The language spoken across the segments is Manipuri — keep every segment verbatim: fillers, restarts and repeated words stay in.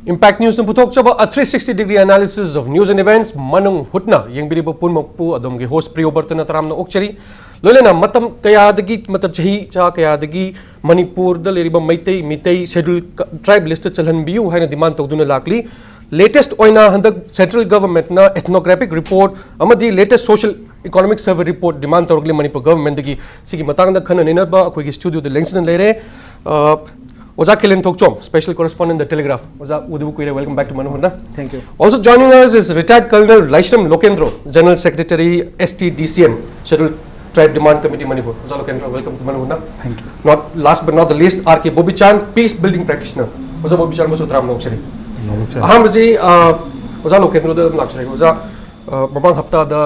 Impact Newsꯅ ꯄꯨꯊꯣꯛꯆꯕ A three sixty degree analysis of news and events ꯃꯅꯨꯡ ꯍꯨꯠꯅ ꯌꯦꯡꯕꯤꯔꯤꯕ ꯄꯨꯝꯅꯃꯛꯄꯨ ꯑꯗꯣꯝꯒꯤ host ꯄ꯭ꯔꯤꯌꯣ ꯕꯔꯇꯅ ꯇꯔꯥꯝꯅ ꯑꯣꯛꯆꯔꯤ꯫ ꯂꯣꯏꯅꯅ ꯃꯇꯝ ꯀꯌꯥꯗꯒꯤ, ꯃꯇꯝ ꯆꯍꯤ ꯆꯥ ꯀꯌꯥꯗꯒꯤ ꯃꯅꯤꯄꯨꯔꯗ ꯂꯩꯔꯤꯕ ꯃꯩꯇꯩ, ꯃꯤꯇꯩ schedule tribe listꯇ ꯆꯜꯍꯟꯕꯤꯌꯨ ꯍꯥꯏꯅ demand ꯇꯧꯗꯨꯅ ꯂꯥꯛꯂꯤ꯫ Latest ꯑꯣꯏꯅ ꯍꯟꯗꯛ central governmentꯅ ethnographic report ꯑꯃꯗꯤ latest social economic survey report demand ꯇꯧꯔꯛꯂꯤ Manipur governmentꯗꯒꯤ꯫ ꯁꯤꯒꯤ ꯃꯇꯥꯡꯗ ꯈꯟꯅ ꯅꯩꯅꯕ ꯑꯩꯈꯣꯏꯒꯤ studioꯗ ꯂꯦꯡꯁꯤꯟꯅ ꯂꯩꯔꯦ꯫ ꯑ, ꯑꯣꯖꯥ ꯈꯦꯂꯦꯟ ꯊꯣꯛꯆꯣꯝ, special correspondent The Telegraph꯫ ꯑꯣꯖꯥ, ꯎꯗꯕ ꯀꯨꯏꯔꯦ, welcome back to ꯃꯅꯨꯡ ꯍꯨꯠꯅ꯫ Thank you. Also joining us is retired Colonel Laishram Lokendro, General Secretary S T D C M, Scheduled Tribe Demand Committee Manipur. ꯑꯣꯖꯥ ꯂꯣꯀꯦꯟꯗ꯭ꯔꯣ, welcome to ꯃꯅꯨꯡ ꯍꯨꯠꯅ꯫ Thank you. Not, last but not the least, R K ꯕꯣꯕꯤꯆꯥꯟ, peace building practitioner꯫ ꯑꯣꯖꯥ ꯕꯣꯕꯤꯆꯥꯟꯕꯨꯁꯨ ꯇꯔꯥꯝꯅ ꯑꯣꯛꯆꯔꯤ꯫ ꯅꯣꯛꯆꯔꯤ꯫ ꯑꯍꯥꯟꯕꯁꯤ, ꯑ, ꯑꯣꯖꯥ ꯂꯣꯀꯦꯟꯗ꯭ꯔꯣꯗ ꯑꯗꯨꯝ ꯂꯥꯛꯆꯔꯒꯦ꯫ ꯑꯣꯖꯥ, ꯑ, ꯃꯃꯥꯡ ꯍꯞꯇꯥꯗ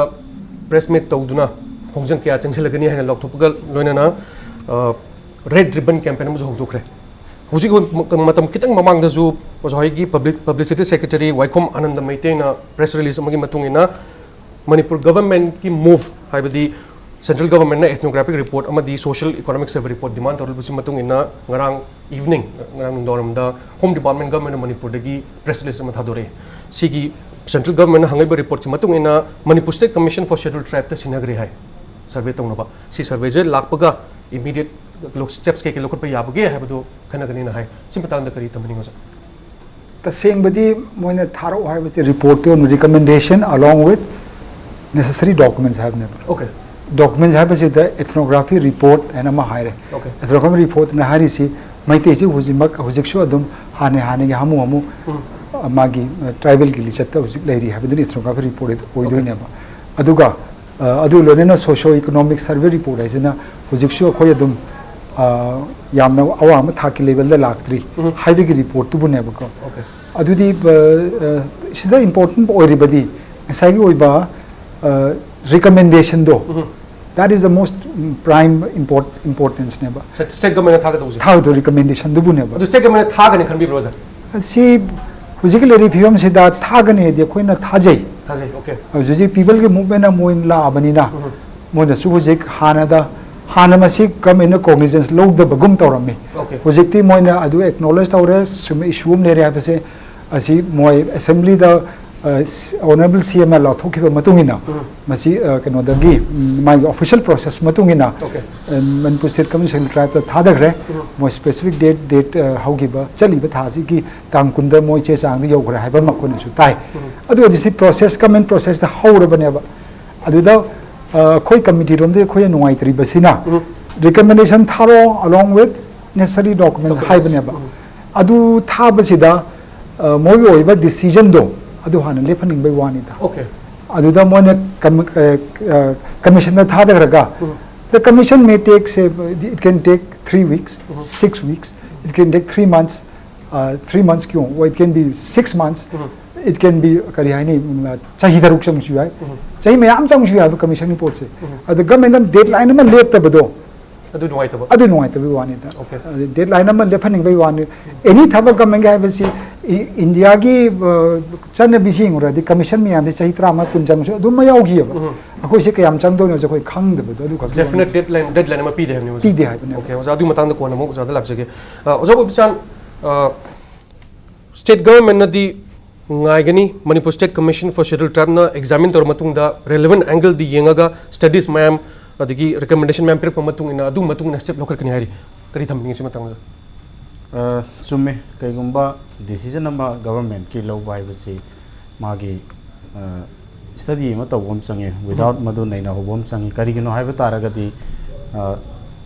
press meet ꯇꯧꯗꯨꯅ ꯈꯣꯡꯖꯪ ꯀꯌꯥ ꯆꯪꯁꯤꯜꯂꯒꯅꯤ ꯍꯥꯏꯅ ꯂꯥꯎꯊꯣꯛꯄꯒ ꯂꯣꯏꯅꯅ, ꯑ, Red Ribbon Campaign ꯑꯃꯁꯨ ꯍꯧꯗꯣꯛꯈ꯭ꯔꯦ꯫ ꯍꯧꯖꯤꯛ ꯃ-, ꯃꯇꯝ ꯈꯤꯇꯪ ꯃꯃꯥꯡꯗꯁꯨ ꯑꯣꯖꯥ ꯍꯣꯏꯒꯤ public, publicity secretary ꯋꯥꯏꯈꯣꯝ ꯑꯅꯟꯗ ꯃꯩꯇꯩꯅ press release ꯑꯃꯒꯤ ꯃꯇꯨꯡ ꯏꯟꯅ ꯃꯅꯤꯄꯨꯔ governmentꯀꯤ move, ꯍꯥꯏꯕꯗꯤ central governmentꯅ ethnographic report ꯑꯃꯗꯤ social economic survey report demand ꯇꯧꯔꯛꯄꯁꯤ ꯃꯇꯨꯡ ꯏꯟꯅ ꯉꯔꯥꯡ evening, ꯉꯔꯥꯡ ꯅꯨꯡꯗꯥꯡꯋꯥꯏꯔꯝꯗ Home Department, Government of ꯃꯅꯤꯄꯨꯔꯗꯒꯤ press release ꯑꯃ ꯊꯥꯗꯣꯔꯛꯑꯦ꯫ ꯁꯤꯒꯤ central governmentꯅ ꯍꯪꯉꯛꯏꯕ reportꯀꯤ ꯃꯇꯨꯡ ꯏꯟꯅ Manipur State Commission for Scheduled Tribeꯇ ꯁꯤꯟꯅꯈ꯭ꯔꯦ high survey ꯇꯧꯅꯕ꯫ ꯁꯤ surveyꯁꯦ ꯂꯥꯛꯄꯒ immediate ꯂꯧ-, steps ꯀꯩ ꯀꯩ ꯂꯧꯈꯠꯄ ꯌꯥꯕꯒꯦ ꯍꯥꯏꯕꯗꯨ ꯈꯟꯅꯒꯅꯤꯅ ꯍꯥꯏ꯫ ꯁꯤ ꯃꯇꯥꯡꯗ ꯀꯔꯤ ꯊꯝꯍꯟꯅꯤꯡꯉꯤ ꯑꯣꯖꯥ? ꯇꯁꯦꯡꯕꯗꯤ ꯃꯣꯏꯅ ꯊꯥꯔꯛꯑꯣ ꯍꯥꯏꯕꯁꯦ reportꯇꯨ recommendation along with necessary documents ꯍꯥꯏꯕꯅꯦꯕ꯫ Okay. Documents ꯍꯥꯏꯕꯁꯤꯗ ethnography report ꯍꯥꯏꯅ ꯑꯃ ꯍꯥꯏꯔꯦ꯫ Okay. Ethnography reportꯅ ꯍꯥꯏꯔꯤꯁꯤ ꯃꯩꯇꯩꯁꯤ ꯍꯧꯖꯤꯛꯃꯛ, ꯍꯧꯖꯤꯛꯁꯨ ꯑꯗꯨꯝ ꯍꯥꯟꯅ ꯍꯥꯟꯅꯒꯤ ꯍꯥꯃꯨ ꯍꯥꯃꯨ, ꯎꯝ꯫ ꯑ, ꯃꯥꯒꯤ, ꯑ, tribalꯒꯤ ꯂꯤꯆꯠꯇ ꯍꯧꯖꯤꯛ ꯂꯩꯔꯤ ꯍꯥꯏꯕꯗꯨꯅ ethnography report ꯑꯣꯏꯗꯣꯏꯅꯦꯕ꯫ ꯑꯗꯨꯒ, ꯑ, ꯑꯗꯨ ꯂꯣꯏꯅꯅ socio economic survey report ꯍꯥꯏꯁꯤꯅ ꯍꯧꯖꯤꯛꯁꯨ ꯑꯩꯈꯣꯏ ꯑꯗꯨꯝ, ꯑ, ꯌꯥꯝꯅ ꯑꯋꯥꯡꯕ ꯊꯥꯛꯀꯤ levelꯗ ꯂꯥꯛꯇ꯭ꯔꯤ ꯎꯝ꯫ ꯍꯥꯏꯕꯒꯤ reportꯇꯨꯕꯨꯅꯦꯕꯀꯣ꯫ Okay. ꯑꯗꯨꯗꯤ, ꯑ, ꯑ, ꯁꯤꯗ important ꯑꯣꯏꯔꯤꯕꯗꯤ ꯉꯁꯥꯏꯒꯤ ꯑꯣꯏꯕ, ꯑ, recommendationꯗꯣ, ꯎꯝ꯫ That is the most, um, prime import-, importanceꯅꯦꯕ꯫ State governmentꯅ ꯊꯥꯒꯗꯧꯕꯁꯦ? ꯊꯥꯒꯗꯧ recommendationꯗꯨꯕꯨꯅꯦꯕ꯫ ꯑꯗꯨ state governmentꯅ ꯊꯥꯒꯅꯤ ꯈꯟꯕꯤꯕ꯭ꯔꯣ, ꯑꯣꯖꯥ? ꯁꯤ ꯍꯧꯖꯤꯛꯀꯤ ꯂꯩꯔꯤꯕ ꯐꯤꯕꯝꯁꯤꯗ ꯊꯥꯒꯅꯤ ꯍꯥꯏꯗꯤ ꯑꯩꯈꯣꯏꯅ ꯊꯥꯖꯩ꯫ ꯊꯥꯖꯩ, okay꯫ ꯍꯧꯖꯤꯛ peopleꯒꯤ movementꯅ ꯃꯣꯏꯅ ꯂꯥꯛꯑꯕꯅꯤꯅ, ꯎꯝ꯫ ꯃꯣꯏꯅꯁꯨ ꯍꯧꯖꯤꯛ ꯍꯥꯟꯅꯗ, ꯍꯥꯟꯅ ꯃꯁꯤ governmentꯅ cognizance ꯂꯧꯗꯕꯒꯨꯝ ꯇꯧꯔꯝꯃꯤ꯫ Okay꯫ ꯍꯧꯖꯤꯛꯇꯤ ꯃꯣꯏꯅ ꯑꯗꯨ acknowledge ꯇꯧꯔꯦ, ꯁꯨꯝ issue ꯑꯃ ꯂꯩꯔꯦ ꯍꯥꯏꯕꯁꯦ ꯑꯁꯤ ꯃꯣꯏ ꯑꯦꯁꯦꯝꯕ꯭ꯂꯤꯗ ꯑꯣꯅꯔꯦꯕꯜ ꯁꯤ ꯑꯦꯝꯅ ꯂꯥꯎꯊꯣꯛꯈꯤꯕ ꯃꯇꯨꯡ ꯏꯟꯅ, ꯃꯁꯤ ꯑ, ꯀꯩꯅꯣꯗꯒꯤ, ꯎꯝ, ꯃꯥꯒꯤ ꯑꯣꯐꯤꯁꯤꯌꯦꯜ ꯄ꯭ꯔꯣꯁꯦꯁ ꯃꯇꯨꯡ ꯏꯟꯅ, Okay. ꯑ, ꯃꯅꯤꯄꯨꯔ ꯁ꯭ꯇꯦꯠ ꯀꯃꯤꯁꯟ ꯇ꯭ꯔꯥꯏꯕꯇ ꯊꯥꯗꯈ꯭ꯔꯦ꯫ ꯃꯣꯏ ꯁ꯭ꯄꯦꯁꯤꯐꯤꯛ ꯗꯦꯠ ꯗꯦꯠ ꯑ, ꯍꯧꯈꯤꯕ, ꯆꯠꯂꯤꯕ ꯊꯥ ꯑꯁꯤꯒꯤ ꯇꯥꯡ ꯀꯨꯟꯗ ꯃꯣꯏ ꯆꯦ ꯆꯥꯡꯗ ꯌꯧꯈ꯭ꯔꯦ ꯍꯥꯏꯕ ꯑꯃ ꯑꯩꯈꯣꯏꯅꯁꯨ ꯇꯥꯏ꯫ ꯑꯗꯨ ꯑꯣꯏꯔꯗꯤ ꯁꯤ ꯄ꯭ꯔꯣꯁꯦꯁ, ꯒꯃꯦꯟ ꯄ꯭ꯔꯣꯁꯦꯁꯇ ꯍꯧꯔꯕꯅꯦꯕ꯫ ꯑꯗꯨꯗ ꯑ, ꯑꯩꯈꯣꯏ ꯀꯃꯤꯇꯤꯔꯣꯝꯗꯒꯤ ꯑꯩꯈꯣꯏꯅ ꯅꯨꯡꯉꯥꯏꯇ꯭ꯔꯤꯕꯁꯤꯅ, ꯔꯤꯀꯃꯦꯟꯗꯦꯁꯟ ꯊꯥꯔꯛꯑꯣ along with necessary documents Documents. ꯍꯥꯏꯕꯅꯦꯕ꯫ ꯑꯗꯨ ꯊꯥꯕꯁꯤꯗ ꯑ, ꯃꯣꯏꯒꯤ ꯑꯣꯏꯕ ꯗꯤꯁꯤꯖꯟꯗꯣ ꯑꯗꯨ ꯍꯥꯟꯅ ꯂꯦꯞꯍꯟꯅꯤꯡꯕꯩ ꯋꯥꯅꯤꯗ꯫ Okay. ꯑꯗꯨꯗ ꯃꯣꯏꯅ ꯀꯃꯤꯁꯟꯗ ꯊꯥꯗꯈ꯭ꯔꯒ, the commission may take, say, it can take three weeks, six weeks, it can take three months, uh, three months ꯀꯤ ꯑꯣꯏ, it can be six months, it can be, ꯀꯔꯤ ꯍꯥꯏꯅꯤ, ꯎꯝ, ꯆꯍꯤ ꯇꯔꯨꯛ ꯆꯪꯕꯁꯨ ꯌꯥꯏ, ꯆꯍꯤ ꯃꯌꯥꯝ ꯆꯪꯕꯁꯨ ꯌꯥꯏꯕ ꯀꯃꯤꯁꯟꯒꯤ ꯄꯣꯠꯁꯦ꯫ ꯑꯗ ꯒꯃꯦꯟꯅ ꯗꯦꯠ ꯂꯥꯏꯟ ꯑꯃ ꯂꯦꯞꯇꯕꯗꯣ, ꯑꯗꯨ ꯅꯨꯡꯉꯥꯏꯇꯕ꯫ ꯑꯗꯨ ꯅꯨꯡꯉꯥꯏꯇꯕꯒꯤ ꯋꯥꯅꯤꯗ꯫ Okay. ꯑꯗ ꯗꯦꯠ ꯂꯥꯏꯟ ꯑꯃ ꯂꯦꯞꯍꯟꯅꯤꯡꯕꯒꯤ ꯋꯥꯅꯤ꯫ ꯑꯦꯅꯤ ꯊꯕꯛ ꯒꯃꯦꯟꯒꯤ ꯍꯥꯏꯕꯁꯤ ꯏ-, ꯏꯟꯗꯤꯌꯥꯒꯤ, ꯑ, ꯆꯠꯅꯕꯤꯁꯤ ꯌꯦꯡꯉꯨꯔꯗꯤ ꯀꯃꯤꯁꯟ ꯃꯌꯥꯝꯁꯤ ꯆꯍꯤ ꯇꯔꯥꯃꯉꯥ ꯀꯨꯟ ꯆꯪꯕꯁꯨ ꯑꯗꯨꯝ ꯌꯥꯎꯈꯤꯑꯕ꯫ ꯑꯩꯈꯣꯏꯁꯦ ꯀꯌꯥꯝ ꯆꯪꯗꯣꯏꯅꯣꯁꯦ ꯑꯩꯈꯣꯏ ꯈꯪꯗꯕꯗꯣ, ꯑꯗꯨ ꯈꯛꯀꯤ ꯋꯥꯅꯤ꯫ Definite deadline, deadline ꯑꯃ ꯄꯤꯗꯦ ꯍꯥꯏꯕꯅꯦ ꯍꯧꯖꯤꯛ꯫ ꯄꯤꯗꯦ ꯍꯥꯏꯕꯅꯦ꯫ Okay, ꯑꯣꯖꯥ, ꯑꯗꯨꯒꯤ ꯃꯇꯥꯡꯗ ꯀꯣꯟꯅ ꯑꯃꯨꯛ ꯑꯣꯖꯥꯗ ꯂꯥꯛꯆꯒꯦ꯫ ꯑ, ꯑꯣꯖꯥ ꯕꯣꯕꯤꯆꯥꯟ, ꯑ, state government ꯅꯗꯤ ꯉꯥꯏꯒꯅꯤ, Manipur State Commission for Scheduled Tribe ꯅ examine ꯇꯧꯔ ꯃꯇꯨꯡꯗ relevant angle ꯗꯤ ꯌꯦꯡꯉꯒ studies ꯃꯌꯥꯝ ꯑꯗꯒꯤ recommendation ꯃꯌꯥꯝ ꯄꯤꯔꯛꯄ ꯃꯇꯨꯡ ꯏꯟꯅ ꯑꯗꯨ ꯃꯇꯨꯡ ꯏꯟꯅ step ꯂꯧꯈꯠꯀꯅꯤ ꯍꯥꯏꯔꯤ꯫ ꯀꯔꯤ ꯊꯝꯕꯤꯅꯤꯡꯉꯤ ꯁꯤ ꯃꯇꯥꯡꯗ? ꯑ, ꯆꯨꯝꯃꯦ꯫ ꯀꯩꯒꯨꯝꯕ decision ꯑꯃ government ꯀꯤ ꯂꯧꯕ ꯍꯥꯏꯕꯁꯤ ꯃꯥꯒꯤ, ꯑ, study ꯑꯃ ꯇꯧꯕ ꯑꯃ ꯆꯪꯉꯤ, without ꯃꯗꯨ ꯅꯩꯅꯍꯧꯕ ꯑꯃ ꯆꯪꯉꯤ꯫ ꯀꯔꯤꯒꯤꯅꯣ ꯍꯥꯏꯕ ꯇꯥꯔꯒꯗꯤ, ꯑ,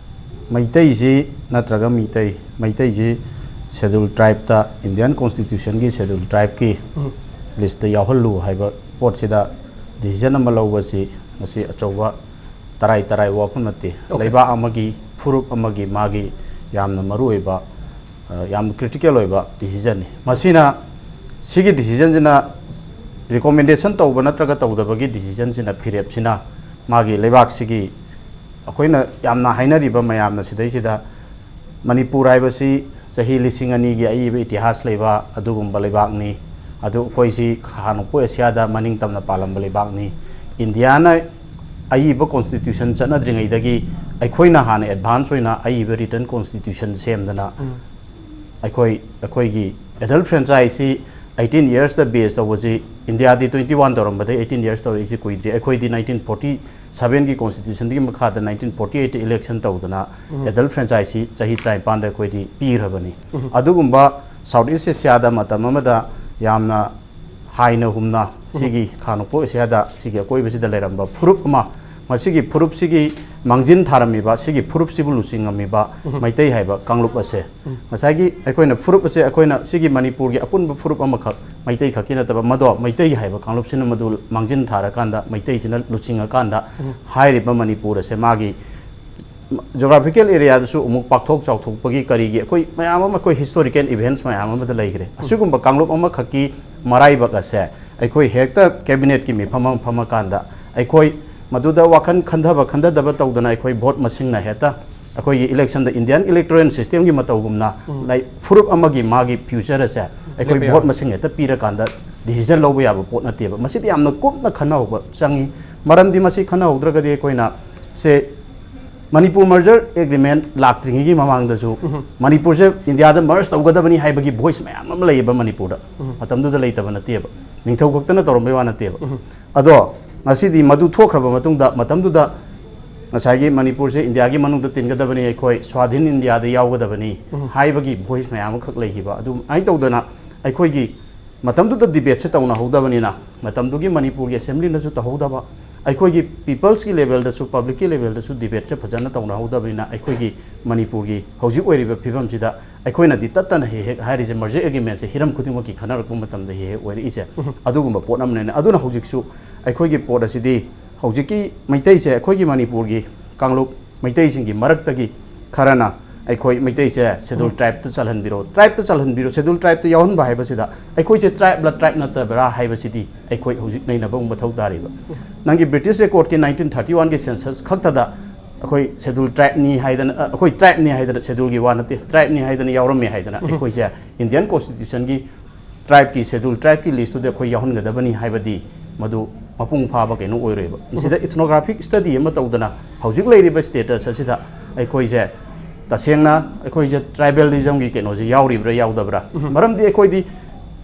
ꯃꯩꯇꯩꯁꯤ ꯅꯠꯇ꯭ꯔꯒ ꯃꯤꯇꯩ, ꯃꯩꯇꯩꯁꯤ Scheduled Tribe ꯇ, Indian Constitution ꯒꯤ Scheduled Tribe ꯀꯤ list ꯇ ꯌꯥꯎꯍꯜꯂꯨ ꯍꯥꯏꯕ ꯄꯣꯠꯁꯤꯗ decision ꯑꯃ ꯂꯧꯕꯁꯤ ꯃꯁꯤ ꯑꯆꯧꯕ ꯇꯔꯥꯏ ꯇꯔꯥꯏ ꯋꯥꯐꯝ ꯅꯠꯇꯦ꯫ Okay. ꯂꯩꯕꯥꯛ ꯑꯃꯒꯤ, ꯐꯨꯔꯨꯞ ꯑꯃꯒꯤ ꯃꯥꯒꯤ ꯌꯥꯝꯅ ꯃꯔꯨꯑꯣꯏꯕ, ꯑ, ꯌꯥꯝꯅ critical ꯑꯣꯏꯕ decision ꯅꯤ꯫ ꯃꯁꯤꯅ, ꯁꯤꯒꯤ decision ꯁꯤꯅ recommendation ꯇꯧꯕ ꯅꯠꯇ꯭ꯔꯒ ꯇꯧꯗꯕꯒꯤ decision ꯁꯤꯅ, ꯐꯤꯔꯦꯞꯁꯤꯅ ꯃꯥꯒꯤ ꯂꯩꯕꯥꯛꯁꯤꯒꯤ, ꯑꯩꯈꯣꯏꯅ ꯌꯥꯝꯅ ꯍꯥꯏꯅꯔꯤꯕ ꯃꯌꯥꯝꯅ ꯁꯤꯗꯩꯁꯤꯗ ꯃꯅꯤꯄꯨꯔ ꯍꯥꯏꯕꯁꯤ ꯆꯍꯤ ꯂꯤꯁꯤꯡ ꯑꯅꯤꯒꯤ ꯑꯏꯕ ꯏꯇꯤꯍꯥꯁ ꯂꯩꯕ ꯑꯗꯨꯒꯨꯝꯕ ꯂꯩꯕꯥꯛꯅꯤ꯫ ꯑꯗꯨ ꯑꯩꯈꯣꯏꯁꯤ ꯍꯥꯟꯅ ꯅꯣꯡꯄꯣꯛ ꯑꯦꯁꯤꯌꯥꯗ ꯃꯅꯤꯡ ꯇꯝꯅ ꯄꯥꯜꯂꯝꯕ ꯂꯩꯕꯥꯛꯅꯤ꯫ ꯏꯟꯗꯤꯌꯥꯅ ꯑꯏꯕ constitution ꯆꯠꯅꯗ꯭ꯔꯤꯉꯩꯗꯒꯤ ꯑꯩꯈꯣꯏꯅ ꯍꯥꯟꯅ advance ꯑꯣꯏꯅ ꯑꯏꯕ written constitution ꯁꯦꯝꯗꯅ ꯑꯩꯈꯣꯏ, ꯑꯩꯈꯣꯏꯒꯤ adult franchise ꯁꯤ ꯑꯩꯇꯤꯟ ꯏꯌꯔꯁꯇ ꯕꯦꯁ ꯇꯧꯕꯁꯤ, ꯏꯟꯗꯤꯌꯥꯗꯤ ꯇ꯭ꯋꯦꯟꯇꯤ ꯋꯥꯟ ꯇꯧꯔꯝꯕꯗꯩ ꯑꯩꯇꯤꯟ ꯏꯌꯔꯁ ꯇꯧꯔꯛꯏꯁꯤ ꯀꯨꯏꯗ꯭ꯔꯤ꯫ ꯑꯩꯈꯣꯏꯗꯤ ꯅꯥꯏꯟꯇꯤꯟ ꯐꯣꯔꯇꯤ ꯁꯚꯦꯟꯒꯤ ꯀꯣꯟꯁꯇꯤꯇ꯭ꯌꯨꯁꯟꯗꯨꯒꯤ ꯃꯈꯥꯗ ꯅꯥꯏꯟꯇꯤꯟ ꯐꯣꯔꯇꯤ ꯑꯩꯠꯇ ꯏꯂꯦꯛꯁꯟ ꯇꯧꯗꯅ ꯑꯦꯗꯜ ꯐ꯭ꯔꯦꯟꯆꯥꯏꯁꯤ ꯆꯍꯤ ꯇꯔꯥꯅꯤꯄꯥꯟꯗ ꯑꯩꯈꯣꯏꯗꯤ ꯄꯤꯈ꯭ꯔꯕꯅꯤ꯫ ꯑꯗꯨꯒꯨꯝꯕ ꯁꯥꯎꯠ ꯏꯁ ꯑꯦꯁꯤꯌꯥꯗ ꯃꯇꯝ ꯑꯃꯗ ꯌꯥꯝꯅ ꯍꯥꯏꯅ ꯍꯨꯝꯅ ꯁꯤꯒꯤ ꯈꯥ ꯅꯣꯡꯄꯣꯛ ꯑꯦꯁꯤꯌꯥꯗ ꯁꯤꯒꯤ ꯑꯀꯣꯏꯕꯁꯤꯗ ꯂꯩꯔꯝꯕ ꯐꯨꯔꯨꯞ ꯑꯃ, ꯃꯁꯤꯒꯤ ꯐꯨꯔꯨꯞꯁꯤꯒꯤ ꯃꯥꯡꯖꯤꯟ ꯊꯥꯔꯝꯃꯤꯕ, ꯁꯤꯒꯤ ꯐꯨꯔꯨꯞꯁꯤꯕꯨ ꯂꯨꯆꯤꯡꯉꯝꯃꯤꯕ ꯃꯩꯇꯩ ꯍꯥꯏꯕ ꯀꯥꯡꯂꯨꯞ ꯑꯁꯦ, ꯉꯁꯥꯏꯒꯤ ꯑꯩꯈꯣꯏꯅ ꯐꯨꯔꯨꯞ ꯑꯁꯦ, ꯑꯩꯈꯣꯏꯅ ꯁꯤꯒꯤ ꯃꯅꯤꯄꯨꯔꯒꯤ ꯑꯄꯨꯟꯕ ꯐꯨꯔꯨꯞ ꯑꯃꯈꯛ, ꯃꯩꯇꯩ ꯈꯛꯀꯤ ꯅꯠꯇꯕ, ꯃꯗꯣ ꯃꯩꯇꯩ ꯍꯥꯏꯕ ꯀꯥꯡꯂꯨꯞꯁꯤꯅ ꯃꯗꯨ ꯃꯥꯡꯖꯤꯟ ꯊꯥꯔꯀꯥꯟꯗ, ꯃꯩꯇꯩꯁꯤꯅ ꯂꯨꯆꯤꯡꯉꯀꯥꯟꯗ, ꯍꯥꯏꯔꯤꯕ ꯃꯅꯤꯄꯨꯔ ꯑꯁꯦ ꯃꯥꯒꯤ geographical areaꯗꯁꯨ ꯑꯃꯨꯛ ꯄꯥꯛꯊꯣꯛ ꯆꯥꯎꯊꯣꯛꯄꯒꯤ ꯀꯔꯤꯒꯤ ꯑꯩꯈꯣꯏ ꯃꯌꯥꯝ ꯑꯃ, ꯑꯩꯈꯣꯏ historical events ꯃꯌꯥꯝ ꯑꯃꯗ ꯂꯩꯈ꯭ꯔꯦ꯫ ꯑꯁꯤꯒꯨꯝꯕ ꯀꯥꯡꯂꯨꯞ ꯑꯃꯈꯛꯀꯤ ꯃꯔꯥꯏꯕꯛ ꯑꯁꯦ ꯑꯩꯈꯣꯏ ꯍꯦꯛꯇ ꯀꯦꯕꯤꯅꯦꯠꯀꯤ ꯃꯤꯐꯝ ꯑꯃ ꯐꯝꯃꯀꯥꯟꯗ ꯑꯩꯈꯣꯏ ꯃꯗꯨꯗ ꯋꯥꯈꯜ ꯈꯟꯊꯕ ꯈꯟꯊꯗꯕ ꯇꯧꯗꯅ ꯑꯩꯈꯣꯏ ꯚꯣꯠ ꯃꯁꯤꯡꯅ ꯍꯦꯛꯇ, ꯑꯩꯈꯣꯏꯒꯤ ꯏꯂꯦꯛꯁꯟꯗ Indian electoral systemꯒꯤ ꯃꯇꯧꯒꯨꯝꯅ, ꯂꯥꯏꯛ, ꯐꯨꯔꯨꯞ ꯑꯃꯒꯤ ꯃꯥꯒꯤ future ꯑꯁꯦ ꯑꯩꯈꯣꯏ ꯂꯦꯞꯄ ꯌꯥꯕ꯫ ꯚꯣꯠ ꯃꯁꯤꯡ ꯍꯦꯛꯇ ꯄꯤꯔꯀꯥꯟꯗ decision ꯂꯧꯕ ꯌꯥꯕ ꯄꯣꯠ ꯅꯠꯇꯦꯕ꯫ ꯃꯁꯤꯗꯤ ꯌꯥꯝꯅ ꯀꯨꯞꯅ ꯈꯟꯅꯍꯧꯕ ꯆꯪꯉꯤ꯫ ꯃꯔꯝꯗꯤ ꯃꯁꯤ ꯈꯟꯅꯍꯧꯗ꯭ꯔꯒꯗꯤ ꯑꯩꯈꯣꯏꯅ ꯁꯦ ꯃꯅꯤꯄꯨꯔ merger agreement ꯂꯥꯛꯇ꯭ꯔꯤꯉꯩꯒꯤ ꯃꯃꯥꯡꯗꯁꯨ ꯃꯅꯤꯄꯨꯔꯁꯦ ꯏꯟꯗꯤꯌꯥꯗ merge ꯇꯧꯒꯗꯕꯅꯤ ꯍꯥꯏꯕꯒꯤ voice ꯃꯌꯥꯝ ꯑꯃ ꯂꯩꯌꯦꯕ ꯃꯅꯤꯄꯨꯔꯗ꯫ ꯃꯇꯝꯗꯨꯗ ꯂꯩꯇꯕ ꯅꯠꯇꯦꯕ, ꯅꯤꯡꯊꯧ ꯈꯛꯇꯅ ꯇꯧꯔꯝꯕꯩ ꯋꯥ ꯅꯠꯇꯦꯕ꯫ ꯑꯗꯣ ꯉꯁꯤꯗꯤ ꯃꯗꯨ ꯊꯣꯛꯈ꯭ꯔꯕ ꯃꯇꯨꯡꯗ, ꯃꯇꯝꯗꯨꯗ ꯉꯁꯥꯏꯒꯤ ꯃꯅꯤꯄꯨꯔꯁꯦ ꯏꯟꯗꯤꯌꯥꯒꯤ ꯃꯅꯨꯡꯗ ꯇꯤꯟꯒꯗꯕꯅꯤ, ꯑꯩꯈꯣꯏ ꯁ꯭ꯋꯥꯙꯤꯟ ꯏꯟꯗꯤꯌꯥꯗ ꯌꯥꯎꯒꯗꯕꯅꯤ ꯍꯥꯏꯕꯒꯤ voice ꯃꯌꯥꯝ ꯑꯃꯈꯛ ꯂꯩꯈꯤꯕ꯫ ꯑꯗꯨꯃꯥꯏꯅ ꯇꯧꯗꯅ ꯑꯩꯈꯣꯏꯒꯤ ꯃꯇꯝꯗꯨꯗ debateꯁꯦ ꯇꯧꯅꯍꯧꯗꯕꯅꯤꯅ, ꯃꯇꯝꯗꯨꯒꯤ ꯃꯅꯤꯄꯨꯔꯒꯤ assemblyꯅꯁꯨ ꯇꯧꯍꯧꯗꯕ, ꯑꯩꯈꯣꯏꯒꯤ peopleꯁꯀꯤ levelꯗꯁꯨ, publicꯀꯤ levelꯗꯁꯨ debateꯁꯦ ꯐꯖꯅ ꯇꯧꯅꯍꯧꯗꯕꯅꯤꯅ, ꯑꯩꯈꯣꯏꯒꯤ ꯃꯅꯤꯄꯨꯔꯒꯤ ꯍꯧꯖꯤꯛ ꯑꯣꯏꯔꯤꯕ ꯐꯤꯕꯝꯁꯤꯗ ꯑꯩꯈꯣꯏꯅꯗꯤ ꯇꯠꯇꯅ ꯍꯦꯛ ꯍꯦꯛ ꯍꯥꯏꯔꯤꯁꯦ, merger agreementꯁꯦ ꯍꯤꯔꯝ ꯈꯨꯗꯤꯡꯃꯛꯀꯤ ꯈꯟꯅꯔꯛꯄ ꯃꯇꯝꯗ ꯍꯦꯛ ꯍꯦꯛ ꯑꯣꯏꯔꯛꯏꯁꯦ ꯑꯗꯨꯒꯨꯝꯕ ꯄꯣꯠ ꯑꯃꯅꯤꯅ꯫ ꯑꯗꯨꯅ ꯍꯧꯖꯤꯛꯁꯨ ꯑꯩꯈꯣꯏꯒꯤ ꯄꯣꯠ ꯑꯁꯤꯗꯤ ꯍꯧꯖꯤꯛꯀꯤ ꯃꯩꯇꯩꯁꯦ, ꯑꯩꯈꯣꯏꯒꯤ ꯃꯅꯤꯄꯨꯔꯒꯤ ꯀꯥꯡꯂꯨꯞ ꯃꯩꯇꯩꯁꯤꯡꯒꯤ ꯃꯔꯛꯇꯒꯤ ꯈꯔꯅ ꯑꯩꯈꯣꯏ ꯃꯩꯇꯩꯁꯦ schedule tribeꯇ ꯆꯜꯍꯟꯕꯤꯔꯣ, tribeꯇ ꯆꯜꯍꯟꯕꯤꯔꯣ, schedule tribeꯇ ꯌꯥꯎꯍꯟꯕ ꯍꯥꯏꯕꯁꯤꯗ ꯑꯩꯈꯣꯏꯁꯦ tribeꯂ tribe ꯅꯠꯇꯕ꯭ꯔꯥ ꯍꯥꯏꯕꯁꯤꯗꯤ ꯑꯩꯈꯣꯏ ꯍꯧꯖꯤꯛ ꯅꯩꯅꯕ ꯑꯃꯨꯛ ꯃꯊꯧ ꯇꯥꯔꯤꯕ꯫ ꯅꯪꯒꯤ British recordꯀꯤ nineteen thirty oneꯒꯤ census ꯈꯛꯇꯗ ꯑꯩꯈꯣꯏ schedule tribeꯅꯤ ꯍꯥꯏꯗꯅ, ꯑ, ꯑꯩꯈꯣꯏ tribeꯅꯤ ꯍꯥꯏꯗꯅ, scheduleꯒꯤ ꯋꯥ ꯅꯠꯇꯦ, tribeꯅꯤ ꯍꯥꯏꯗꯅ ꯌꯥꯎꯔꯝꯃꯦ ꯍꯥꯏꯗꯅ ꯑꯩꯈꯣꯏꯁꯦ Indian constitutionꯒꯤ tribeꯀꯤ schedule tribeꯀꯤ listꯇꯨꯗ ꯑꯩꯈꯣꯏ ꯌꯥꯎꯍꯟꯒꯗꯕꯅꯤ ꯍꯥꯏꯕꯗꯤ ꯃꯗꯨ ꯃꯄꯨꯡ ꯐꯥꯕ ꯀꯩꯅꯣ ꯑꯣꯏꯔꯣꯏꯕ꯫ ꯃꯁꯤꯗ ethnographic study ꯑꯃ ꯇꯧꯗꯅ ꯍꯧꯖꯤꯛ ꯂꯩꯔꯤꯕ status ꯑꯁꯤꯗ ꯑꯩꯈꯣꯏꯁꯦ ꯇꯁꯦꯡꯅ ꯑꯩꯈꯣꯏꯁꯦ tribalismꯒꯤ ꯀꯩꯅꯣꯁꯦ ꯌꯥꯎꯔꯤꯕ꯭ꯔꯥ ꯌꯥꯎꯗꯕ꯭ꯔꯥ? ꯃꯔꯝꯗꯤ ꯑꯩꯈꯣꯏꯗꯤ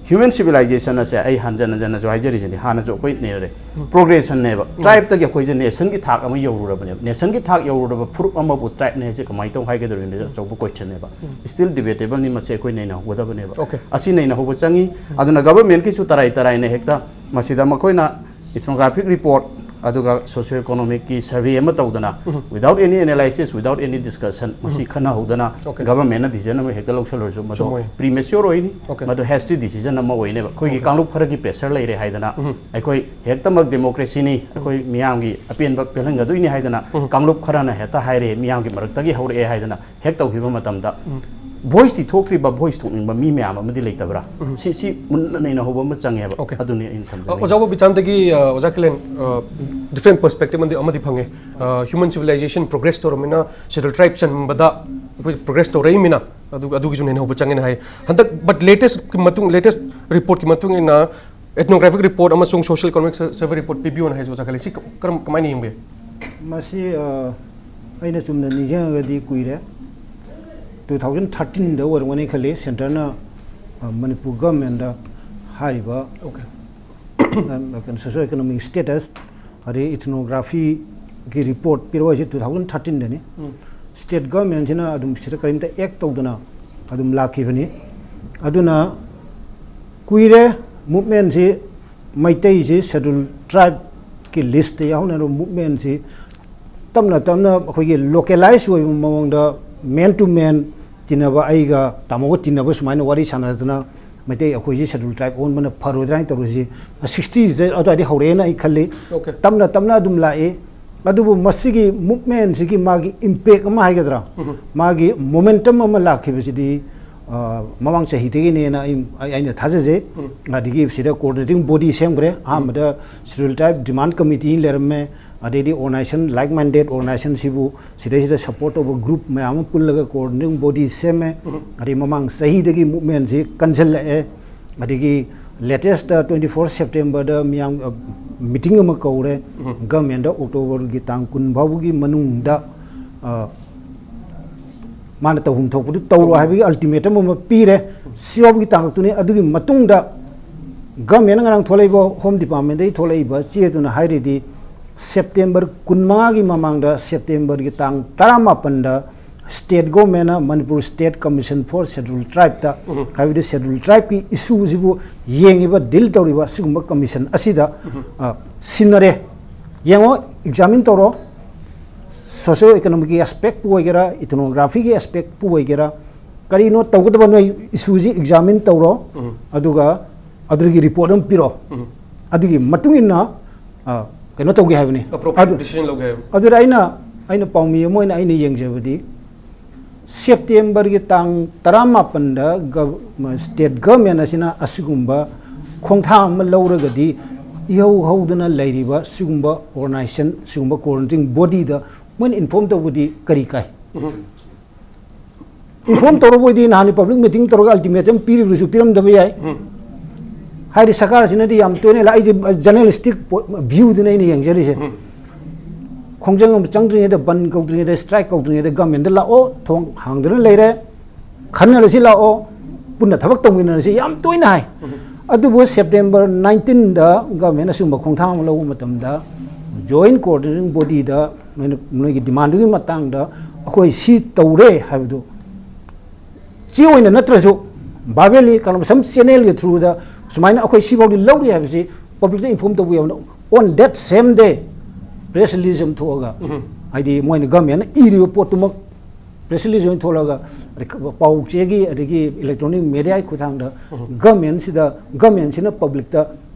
Human civilization ꯑꯁꯦ ꯑꯩ ꯍꯟꯖꯟ ꯍꯟꯖꯟꯅꯁꯨ ꯍꯥꯏꯖꯔꯤꯁꯤꯅꯤ, ꯍꯥꯟꯅꯁꯨ ꯑꯩꯈꯣꯏ ꯅꯩꯅꯔꯦ꯫ ꯄ꯭ꯔꯣꯒ꯭ꯔꯦꯁꯟꯅꯦꯕ꯫ ꯇ꯭ꯔꯥꯏꯕꯇꯒꯤ ꯑꯩꯈꯣꯏꯁꯦ ꯅꯦꯁꯟꯒꯤ ꯊꯥꯛ ꯑꯃ ꯌꯧꯔꯨꯔꯕꯅꯦꯕ꯫ ꯅꯦꯁꯟꯒꯤ ꯊꯥꯛ ꯌꯧꯔꯨꯔꯕ ꯐꯨꯔꯨꯞ ꯑꯃꯕꯨ ꯇ꯭ꯔꯥꯏꯕꯅꯦ ꯍꯥꯏꯁꯦ ꯀꯃꯥꯏꯅ ꯇꯧ ꯍꯥꯏꯒꯗꯧꯔꯤꯕꯅꯣ? ꯑꯆꯧꯕ ꯀꯣꯏꯁꯟꯅꯦꯕ꯫ ꯁ꯭ꯇꯤꯜ ꯗꯤꯕꯦꯇꯦꯕꯜꯅꯤ, ꯃꯁꯤ ꯑꯩꯈꯣꯏ ꯅꯩꯅꯍꯧꯒꯗꯕꯅꯦꯕ꯫ ꯑꯁꯤ ꯅꯩꯅꯍꯧꯕ ꯆꯪꯉꯤ꯫ ꯑꯗꯨꯅ ꯒꯚꯔꯟꯃꯦꯟꯠꯀꯤꯁꯨ ꯇꯔꯥꯏ ꯇꯔꯥꯏꯅ ꯍꯦꯛꯇ ꯃꯁꯤꯗ ꯃꯈꯣꯏꯅ ethnographic report, ꯑꯗꯨꯒ socio economicꯀꯤ survey ꯑꯃ ꯇꯧꯗꯅ, without any analysis, without any discussion, ꯃꯁꯤ ꯈꯟꯅꯍꯧꯗꯅ ꯒꯚꯔꯟꯃꯦꯟꯠꯅ decision ꯑꯃ ꯍꯦꯛꯇ ꯂꯧꯁꯜꯂꯨꯔꯁꯨ ꯃꯗꯨ premature ꯑꯣꯏꯅꯤ꯫ ꯃꯗꯨ hasty decision ꯑꯃ ꯑꯣꯏꯅꯦꯕ꯫ ꯑꯩꯈꯣꯏꯒꯤ ꯀꯥꯡꯂꯨꯞ ꯈꯔꯒꯤ pressure ꯂꯩꯔꯦ ꯍꯥꯏꯗꯅ, ꯑꯩꯈꯣꯏ ꯍꯦꯛꯇꯃꯛ democracyꯅꯤ, ꯑꯩꯈꯣꯏ ꯃꯤꯌꯥꯝꯒꯤ ꯑꯄꯦꯟꯕ ꯄꯤꯍꯟꯒꯗꯣꯏꯅꯤ ꯍꯥꯏꯗꯅ ꯀꯥꯡꯂꯨꯞ ꯈꯔꯅ ꯍꯦꯛꯇ ꯍꯥꯏꯔꯦ, ꯃꯤꯌꯥꯝꯒꯤ ꯃꯔꯛꯇꯒꯤ ꯍꯧꯔꯛꯑꯦ ꯍꯥꯏꯗꯅ ꯍꯦꯛ ꯇꯧꯈꯤꯕ ꯃꯇꯝꯗ, voiceꯇꯤ ꯊꯣꯛꯇ꯭ꯔꯤꯕ, voice ꯊꯣꯛꯅꯤꯡꯕ ꯃꯤ ꯃꯌꯥꯝ ꯑꯃꯗꯤ ꯂꯩꯇꯕ꯭ꯔꯥ? ꯁꯤ, ꯁꯤ ꯃꯨꯟꯅ ꯅꯩꯅꯍꯧꯕ ꯑꯃ ꯆꯪꯉꯦꯕ꯫ ꯑꯗꯨꯅꯤ ꯑꯩꯅ ꯊꯝꯖꯅꯤꯡꯉꯤ꯫ ꯑꯣꯖꯥ ꯕꯣꯕꯤꯆꯥꯟꯗꯒꯤ, ꯑ, ꯑꯣꯖꯥ ꯀꯤꯂꯦꯟ, ꯑ, different perspective ꯑꯃꯗꯤ, ꯑꯃꯗꯤ ꯐꯪꯉꯦ꯫ ꯑ, human civilization progress ꯇꯧꯔꯝꯃꯤꯅ schedule tribe ꯆꯟꯕꯗ ꯑꯩꯈꯣꯏ progress ꯇꯧꯔꯛꯏꯃꯤꯅ ꯑꯗꯨ, ꯑꯗꯨꯒꯤꯁꯨ ꯅꯩꯅꯍꯧꯕ ꯆꯪꯉꯦꯅ ꯍꯥꯏ꯫ ꯍꯟꯗꯛ, but latest ꯀꯤ ꯃꯇꯨꯡ, latest reportꯀꯤ ꯃꯇꯨꯡ ꯏꯟꯅ ethnographic report ꯑꯃꯁꯨꯡ social economic survey report ꯄꯤꯕꯤꯌꯣꯅ ꯍꯥꯏꯁꯦ ꯑꯣꯖꯥ ꯀꯤꯂꯦꯟ, ꯁꯤ ꯀꯔꯝ, ꯀꯃꯥꯏꯅ ꯌꯦꯡꯕꯤ? ꯃꯁꯤ, ꯑ, ꯑꯩꯅ ꯆꯨꯝꯅ ꯅꯤꯡꯁꯤꯡꯉꯒꯗꯤ ꯀꯨꯏꯔꯦ, two thousand thirteenꯗ ꯑꯣꯏꯔꯝꯒꯅꯤ ꯈꯜꯂꯤ, centreꯅ, ꯑ, ꯃꯅꯤꯄꯨꯔ ꯒꯚꯔꯟꯃꯦꯟꯠꯇ ꯍꯥꯏꯔꯤꯕ, ꯑ, ꯀꯩꯅꯣ, socio economic status ꯑꯗꯩ ethnographyꯒꯤ report ꯄꯤꯔꯛꯑꯣ ꯍꯥꯏꯁꯦ two thousand thirteenꯗꯅꯤ꯫ State governmentꯁꯤꯅ ꯑꯗꯨꯝ ꯁꯤꯗ ꯀꯔꯤꯝꯇ act ꯇꯧꯗꯅ ꯑꯗꯨꯝ ꯂꯥꯛꯈꯤꯕꯅꯤ꯫ ꯑꯗꯨꯅ ꯀꯨꯏꯔꯦ movementꯁꯤ, ꯃꯩꯇꯩꯁꯤ schedule tribeꯀꯤ listꯇ ꯌꯥꯎꯅꯔꯕ movementꯁꯤ ꯇꯞꯅ ꯇꯞꯅ ꯑꯩꯈꯣꯏꯒꯤ localize ꯑꯣꯏꯕ ꯃꯑꯣꯡꯗ man to man ꯇꯤꯟꯅꯕ, ꯑꯩꯒ ꯇꯥꯃꯣꯒ ꯇꯤꯟꯅꯕ ꯁꯨꯃꯥꯏꯅ ꯋꯥꯔꯤ ꯁꯥꯟꯅꯗꯅ ꯃꯩꯇꯩ ꯑꯩꯈꯣꯏꯁꯤ schedule tribe ꯑꯣꯟꯕꯅ ꯐꯔꯣꯏꯗ꯭ꯔꯥ ꯍꯥꯏꯅ ꯇꯧꯔꯤꯁꯤ sixties ꯑꯗꯨꯋꯥꯏꯗ ꯍꯧꯔꯛꯑꯦꯅ ꯑꯩ ꯈꯜꯂꯤ꯫ ꯇꯞꯅ ꯇꯞꯅ ꯑꯗꯨꯝ ꯂꯥꯛꯏ꯫ ꯑꯗꯨꯕꯨ ꯃꯁꯤꯒꯤ movementꯁꯤꯒꯤ ꯃꯥꯒꯤ impact ꯑꯃ ꯍꯥꯏꯒꯗ꯭ꯔꯥ, ꯃꯥꯒꯤ momentum ꯑꯃ ꯂꯥꯛꯈꯤꯕꯁꯤꯗꯤ, ꯑ, ꯃꯃꯥꯡ ꯆꯍꯤꯗꯒꯤꯅꯦꯅ ꯑꯩ, ꯑꯩ, ꯑꯩꯅ ꯊꯥꯖꯖꯩ꯫ ꯑꯗꯒꯤ ꯁꯤꯗ coordinating body ꯁꯦꯝꯈ꯭ꯔꯦ꯫ ꯑꯍꯥꯟꯕꯗ schedule tribe demand committee ꯂꯩꯔꯝꯃꯦ, ꯑꯗꯩꯗꯤ organization, like minded organizationꯁꯤꯕꯨ ꯁꯤꯗꯩꯁꯤꯗ support ꯇꯧꯕ group ꯃꯌꯥꯝ ꯑꯃ ꯄꯨꯜꯂꯒ coordinating body ꯁꯦꯝꯃꯦ꯫ ꯑꯗꯩ ꯃꯃꯥꯡ ꯆꯍꯤꯗꯒꯤ movementꯁꯤ ꯀꯟꯁꯤꯜꯂꯛꯑꯦ꯫ ꯑꯗꯒꯤ latest twenty four Septemberꯗ ꯃꯤꯌꯥꯝ, ꯑ, meeting ꯑꯃ ꯀꯧꯔꯦ꯫ Governmentꯗ Octoberꯒꯤ ꯇꯥꯡ ꯀꯨꯟ ꯐꯥꯎꯕꯒꯤ ꯃꯅꯨꯡꯗ, ꯑ, ꯃꯥꯅ ꯇꯧꯐꯝ ꯊꯣꯛꯄꯗꯨ ꯇꯧꯔꯣ ꯍꯥꯏꯕꯒꯤ ultimatum ꯑꯃ ꯄꯤꯔꯦ꯫ ꯁꯤ ꯐꯥꯎꯕꯒꯤ ꯇꯥꯡꯀꯛꯇꯨꯅꯤ꯫ ꯑꯗꯨꯒꯤ ꯃꯇꯨꯡꯗ government ꯉꯔꯥꯡ ꯊꯣꯛꯂꯛꯏꯕ Home Department ꯗꯒꯤ ꯊꯣꯛꯂꯛꯏꯕ ꯆꯦꯗꯨꯅ ꯍꯥꯏꯔꯤꯗꯤ, September ꯀꯨꯟꯃꯉꯥꯒꯤ ꯃꯃꯥꯡꯗ, September ꯒꯤ ꯇꯥꯡ ꯇꯔꯥꯃꯥꯄꯟꯗ state government ꯅ Manipur State Commission for Scheduled Tribe ꯇ, ꯎꯝ꯫ ꯍꯥꯏꯕꯗꯤ Scheduled Tribe ꯀꯤ issue ꯁꯤꯕꯨ ꯌꯦꯡꯉꯤꯕ, deal ꯇꯧꯔꯤꯕ ꯑꯁꯤꯒꯨꯝꯕ commission ꯑꯁꯤꯗ, ꯎꯝ꯫ ꯑ, ꯁꯤꯟꯅꯔꯦ꯫ ꯌꯦꯡꯉꯣ, examine ꯇꯧꯔꯣ꯫ Socio economic ꯒꯤ aspect ꯄꯨ ꯑꯣꯏꯒꯦꯔꯥ, ethnography ꯒꯤ aspect ꯄꯨ ꯑꯣꯏꯒꯦꯔꯥ, ꯀꯔꯤꯅꯣ ꯇꯧꯒꯗꯕ ꯅꯣꯏ issue ꯁꯤ examine ꯇꯧꯔꯣ꯫ ꯎꯝ꯫ ꯑꯗꯨꯒ ꯑꯗꯨꯒꯤ report ꯑꯃ ꯄꯤꯔꯣ꯫ ꯎꯝ꯫ ꯑꯗꯨꯒꯤ ꯃꯇꯨꯡ ꯏꯟꯅ, ꯑ, ꯀꯩꯅꯣ ꯇꯧꯒꯦ ꯍꯥꯏꯕꯅꯤ꯫ Appropriate ꯑꯗꯨ, decision ꯂꯧꯒꯦ ꯍꯥꯏꯕ꯫ ꯑꯗꯨꯗ ꯑꯩꯅ, ꯑꯩꯅ ꯄꯥꯎꯃꯤ ꯑꯃ ꯑꯣꯏꯅ ꯑꯩꯅ ꯌꯦꯡꯖꯕꯗꯤ, September ꯒꯤ ꯇꯥꯡ ꯇꯔꯥꯃꯥꯄꯟꯗ gov-, state government ꯑꯁꯤꯅ ꯑꯁꯤꯒꯨꯝꯕ ꯈꯣꯡꯊꯥꯡ ꯑꯃ ꯂꯧꯔꯒꯗꯤ, ꯏꯍꯧ ꯍꯧꯗꯅ ꯂꯩꯔꯤꯕ ꯁꯤꯒꯨꯝꯕ organization, ꯁꯤꯒꯨꯝꯕ coordinating body ꯗ ꯃꯣꯏꯅ inform ꯇꯧꯕꯗꯤ ꯀꯔꯤ ꯀꯥꯏ? ꯎꯝ꯫ Inform ꯇꯧꯔꯕ ꯑꯣꯏꯗꯤ ꯅꯍꯥꯟ public meeting ꯇꯧꯔꯒ ultimatum ꯄꯤꯔꯤꯕꯁꯨ ꯄꯤꯔꯝꯗꯕ ꯌꯥꯏ꯫ ꯎꯝ꯫ ꯍꯥꯏꯗꯤ ꯁꯔꯀꯥꯔꯁꯤꯅꯗꯤ ꯌꯥꯝ ꯇꯣꯏꯅ ꯂꯥꯛ-, ꯑꯩꯁꯦ journalistic ꯄꯣ-, view ꯗꯨꯅ ꯑꯩꯅ ꯌꯦꯡꯖꯔꯤꯁꯦ꯫ ꯎꯝ꯫ ꯈꯣꯡꯖꯪ ꯑꯃ ꯆꯪꯗ꯭ꯔꯤꯉꯩꯗ, ꯕꯟ ꯀꯧꯗ꯭ꯔꯤꯉꯩꯗ, strike ꯀꯧꯗ꯭ꯔꯤꯉꯩꯗ government ꯗ ꯂꯥꯛꯑꯣ, ꯊꯣꯡ ꯍꯥꯡꯗꯨꯅ ꯂꯩꯔꯦ, ꯈꯟꯅꯔꯁꯤ ꯂꯥꯛꯑꯣ, ꯄꯨꯟꯅ ꯊꯕꯛ ꯇꯧꯃꯤꯟꯅꯔꯁꯤ, ꯌꯥꯝ ꯇꯣꯏꯅ ꯍꯥꯏ꯫ ꯎꯝ꯫ ꯑꯗꯨꯕꯨ September nineteen ꯗ government ꯑꯁꯤꯒꯨꯝꯕ ꯈꯣꯡꯊꯥꯡ ꯑꯃ ꯂꯧꯕ ꯃꯇꯝꯗ, joint coordinating body ꯗ ꯅꯣꯏꯅ, ꯅꯣꯏꯒꯤ demand ꯗꯨꯒꯤ ꯃꯇꯥꯡꯗ ꯑꯩꯈꯣꯏ ꯁꯤ ꯇꯧꯔꯦ ꯍꯥꯏꯕꯗꯨ ꯆꯦ ꯑꯣꯏꯅ ꯅꯠꯇ꯭ꯔꯁꯨ, verbally ꯀꯩꯅꯣ, some channel ꯒꯤ through ꯗ ꯁꯨꯃꯥꯏꯅ ꯑꯩꯈꯣꯏ ꯁꯤꯐꯥꯎꯗꯤ ꯂꯧꯔꯤ ꯍꯥꯏꯕꯁꯤ public ꯇ inform ꯇꯧꯕ ꯌꯥꯕꯅ, on that same day press release ꯑꯃ ꯊꯣꯛꯑꯒ, ꯎꯝ꯫ ꯍꯥꯏꯗꯤ ꯃꯣꯏꯅ government ꯅ ꯏꯔꯤꯕ ꯄꯣꯠꯇꯨꯃꯛ press release ꯑꯣꯏꯅ ꯊꯣꯛꯂꯒ, ꯑꯗꯩ ꯄꯥꯎ ꯆꯦꯒꯤ, ꯑꯗꯒꯤ electronic media ꯒꯤ ꯈꯨꯠꯊꯥꯡꯗ, ꯎꯝ꯫ Government ꯁꯤꯗ, government ꯁꯤꯅ public ꯇ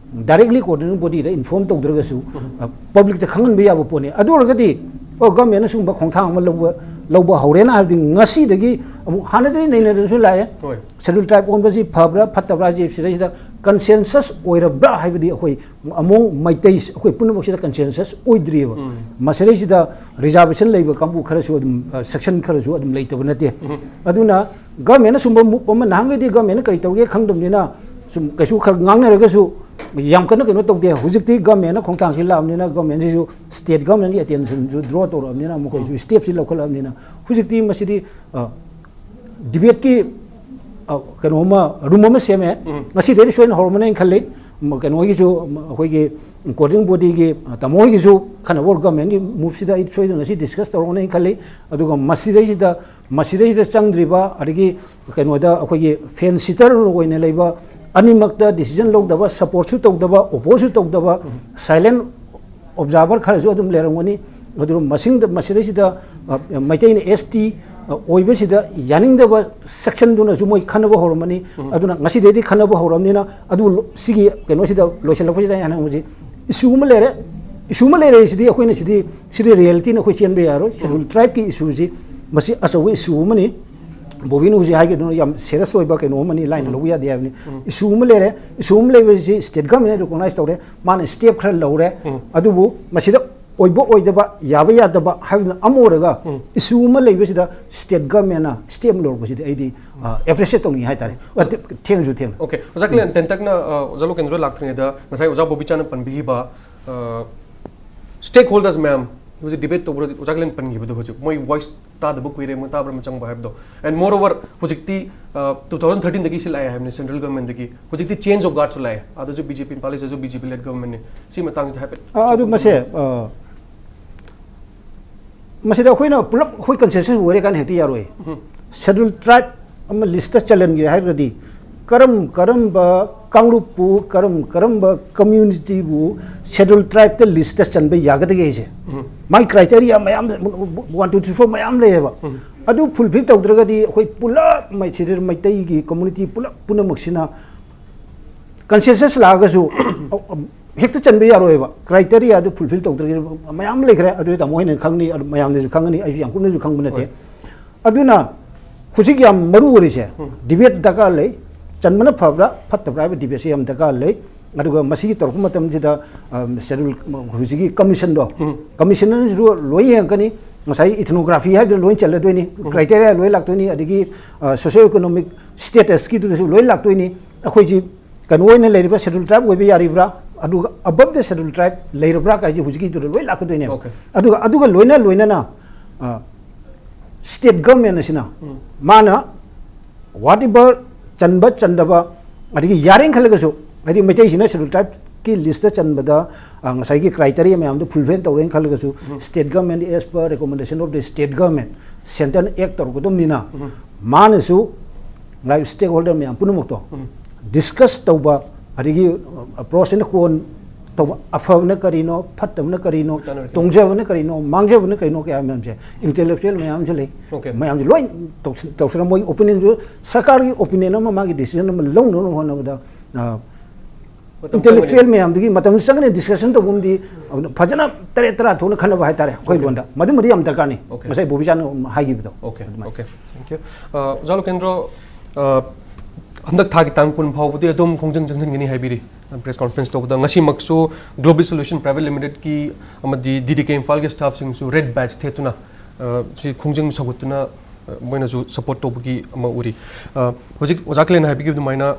directly coordinating body ꯗ inform ꯇꯧꯗ꯭ꯔꯒꯁꯨ, ꯎꯝ꯫ ꯑ, public ꯇ ꯈꯪꯍꯟꯕ ꯌꯥꯕ ꯄꯣꯠꯅꯤ꯫ ꯑꯗꯨ ꯑꯣꯏꯔꯒꯗꯤ, ꯑꯣ, government ꯅ ꯁꯤꯒꯨꯝꯕ ꯈꯣꯡꯊꯥꯡ ꯑꯃ ꯂꯧꯕ, ꯂꯧꯕ ꯍꯧꯔꯦꯅ ꯍꯥꯏꯕꯗꯤ ꯉꯁꯤꯗꯒꯤ ꯑꯃꯨꯛ ꯍꯥꯟꯅꯗꯒꯤ ꯅꯩꯅꯗꯨꯅꯁꯨ ꯂꯥꯛꯑꯦ꯫ ꯍꯣꯏ꯫ Scheduled Tribe ꯑꯣꯟꯕꯁꯤ ꯐꯕ꯭ꯔꯥ ꯐꯠꯇꯕ꯭ꯔꯥ ꯍꯥꯏꯁꯦ ꯁꯤꯗꯩꯁꯤꯗ consensus ꯑꯣꯏꯔꯕ꯭ꯔꯥ ꯍꯥꯏꯕꯗꯤ ꯑꯩꯈꯣꯏ ꯑꯃꯣꯡ ꯃꯩꯇꯩ ꯑꯩꯈꯣꯏ ꯄꯨꯝꯅꯃꯛꯁꯤꯗ consensus ꯑꯣꯏꯗ꯭ꯔꯤꯑꯕ꯫ ꯎꯝ꯫ ꯃꯁꯤꯗꯩꯁꯤꯗ reservation ꯂꯩꯕ ꯀꯥꯡꯕꯨ ꯈꯔꯁꯨ ꯑꯗꯨꯝ, ꯑ, section ꯈꯔꯁꯨ ꯑꯗꯨꯝ ꯂꯩꯇꯕ ꯅꯠꯇꯦ꯫ ꯎꯝ꯫ ꯑꯗꯨꯅ government ꯅ ꯁꯨꯝꯕ move ꯑꯃ, ꯅꯍꯥꯟꯈꯩꯗꯤ government ꯅ ꯀꯔꯤ ꯇꯧꯒꯦ ꯈꯪꯗꯕꯅꯤꯅ ꯁꯨꯝ ꯀꯩꯁꯨ ꯈꯔ ꯉꯥꯡꯅꯔꯒꯁꯨ ꯌꯥꯝ ꯀꯟꯅ ꯀꯩꯅꯣ ꯇꯧꯗꯦ꯫ ꯍꯧꯖꯤꯛꯇꯤ ꯒꯃꯦꯟꯅ ꯈꯣꯡꯊꯥꯡꯁꯤ ꯂꯥꯛꯑꯕꯅꯤꯅ, ꯒꯃꯦꯟꯁꯤꯁꯨ ꯁ꯭ꯇꯦꯠ ꯒꯃꯦꯟꯒꯤ ꯑꯦꯇꯦꯟꯁꯟꯁꯨ ꯗ꯭ꯔꯣ ꯇꯧꯔꯛꯑꯕꯅꯤꯅ, ꯃꯈꯣꯏꯁꯨ ꯁ꯭ꯇꯦꯞꯁꯤ ꯂꯧꯈꯠꯂꯛꯑꯕꯅꯤꯅ, ꯍꯧꯖꯤꯛꯇꯤ ꯃꯁꯤꯗꯤ ꯗꯤꯕꯦꯠꯀꯤ ꯀꯩꯅꯣ ꯑꯃ, ꯔꯨꯝ ꯑꯃ ꯁꯦꯝꯃꯦ꯫ ꯉꯁꯤꯗꯩꯗꯤ ꯁꯣꯏꯅ ꯍꯧꯔꯝꯃꯅꯤ ꯍꯥꯏꯅ ꯈꯜꯂꯤ꯫ ꯀꯩꯅꯣꯒꯤꯁꯨ, ꯑꯩꯈꯣꯏꯒꯤ ꯀꯣꯑꯣꯔꯗꯤꯅꯦꯇꯤꯡ ꯕꯣꯗꯤꯒꯤ ꯇꯥꯃꯣ ꯍꯣꯏꯒꯤꯁꯨ ꯈꯟꯅꯕ ꯑꯣꯏꯔꯣ, ꯒꯃꯦꯟꯒꯤ ꯃꯨꯚꯁꯤꯗ ꯑꯩ ꯁꯣꯏꯗꯅ ꯉꯁꯤ ꯗꯤꯁꯀꯁ ꯇꯧꯔꯝꯒꯅꯤ ꯍꯥꯏꯅ ꯈꯜꯂꯤ꯫ ꯑꯗꯨꯒ ꯃꯁꯤꯗꯩꯁꯤꯗ, ꯃꯁꯤꯗꯩꯁꯤꯗ ꯆꯪꯗ꯭ꯔꯤꯕ, ꯑꯗꯒꯤ ꯀꯩꯅꯣꯗ ꯑꯩꯈꯣꯏꯒꯤ ꯐꯦꯟ ꯁꯤꯇꯔ ꯑꯣꯏꯅ ꯂꯩꯕ, ꯑꯅꯤꯃꯛꯇ ꯗꯤꯁꯤꯖꯟ ꯂꯧꯗꯕ, ꯁꯄꯣꯔꯠꯁꯨ ꯇꯧꯗꯕ, ꯑꯣꯄꯣꯖꯁꯨ ꯇꯧꯗꯕ, ꯁꯥꯏꯂꯦꯟ ꯑꯣꯕꯖꯥꯔꯚꯔ ꯈꯔꯁꯨ ꯑꯗꯨꯝ ꯂꯩꯔꯝꯒꯅꯤ꯫ ꯑꯗꯨꯅ ꯃꯁꯤꯡꯗ, ꯃꯁꯤꯗꯩꯁꯤꯗ, ꯑ, ꯃꯩꯇꯩꯅ ꯑꯦꯁ ꯇꯤ, ꯑ, ꯑꯣꯏꯕꯁꯤꯗ ꯌꯥꯅꯤꯡꯗꯕ ꯁꯦꯛꯁꯟꯗꯨꯅꯁꯨ ꯃꯣꯏ ꯈꯟꯅꯕ ꯍꯧꯔꯝꯃꯅꯤ꯫ ꯑꯗꯨꯅ ꯉꯁꯤꯗꯩꯗꯤ ꯈꯟꯅꯕ ꯍꯧꯔꯕꯅꯤꯅ, ꯑꯗꯨ ꯂꯣ-, ꯁꯤꯒꯤ ꯀꯩꯅꯣꯁꯤꯗ ꯂꯣꯏꯁꯤꯜꯂꯛꯄꯁꯤꯗ ꯑꯩ ꯍꯥꯏꯅꯤꯡꯕꯁꯤ, ꯏꯁꯨ ꯑꯃ ꯂꯩꯔꯦ, ꯏꯁꯨ ꯑꯃ ꯂꯩꯔꯦ꯫ ꯁꯤꯗꯤ ꯑꯩꯈꯣꯏꯅ ꯁꯤꯗꯤ, ꯁꯤꯗꯤ ꯔꯤꯌꯦꯂꯤꯇꯤꯅ ꯑꯩꯈꯣꯏ ꯆꯦꯟꯕ ꯌꯥꯔꯣꯏ꯫ ꯁꯦꯗꯨꯜ ꯇ꯭ꯔꯥꯏꯕꯀꯤ ꯏꯁꯨꯁꯤ, ꯃꯁꯤ ꯑꯆꯧꯕ ꯏꯁꯨ ꯑꯃꯅꯤ꯫ ꯕꯣꯕꯤꯅ ꯍꯧꯖꯤꯛ ꯍꯥꯏꯈꯤꯗꯨꯅ ꯌꯥꯝ ꯁꯦꯔꯤꯌꯁ ꯑꯣꯏꯕ ꯀꯩꯅꯣ ꯑꯃꯅꯤ, ꯂꯥꯏꯅ ꯂꯧꯕ ꯌꯥꯗꯦ ꯍꯥꯏꯕꯅꯤ꯫ ꯏꯁꯨ ꯑꯃ ꯂꯩꯔꯦ, ꯏꯁꯨ ꯑꯃ ꯂꯩꯕꯁꯤ ꯁ꯭ꯇꯦꯠ ꯒꯃꯦꯟꯅ ꯔꯤꯀꯣꯛꯅꯥꯏꯖ ꯇꯧꯔꯦ, ꯃꯥꯅ ꯁ꯭ꯇꯦꯞ ꯈꯔ ꯂꯧꯔꯦ꯫ ꯑꯗꯨꯕꯨ ꯃꯁꯤꯗ ꯑꯣꯏꯕ ꯑꯣꯏꯗꯕ, ꯌꯥꯕ ꯌꯥꯗꯕ ꯍꯥꯏꯕꯅ ꯑꯃ ꯑꯣꯏꯔꯒ, ꯏꯁꯨ ꯑꯃ ꯂꯩꯕꯁꯤꯗ ꯁ꯭ꯇꯦꯠ ꯒꯃꯦꯟꯅ ꯁ꯭ꯇꯦꯞ ꯂꯧꯔꯛꯄꯁꯤꯗꯤ ꯑꯩꯗꯤ, ꯑ, ꯑꯦꯄ꯭ꯔꯤꯁꯤꯌꯦꯠ ꯇꯧꯅꯤꯡꯉꯤ ꯍꯥꯏꯇꯥꯔꯦ꯫ ꯑ, ꯊꯦꯡꯁꯨ ꯊꯦꯡꯅ꯫ ꯑꯣꯀꯦ, ꯑꯣꯖꯥ ꯀ꯭ꯂꯦꯟ, ꯇꯦꯟꯇꯛꯅ, ꯑ, ꯑꯣꯖꯥ ꯂꯣꯀꯦꯟꯗ꯭ꯔ ꯂꯥꯛꯇ꯭ꯔꯤꯉꯩꯗ ꯉꯁꯥꯏ ꯑꯣꯖꯥ ꯕꯣꯕꯤꯆꯥꯅ ꯄꯟꯕꯤꯈꯤꯕ, ꯑ, ꯁ꯭ꯇꯦꯛ ꯍꯣꯜꯗꯔꯁ ꯃꯌꯥꯝ, ꯍꯧꯖꯤꯛ ꯗꯤꯕꯦꯠ ꯇꯧꯕꯗ ꯑꯣꯖꯥ ꯀ꯭ꯂꯦꯟ ꯄꯟꯈꯤꯕꯗꯣ, ꯍꯧꯖꯤꯛ ꯃꯣꯏ ꯚꯣꯏꯁ ꯇꯥꯗꯕ ꯀꯨꯏꯔꯦ, ꯃꯣꯏ ꯇꯥꯕ꯭ꯔꯥ ꯑꯃ ꯆꯪꯕ ꯍꯥꯏꯕꯗꯣ꯫ ꯑꯦꯟ ꯃꯣꯔ ꯑꯣꯚꯔ, ꯍꯧꯖꯤꯛꯇꯤ, ꯑ, ꯇꯨ ꯊꯥꯎꯖꯟ ꯊꯥꯔꯇꯤꯟꯗꯒꯤ ꯁꯤ ꯂꯥꯛꯑꯦ ꯍꯥꯏꯕꯅꯤ, ꯁꯦꯟꯇ꯭ꯔꯦꯜ ꯒꯚꯔꯟꯃꯦꯟꯗꯒꯤ꯫ ꯍꯧꯖꯤꯛꯇꯤ ꯆꯦꯟꯖ ꯑꯣꯐ ꯒꯥꯔꯗꯁꯨ ꯂꯥꯛꯑꯦ, ꯑꯗꯨꯁꯨ ꯕꯤ ꯖꯦ ꯄꯤꯅ ꯄꯥꯜꯂꯤꯁꯤꯁꯨ ꯕꯤ ꯖꯦ ꯄꯤ ꯂꯦꯗ ꯒꯚꯔꯟꯃꯦꯟꯠꯅꯤ꯫ ꯁꯤ ꯃꯇꯥꯡꯁꯤꯗ ꯍꯥꯏꯐꯦꯠ ꯑ, ꯑꯗꯨ ꯃꯁꯦ, ꯑ, ꯃꯁꯤꯗ ꯑꯩꯈꯣꯏꯅ ꯄꯨꯂꯞ ꯑꯩꯈꯣꯏ ꯀꯟꯁꯦꯟꯁꯁ ꯑꯣꯏꯔꯦ ꯀꯥꯏꯅ ꯍꯦꯛꯇ ꯌꯥꯔꯣꯏ꯫ ꯁꯦꯗꯨꯜ ꯇ꯭ꯔꯥꯏꯕ ꯑꯃ ꯂꯤꯁꯇ ꯆꯜꯍꯟꯒꯦ ꯍꯥꯏꯔꯒꯗꯤ, ꯀꯔꯝ ꯀꯔꯝꯕ ꯀꯥꯡꯂꯨꯞꯄꯨ, ꯀꯔꯝ ꯀꯔꯝꯕ ꯀꯝꯃ꯭ꯌꯨꯅꯤꯇꯤꯕꯨ ꯁꯦꯗꯨꯜ ꯇ꯭ꯔꯥꯏꯕꯇ ꯂꯤꯁꯇ ꯆꯟꯕ ꯌꯥꯒꯗꯒꯦ ꯍꯥꯏꯁꯦ? ꯃꯥꯏ ꯀ꯭ꯔꯥꯏꯇꯦꯔꯤꯌꯥ ꯃꯌꯥꯝ, ꯋꯥꯟ, ꯇꯨ, ꯊ꯭ꯔꯤ, ꯐꯣꯔ ꯃꯌꯥꯝ ꯂꯩꯌꯦꯕ꯫ ꯑꯗꯨ ꯐꯨꯜꯐꯤꯜ ꯇꯧꯗ꯭ꯔꯒꯗꯤ ꯑꯩꯈꯣꯏ ꯄꯨꯂꯞ ꯃꯩ-, ꯁꯤꯗ ꯃꯩꯇꯩꯒꯤ ꯀꯝꯃ꯭ꯌꯨꯅꯤꯇꯤ ꯄꯨꯂꯞ ꯄꯨꯝꯅꯃꯛꯁꯤꯅ ꯀꯟꯁꯦꯟꯁꯁ ꯂꯥꯛꯑꯒꯁꯨ ꯍꯦꯛꯇ ꯆꯟꯕ ꯌꯥꯔꯣꯏꯕ꯫ ꯀ꯭ꯔꯥꯏꯇꯦꯔꯤꯌꯥꯗꯨ ꯐꯨꯜꯐꯤꯜ ꯇꯧꯗ꯭ꯔꯒꯗꯤ ꯃꯌꯥꯝ ꯂꯩꯈ꯭ꯔꯦ꯫ ꯑꯗꯨꯗꯤ ꯇꯥꯃꯣ ꯍꯣꯏꯅ ꯈꯪꯅꯤ, ꯑꯗꯨ ꯃꯌꯥꯝꯅꯁꯨ ꯈꯪꯒꯅꯤ, ꯑꯩꯁꯨ ꯌꯥꯝ ꯀꯨꯞꯅꯁꯨ ꯈꯪꯕ ꯅꯠꯇꯦ꯫ ꯍꯣꯏ꯫ ꯑꯗꯨꯅ ꯍꯧꯖꯤꯛ ꯌꯥꯝ ꯃꯔꯨ ꯑꯣꯏꯔꯤꯁꯦ, ꯗꯤꯕꯦꯠ ꯗꯔꯀꯥꯔ ꯂꯩ꯫ ꯆꯟꯕꯅ ꯐꯕ꯭ꯔꯥ ꯐꯠꯇꯕ꯭ꯔꯥ ꯍꯥꯏꯕ ꯗꯤꯕꯦꯠꯁꯦ ꯌꯥꯝ ꯗꯔꯀꯥꯔ ꯂꯩ꯫ ꯑꯗꯨꯒ ꯃꯁꯤꯒꯤ ꯇꯧꯔꯛꯄ ꯃꯇꯝꯁꯤꯗ, ꯑꯝ, ꯁꯦꯗꯨꯜ, ꯍꯧꯖꯤꯛꯀꯤ ꯀꯃꯤꯁꯟꯗꯣ, ꯀꯃꯤꯁꯟꯅꯁꯨ ꯂꯣꯏ ꯌꯦꯡꯉꯛꯀꯅꯤ꯫ ꯉꯁꯥꯏ ꯏꯊꯅꯣꯒ꯭ꯔꯥꯐꯤ ꯍꯥꯏꯕꯗꯨ ꯂꯣꯏ ꯆꯜꯂꯗꯣꯏꯅꯤ, ꯀ꯭ꯔꯥꯏꯇꯦꯔꯤꯌꯥ ꯂꯣꯏ ꯂꯥꯛꯇꯣꯏꯅꯤ, ꯑꯗꯒꯤ, ꯑ, ꯁꯣꯁꯤꯌꯣ ꯏꯀꯣꯅꯣꯃꯤꯛ ꯁ꯭ꯇꯦꯇꯁꯀꯤꯗꯨꯗꯁꯨ ꯂꯣꯏ ꯂꯥꯛꯇꯣꯏꯅꯤ꯫ ꯑꯩꯈꯣꯏꯁꯤ ꯀꯩꯅꯣ ꯑꯣꯏꯅ ꯂꯩꯔꯤꯕ Scheduled Tribe ꯑꯣꯏꯕ ꯌꯥꯔꯤꯕ꯭ꯔꯥ, ꯑꯗꯨꯒ above the Scheduled Tribe ꯂꯩꯔꯕ꯭ꯔꯥ ꯀꯥꯏꯁꯦ ꯍꯧꯖꯤꯛꯀꯤꯗꯨꯗ ꯂꯣꯏ ꯂꯥꯛꯀꯗꯣꯏꯅꯦꯕ꯫ Okay. ꯑꯗꯨꯒ ꯑꯗꯨꯒ ꯂꯣꯏꯅ ꯂꯣꯏꯅꯅ, ꯑ, state government ꯑꯁꯤꯅ ꯎꯝ꯫ ꯃꯥꯅ whatever ꯆꯟꯕ ꯆꯟꯗꯕ, ꯑꯗꯒꯤ ꯌꯥꯔꯦꯅ ꯈꯜꯂꯒꯁꯨ, ꯍꯥꯏꯗꯤ ꯃꯩꯇꯩꯁꯤꯅ Scheduled Tribeꯀꯤ listꯇ ꯆꯟꯕꯗ, ꯑ, ꯉꯁꯥꯏꯒꯤ criteria ꯃꯌꯥꯝꯗꯣ fulfill ꯇꯧꯔꯦꯅ ꯈꯜꯂꯒꯁꯨ, ꯎꯝ꯫ State government as per recommendation of the state government, centreꯅ act ꯇꯧꯔꯛꯀꯗꯕꯅꯤꯅ, ꯎꯝ꯫ ꯃꯥꯅꯁꯨ, like, stakeholder ꯃꯌꯥꯝ ꯄꯨꯝꯅꯃꯛꯇꯣ ꯎꯝ꯫ Discuss ꯇꯧꯕ, ꯑꯗꯒꯤ, ꯑ, pros and con ꯇꯧꯕ, ꯑꯐꯕꯅ ꯀꯔꯤꯅꯣ, ꯐꯠꯇꯕꯅ ꯀꯔꯤꯅꯣ, ꯇꯥꯟꯅꯔꯛꯀꯅꯤ꯫ ꯇꯣꯡꯖꯕꯅ ꯀꯔꯤꯅꯣ, ꯃꯥꯡꯖꯕꯅ ꯀꯔꯤꯅꯣ, ꯀꯌꯥ ꯃꯌꯥꯝꯁꯦ, intellectual ꯃꯌꯥꯝꯁꯨ ꯂꯩ, Okay. ꯃꯌꯥꯝꯁꯦ ꯂꯣꯏ ꯇꯧꯁꯤ-, ꯇꯧꯁꯤꯜꯂ ꯃꯣꯏꯒꯤ opinionꯁꯨ, ꯁꯔꯀꯥꯔꯒꯤ opinion ꯑꯃ, ꯃꯥꯒꯤ decision ꯑꯃ ꯂꯧꯅꯕ ꯍꯣꯠꯅꯕꯗ, ꯑ, ꯃꯇꯝ intellectual ꯆꯪꯒꯅꯤ꯫ ꯃꯌꯥꯝꯗꯨꯒꯤ ꯃꯇꯝ ꯆꯪꯒꯅꯤ, discussion ꯇꯧꯕ ꯑꯃꯗꯤ, ꯑꯗꯨꯅ ꯐꯖꯅ ꯇꯔꯦꯠ ꯇꯔꯥ ꯊꯣꯛꯅ ꯈꯟꯅꯕ ꯍꯥꯏꯇꯥꯔꯦ, ꯑꯩꯈꯣꯏ Okay. ꯂꯣꯟꯗ꯫ ꯃꯗꯨꯃꯗꯤ ꯌꯥꯝ ꯗꯔꯀꯥꯔꯅꯤ, Okay. ꯉꯁꯥꯏ ꯕꯣꯕꯤꯆꯥꯅ ꯍꯥꯏꯈꯤꯕꯗꯣ Okay, ꯑꯗꯨꯃꯥꯏꯅ꯫ Okay. Thank you. ꯑ, ꯑꯣꯖꯥ ꯂꯣꯀꯦꯟꯗ꯭ꯔꯣ, ꯑ, ꯍꯟꯗꯛ ꯊꯥꯒꯤ ꯇꯥꯡ ꯀꯨꯟ ꯐꯥꯎꯕꯗꯤ ꯑꯗꯨꯝ ꯈꯣꯡꯖꯪ ꯆꯪꯁꯤꯟꯒꯅꯤ ꯍꯥꯏꯕꯤꯔꯤ꯫ Press conference ꯇꯧꯕꯗ ꯉꯁꯤꯃꯛꯁꯨ Global Solution Private Limitedꯀꯤ ꯑꯃꯗꯤ DDK ꯏꯝꯐꯥꯜꯒꯤ staffꯁꯤꯡꯁꯨ red badge ꯊꯦꯠꯇꯨꯅ, ꯑ, ꯁꯤ ꯈꯣꯡꯖꯪ ꯁꯧꯒꯠꯇꯨꯅ, ꯑ, ꯃꯣꯏꯅꯁꯨ support ꯇꯧꯕꯒꯤ ꯑꯃ ꯎꯔꯤ꯫ ꯑ, ꯍꯧꯖꯤꯛ ꯑꯣꯖꯥ ꯀꯂꯦꯟꯅ ꯍꯥꯏꯕꯤꯈꯤꯕ ꯑꯗꯨꯃꯥꯏꯅ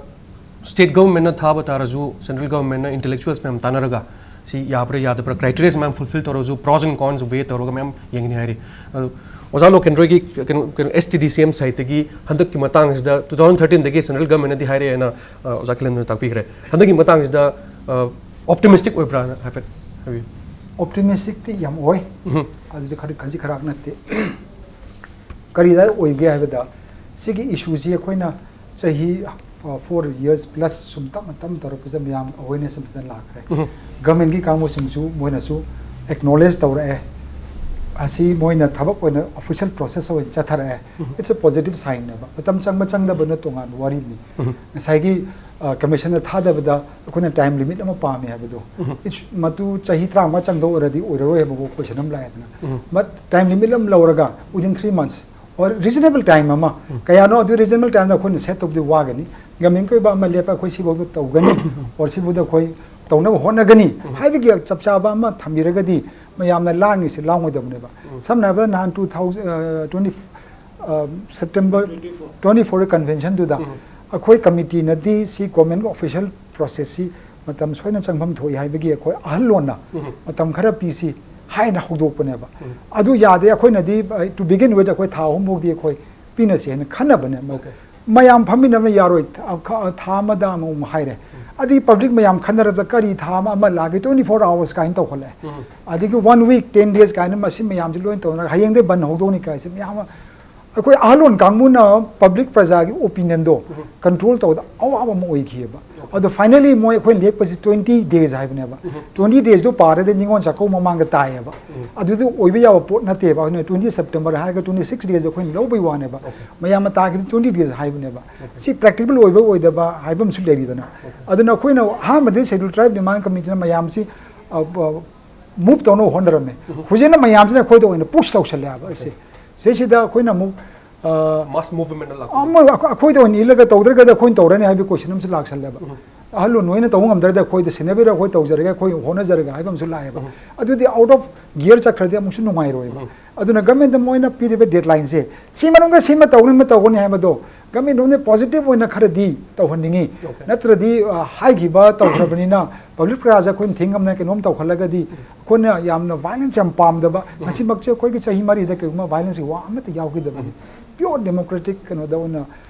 state governmentꯅ ꯊꯥꯕ ꯇꯥꯔꯁꯨ central governmentꯅ intellectuals ꯃꯌꯥꯝ ꯇꯥꯟꯅꯔꯒ ꯁꯤ ꯌꯥꯕ꯭ꯔꯥ ꯌꯥꯗꯕ꯭ꯔꯥ, criteria ꯃꯌꯥꯝ fulfill ꯇꯧꯔꯁꯨ, pros and cons weigh ꯇꯧꯔꯒ ꯃꯌꯥꯝ ꯌꯦꯡꯒꯅꯤ ꯍꯥꯏꯔꯤ꯫ ꯑꯗꯨ ꯑꯣꯖꯥ ꯂꯣꯀꯦꯟꯗ꯭ꯔꯣꯒꯤ ꯀꯩꯅꯣ, ꯀꯩꯅꯣ, STDCM sideꯇꯒꯤ ꯍꯟꯗꯛꯀꯤ ꯃꯇꯥꯡꯁꯤꯗ two thousand thirteenꯗꯒꯤ central governmentꯅꯗꯤ ꯍꯥꯏꯔꯛꯑꯦꯅ, ꯑ, ꯑꯣꯖꯥ ꯀꯂꯦꯟꯗ꯭ꯔꯅ ꯇꯥꯛꯄꯤꯈ꯭ꯔꯦ꯫ ꯍꯟꯗꯛꯀꯤ ꯃꯇꯥꯡꯁꯤꯗ, ꯑ, optimistic ꯑꯣꯏꯕ꯭ꯔꯥꯅ ꯍꯥꯏꯐꯦꯠ ꯍꯥꯏꯕꯤꯌꯨ꯫ Optimisticꯇꯤ ꯌꯥꯝ ꯑꯣꯏ꯫ ꯎꯝ꯫ ꯑꯗꯨꯗꯤ ꯈꯔ ꯈꯖꯤꯛ ꯈꯔꯥꯛ ꯅꯠꯇꯦ꯫ ꯀꯔꯤꯗ ꯑꯣꯏꯒꯦ ꯍꯥꯏꯕꯗ, ꯁꯤꯒꯤ issueꯁꯤ ꯑꯩꯈꯣꯏꯅ ꯆꯍꯤ, ꯑ, four years plus ꯁꯨꯝ ꯇꯞꯅ ꯇꯞꯅ ꯇꯧꯔꯛꯄꯁꯤꯗ ꯃꯌꯥꯝ awareness ꯑꯃ ꯐꯖꯅ ꯂꯥꯛꯈ꯭ꯔꯦ꯫ ꯎꯝ꯫ Governmentꯀꯤ ꯀꯥꯡꯕꯨꯁꯤꯡꯁꯨ ꯃꯣꯏꯅꯁꯨ acknowledge ꯇꯧꯔꯛꯑꯦ꯫ ꯑꯁꯤ ꯃꯣꯏꯅ ꯊꯕꯛ ꯑꯣꯏꯅ official process ꯑꯣꯏꯅ ꯆꯠꯊꯔꯛꯑꯦ꯫ ꯎꯝ꯫ It's a positive signꯅꯦꯕ꯫ ꯃꯇꯝ ꯆꯪꯕ ꯆꯪꯗꯕꯅ ꯇꯣꯉꯥꯟꯕ ꯋꯥꯔꯤꯅꯤ꯫ ꯎꯝ꯫ ꯉꯁꯥꯏꯒꯤ, ꯑ, commissionꯅ ꯊꯥꯗꯕꯗ ꯑꯩꯈꯣꯏꯅ time limit ꯑꯃ ꯄꯥꯝꯃꯦ ꯍꯥꯏꯕꯗꯣ, ꯎꯝ꯫ It's, ꯃꯗꯨ ꯆꯍꯤ ꯇꯔꯥꯃꯉꯥ ꯆꯪꯗꯧ ꯑꯣꯏꯔꯗꯤ ꯑꯣꯏꯔꯔꯣꯏ ꯍꯥꯏꯕ question ꯑꯃ ꯂꯥꯛꯑꯦꯗꯅ꯫ ꯎꯝ꯫ But time limit ꯑꯃ ꯂꯧꯔꯒ within three months or reasonable time ꯑꯃ, ꯎꯝ꯫ ꯀꯌꯥꯅꯣ ꯑꯗꯨ reasonable timeꯗ ꯑꯩꯈꯣꯏꯅ set ꯇꯧꯕꯗꯤ ꯋꯥꯒꯅꯤ꯫ Governmentꯀꯤ ꯑꯣꯏꯕ ꯑꯃ ꯂꯦꯞꯄ, ꯑꯩꯈꯣꯏ ꯁꯤꯐꯥꯎꯗ ꯇꯧꯒꯅꯤ, or ꯁꯤꯐꯥꯎꯗ ꯑꯩꯈꯣꯏ ꯇꯧꯅꯕ ꯍꯣꯠꯅꯒꯅꯤ ꯎꯝ꯫ ꯍꯥꯏꯕꯒꯤ ꯆꯞ ꯆꯥꯕ ꯑꯃ ꯊꯝꯕꯤꯔꯒꯗꯤ ꯃꯌꯥꯝꯅ ꯂꯥꯡꯉꯤꯁꯦ ꯂꯥꯡꯉꯣꯏꯗꯕꯅꯦꯕ꯫ ꯎꯝ꯫ ꯁꯝꯅ ꯍꯥꯏꯔꯕꯗ ꯅꯍꯥꯟ two thousand, ꯑ, twenty, ꯑ, September twenty four conventionꯗꯨꯗ ꯎꯝ꯫ ꯑꯩꯈꯣꯏ ꯀꯃꯤꯇꯤꯅꯗꯤ ꯁꯤ ꯒꯣꯔꯃꯦꯟꯒꯤ ꯑꯣꯐꯤꯁꯤꯌꯦꯜ ꯄ꯭ꯔꯣꯁꯦꯁꯁꯤ ꯃꯇꯝ ꯁꯣꯏꯅ ꯆꯪꯐꯝ ꯊꯣꯛꯏ ꯍꯥꯏꯕꯒꯤ ꯑꯩꯈꯣꯏ ꯑꯍꯜ ꯂꯣꯟꯅ ꯎꯝ꯫ ꯃꯇꯝ ꯈꯔ ꯄꯤꯁꯤ ꯍꯥꯏꯅ ꯍꯧꯗꯣꯛꯄꯅꯦꯕ꯫ ꯎꯝ꯫ ꯑꯗꯨ ꯌꯥꯗꯦ, ꯑꯩꯈꯣꯏꯅꯗꯤ to begin with ꯑꯩꯈꯣꯏ ꯊꯥ ꯑꯍꯨꯝ ꯐꯥꯎꯗꯤ ꯑꯩꯈꯣꯏ ꯄꯤꯅꯁꯤ ꯍꯥꯏꯅ ꯈꯟꯅꯕꯅꯦ꯫ Okay. ꯃꯌꯥꯝ ꯐꯝꯃꯤꯟꯅꯕꯅ ꯌꯥꯔꯣꯏ, ꯊꯥ ꯈ- ꯊꯥ ꯑꯃꯗ ꯑꯃꯨꯛ ꯍꯥꯏꯔꯦ꯫ ꯑꯗꯨꯗꯤ ꯄꯕ꯭ꯂꯤꯛ ꯃꯌꯥꯝ ꯈꯟꯅꯔꯕꯗ ꯀꯔꯤ ꯊꯥ ꯑꯃ ꯑꯃ ꯂꯥꯛꯑꯒꯦ, twenty four hours ꯀꯥꯏꯅ ꯇꯧꯈꯠꯂꯛꯑꯦ꯫ ꯎꯝ꯫ ꯑꯗꯒꯤ one week, ten days ꯀꯥꯏꯅ ꯃꯁꯤ ꯃꯌꯥꯝꯁꯤ ꯂꯣꯏꯅ ꯇꯧꯅꯔꯒ ꯍꯌꯦꯡꯗꯩ ꯕꯟ ꯍꯧꯗꯣꯛꯅꯤ ꯀꯥꯏꯁꯦ ꯃꯌꯥꯝ ꯑꯃ ꯑꯩꯈꯣꯏ ꯑꯍꯜ ꯂꯣꯟ ꯀꯥꯡꯕꯨꯅ ꯄꯕ꯭ꯂꯤꯛ ꯄ꯭ꯔꯖꯥꯒꯤ ꯑꯣꯄꯤꯅꯤꯌꯟꯗꯣ ꯎꯝ꯫ ꯀꯟꯇ꯭ꯔꯣꯜ ꯇꯧꯕꯗ ꯑꯋꯥꯕ ꯑꯃ ꯑꯣꯏꯈꯤꯑꯕ꯫ ꯑꯗꯣ ꯐꯥꯏꯅꯦꯂꯤ ꯃꯣꯏ ꯑꯩꯈꯣꯏꯅ ꯂꯦꯞꯄꯁꯤ twenty days ꯍꯥꯏꯕꯅꯦꯕ꯫ ꯎꯝ꯫ Twenty daysꯗꯣ ꯄꯥꯔꯗꯤ ꯅꯤꯉꯣꯜ ꯆꯥꯛꯀꯧꯕ ꯃꯃꯥꯡꯗ ꯇꯥꯏꯌꯦꯕ꯫ ꯎꯝ꯫ ꯑꯗꯨꯗꯤ ꯑꯣꯏꯕ ꯌꯥꯕ ꯄꯣꯠ ꯅꯠꯇꯦꯕ꯫ ꯑꯗꯨꯅ twenty September ꯍꯥꯏꯔꯒ twenty six days ꯑꯩꯈꯣꯏꯅ ꯂꯧꯕꯩ ꯋꯥꯅꯦꯕ꯫ Okay. ꯃꯌꯥꯝꯅ ꯇꯥꯈꯤꯕ twenty days ꯍꯥꯏꯕꯅꯦꯕ꯫ ꯁꯤ ꯄ꯭ꯔꯦꯛꯇꯤꯀꯦꯕꯜ ꯑꯣꯏꯕ ꯑꯣꯏꯗꯕ ꯍꯥꯏꯕ ꯑꯃꯁꯨ ꯂꯩꯔꯤꯗꯅ꯫ ꯑꯗꯨꯅ ꯑꯩꯈꯣꯏꯅ ꯑꯍꯥꯟꯕꯗꯤ Scheduled Tribe Demand Committeeꯅ ꯃꯌꯥꯝꯁꯤ ꯃꯨꯚ ꯇꯧꯅꯕ ꯍꯣꯠꯅꯔꯝꯃꯦ꯫ ꯍꯧꯖꯤꯛꯅ ꯃꯌꯥꯝꯁꯤꯅ ꯑꯩꯈꯣꯏꯗ ꯑꯣꯏꯅ ꯄꯨꯁ ꯇꯧꯁꯜꯂꯦ ꯍꯥꯏꯕ ꯑꯩꯁꯦ꯫ ꯁꯤꯗꯩꯁꯤꯗ ꯑꯩꯈꯣꯏꯅ ꯑꯃꯨꯛ ꯑ, Mass movement ꯂꯥꯛꯄ꯫ ꯑꯃ ꯑꯩꯈꯣꯏ- ꯑꯩꯈꯣꯏꯗ ꯑꯣꯏꯅ ꯏꯜꯂꯒ ꯇꯧꯗ꯭ꯔꯒꯗꯤ ꯑꯩꯈꯣꯏꯅ ꯇꯧꯔꯅꯤ ꯍꯥꯏꯕꯒꯤ ꯀꯣꯏꯁꯟ ꯑꯃꯁꯨ ꯂꯥꯛꯁꯜꯂꯦꯕ꯫ ꯑꯍꯜ ꯂꯣꯟ ꯅꯣꯏꯅ ꯇꯧꯕ ꯉꯝꯗ꯭ꯔꯗꯤ ꯑꯩꯈꯣꯏꯗ ꯁꯤꯟꯅꯕꯤꯔ ꯑꯩꯈꯣꯏ ꯇꯧꯖꯔꯒꯦ, ꯑꯩꯈꯣꯏ ꯍꯣꯠꯅꯖꯔꯒꯦ ꯍꯥꯏꯕ ꯑꯃꯁꯨ ꯂꯥꯛꯑꯦꯕ꯫ ꯑꯗꯨꯗꯤ ꯑꯥꯎꯠ ꯑꯣꯐ ꯒꯤꯌꯔ ꯆꯠꯈ꯭ꯔꯗꯤ ꯑꯃꯨꯛꯁꯨ ꯅꯨꯡꯉꯥꯏꯔꯣꯏꯕ꯫ ꯑꯗꯨꯅ ꯒꯃꯦꯟꯗ ꯃꯣꯏꯅ ꯄꯤꯔꯤꯕ ꯗꯦꯗꯂꯥꯏꯟꯁꯦ ꯁꯤ ꯃꯅꯨꯡꯗ ꯁꯤꯃ ꯇꯧꯅꯤ, ꯑꯃ ꯇꯧꯒꯅꯤ ꯍꯥꯏꯕꯗꯣ ꯒꯃꯦꯟꯔꯣꯝꯗ ꯄꯣꯖꯤꯇꯤꯚ ꯑꯣꯏꯅ ꯈꯔꯗꯤ ꯇꯧꯍꯟꯅꯤꯡꯉꯤ꯫ Okay. ꯅꯠꯇ꯭ꯔꯗꯤ ꯑ, ꯍꯥꯏꯈꯤꯕ ꯇꯧꯈ꯭ꯔꯕꯅꯤꯅ ꯄꯕ꯭ꯂꯤꯛ ꯄ꯭ꯔꯖꯥꯁꯦ ꯑꯩꯈꯣꯏꯅ ꯊꯤꯡꯉꯝꯅ ꯀꯩꯅꯣꯝ ꯇꯧꯈꯠꯂꯒꯗꯤ ꯑꯩꯈꯣꯏꯅ ꯌꯥꯝꯅ ꯚꯥꯏꯂꯦꯟꯁ ꯌꯥꯝ ꯄꯥꯝꯗꯕ꯫ ꯉꯁꯤꯃꯛꯁꯦ ꯑꯩꯈꯣꯏꯒꯤ ꯆꯍꯤ ꯃꯔꯤꯗ ꯀꯩꯒꯨꯝꯕ ꯚꯥꯏꯂꯦꯟꯁꯀꯤ ꯋꯥ ꯑꯃꯠꯇ ꯌꯥꯎꯈꯤꯗꯕꯅꯤ꯫ ꯄꯤꯌꯣꯔ ꯗꯦꯃꯣꯀ꯭ꯔꯦꯇꯤꯛ ꯀꯩꯅꯣꯗ ꯑꯣꯏꯅ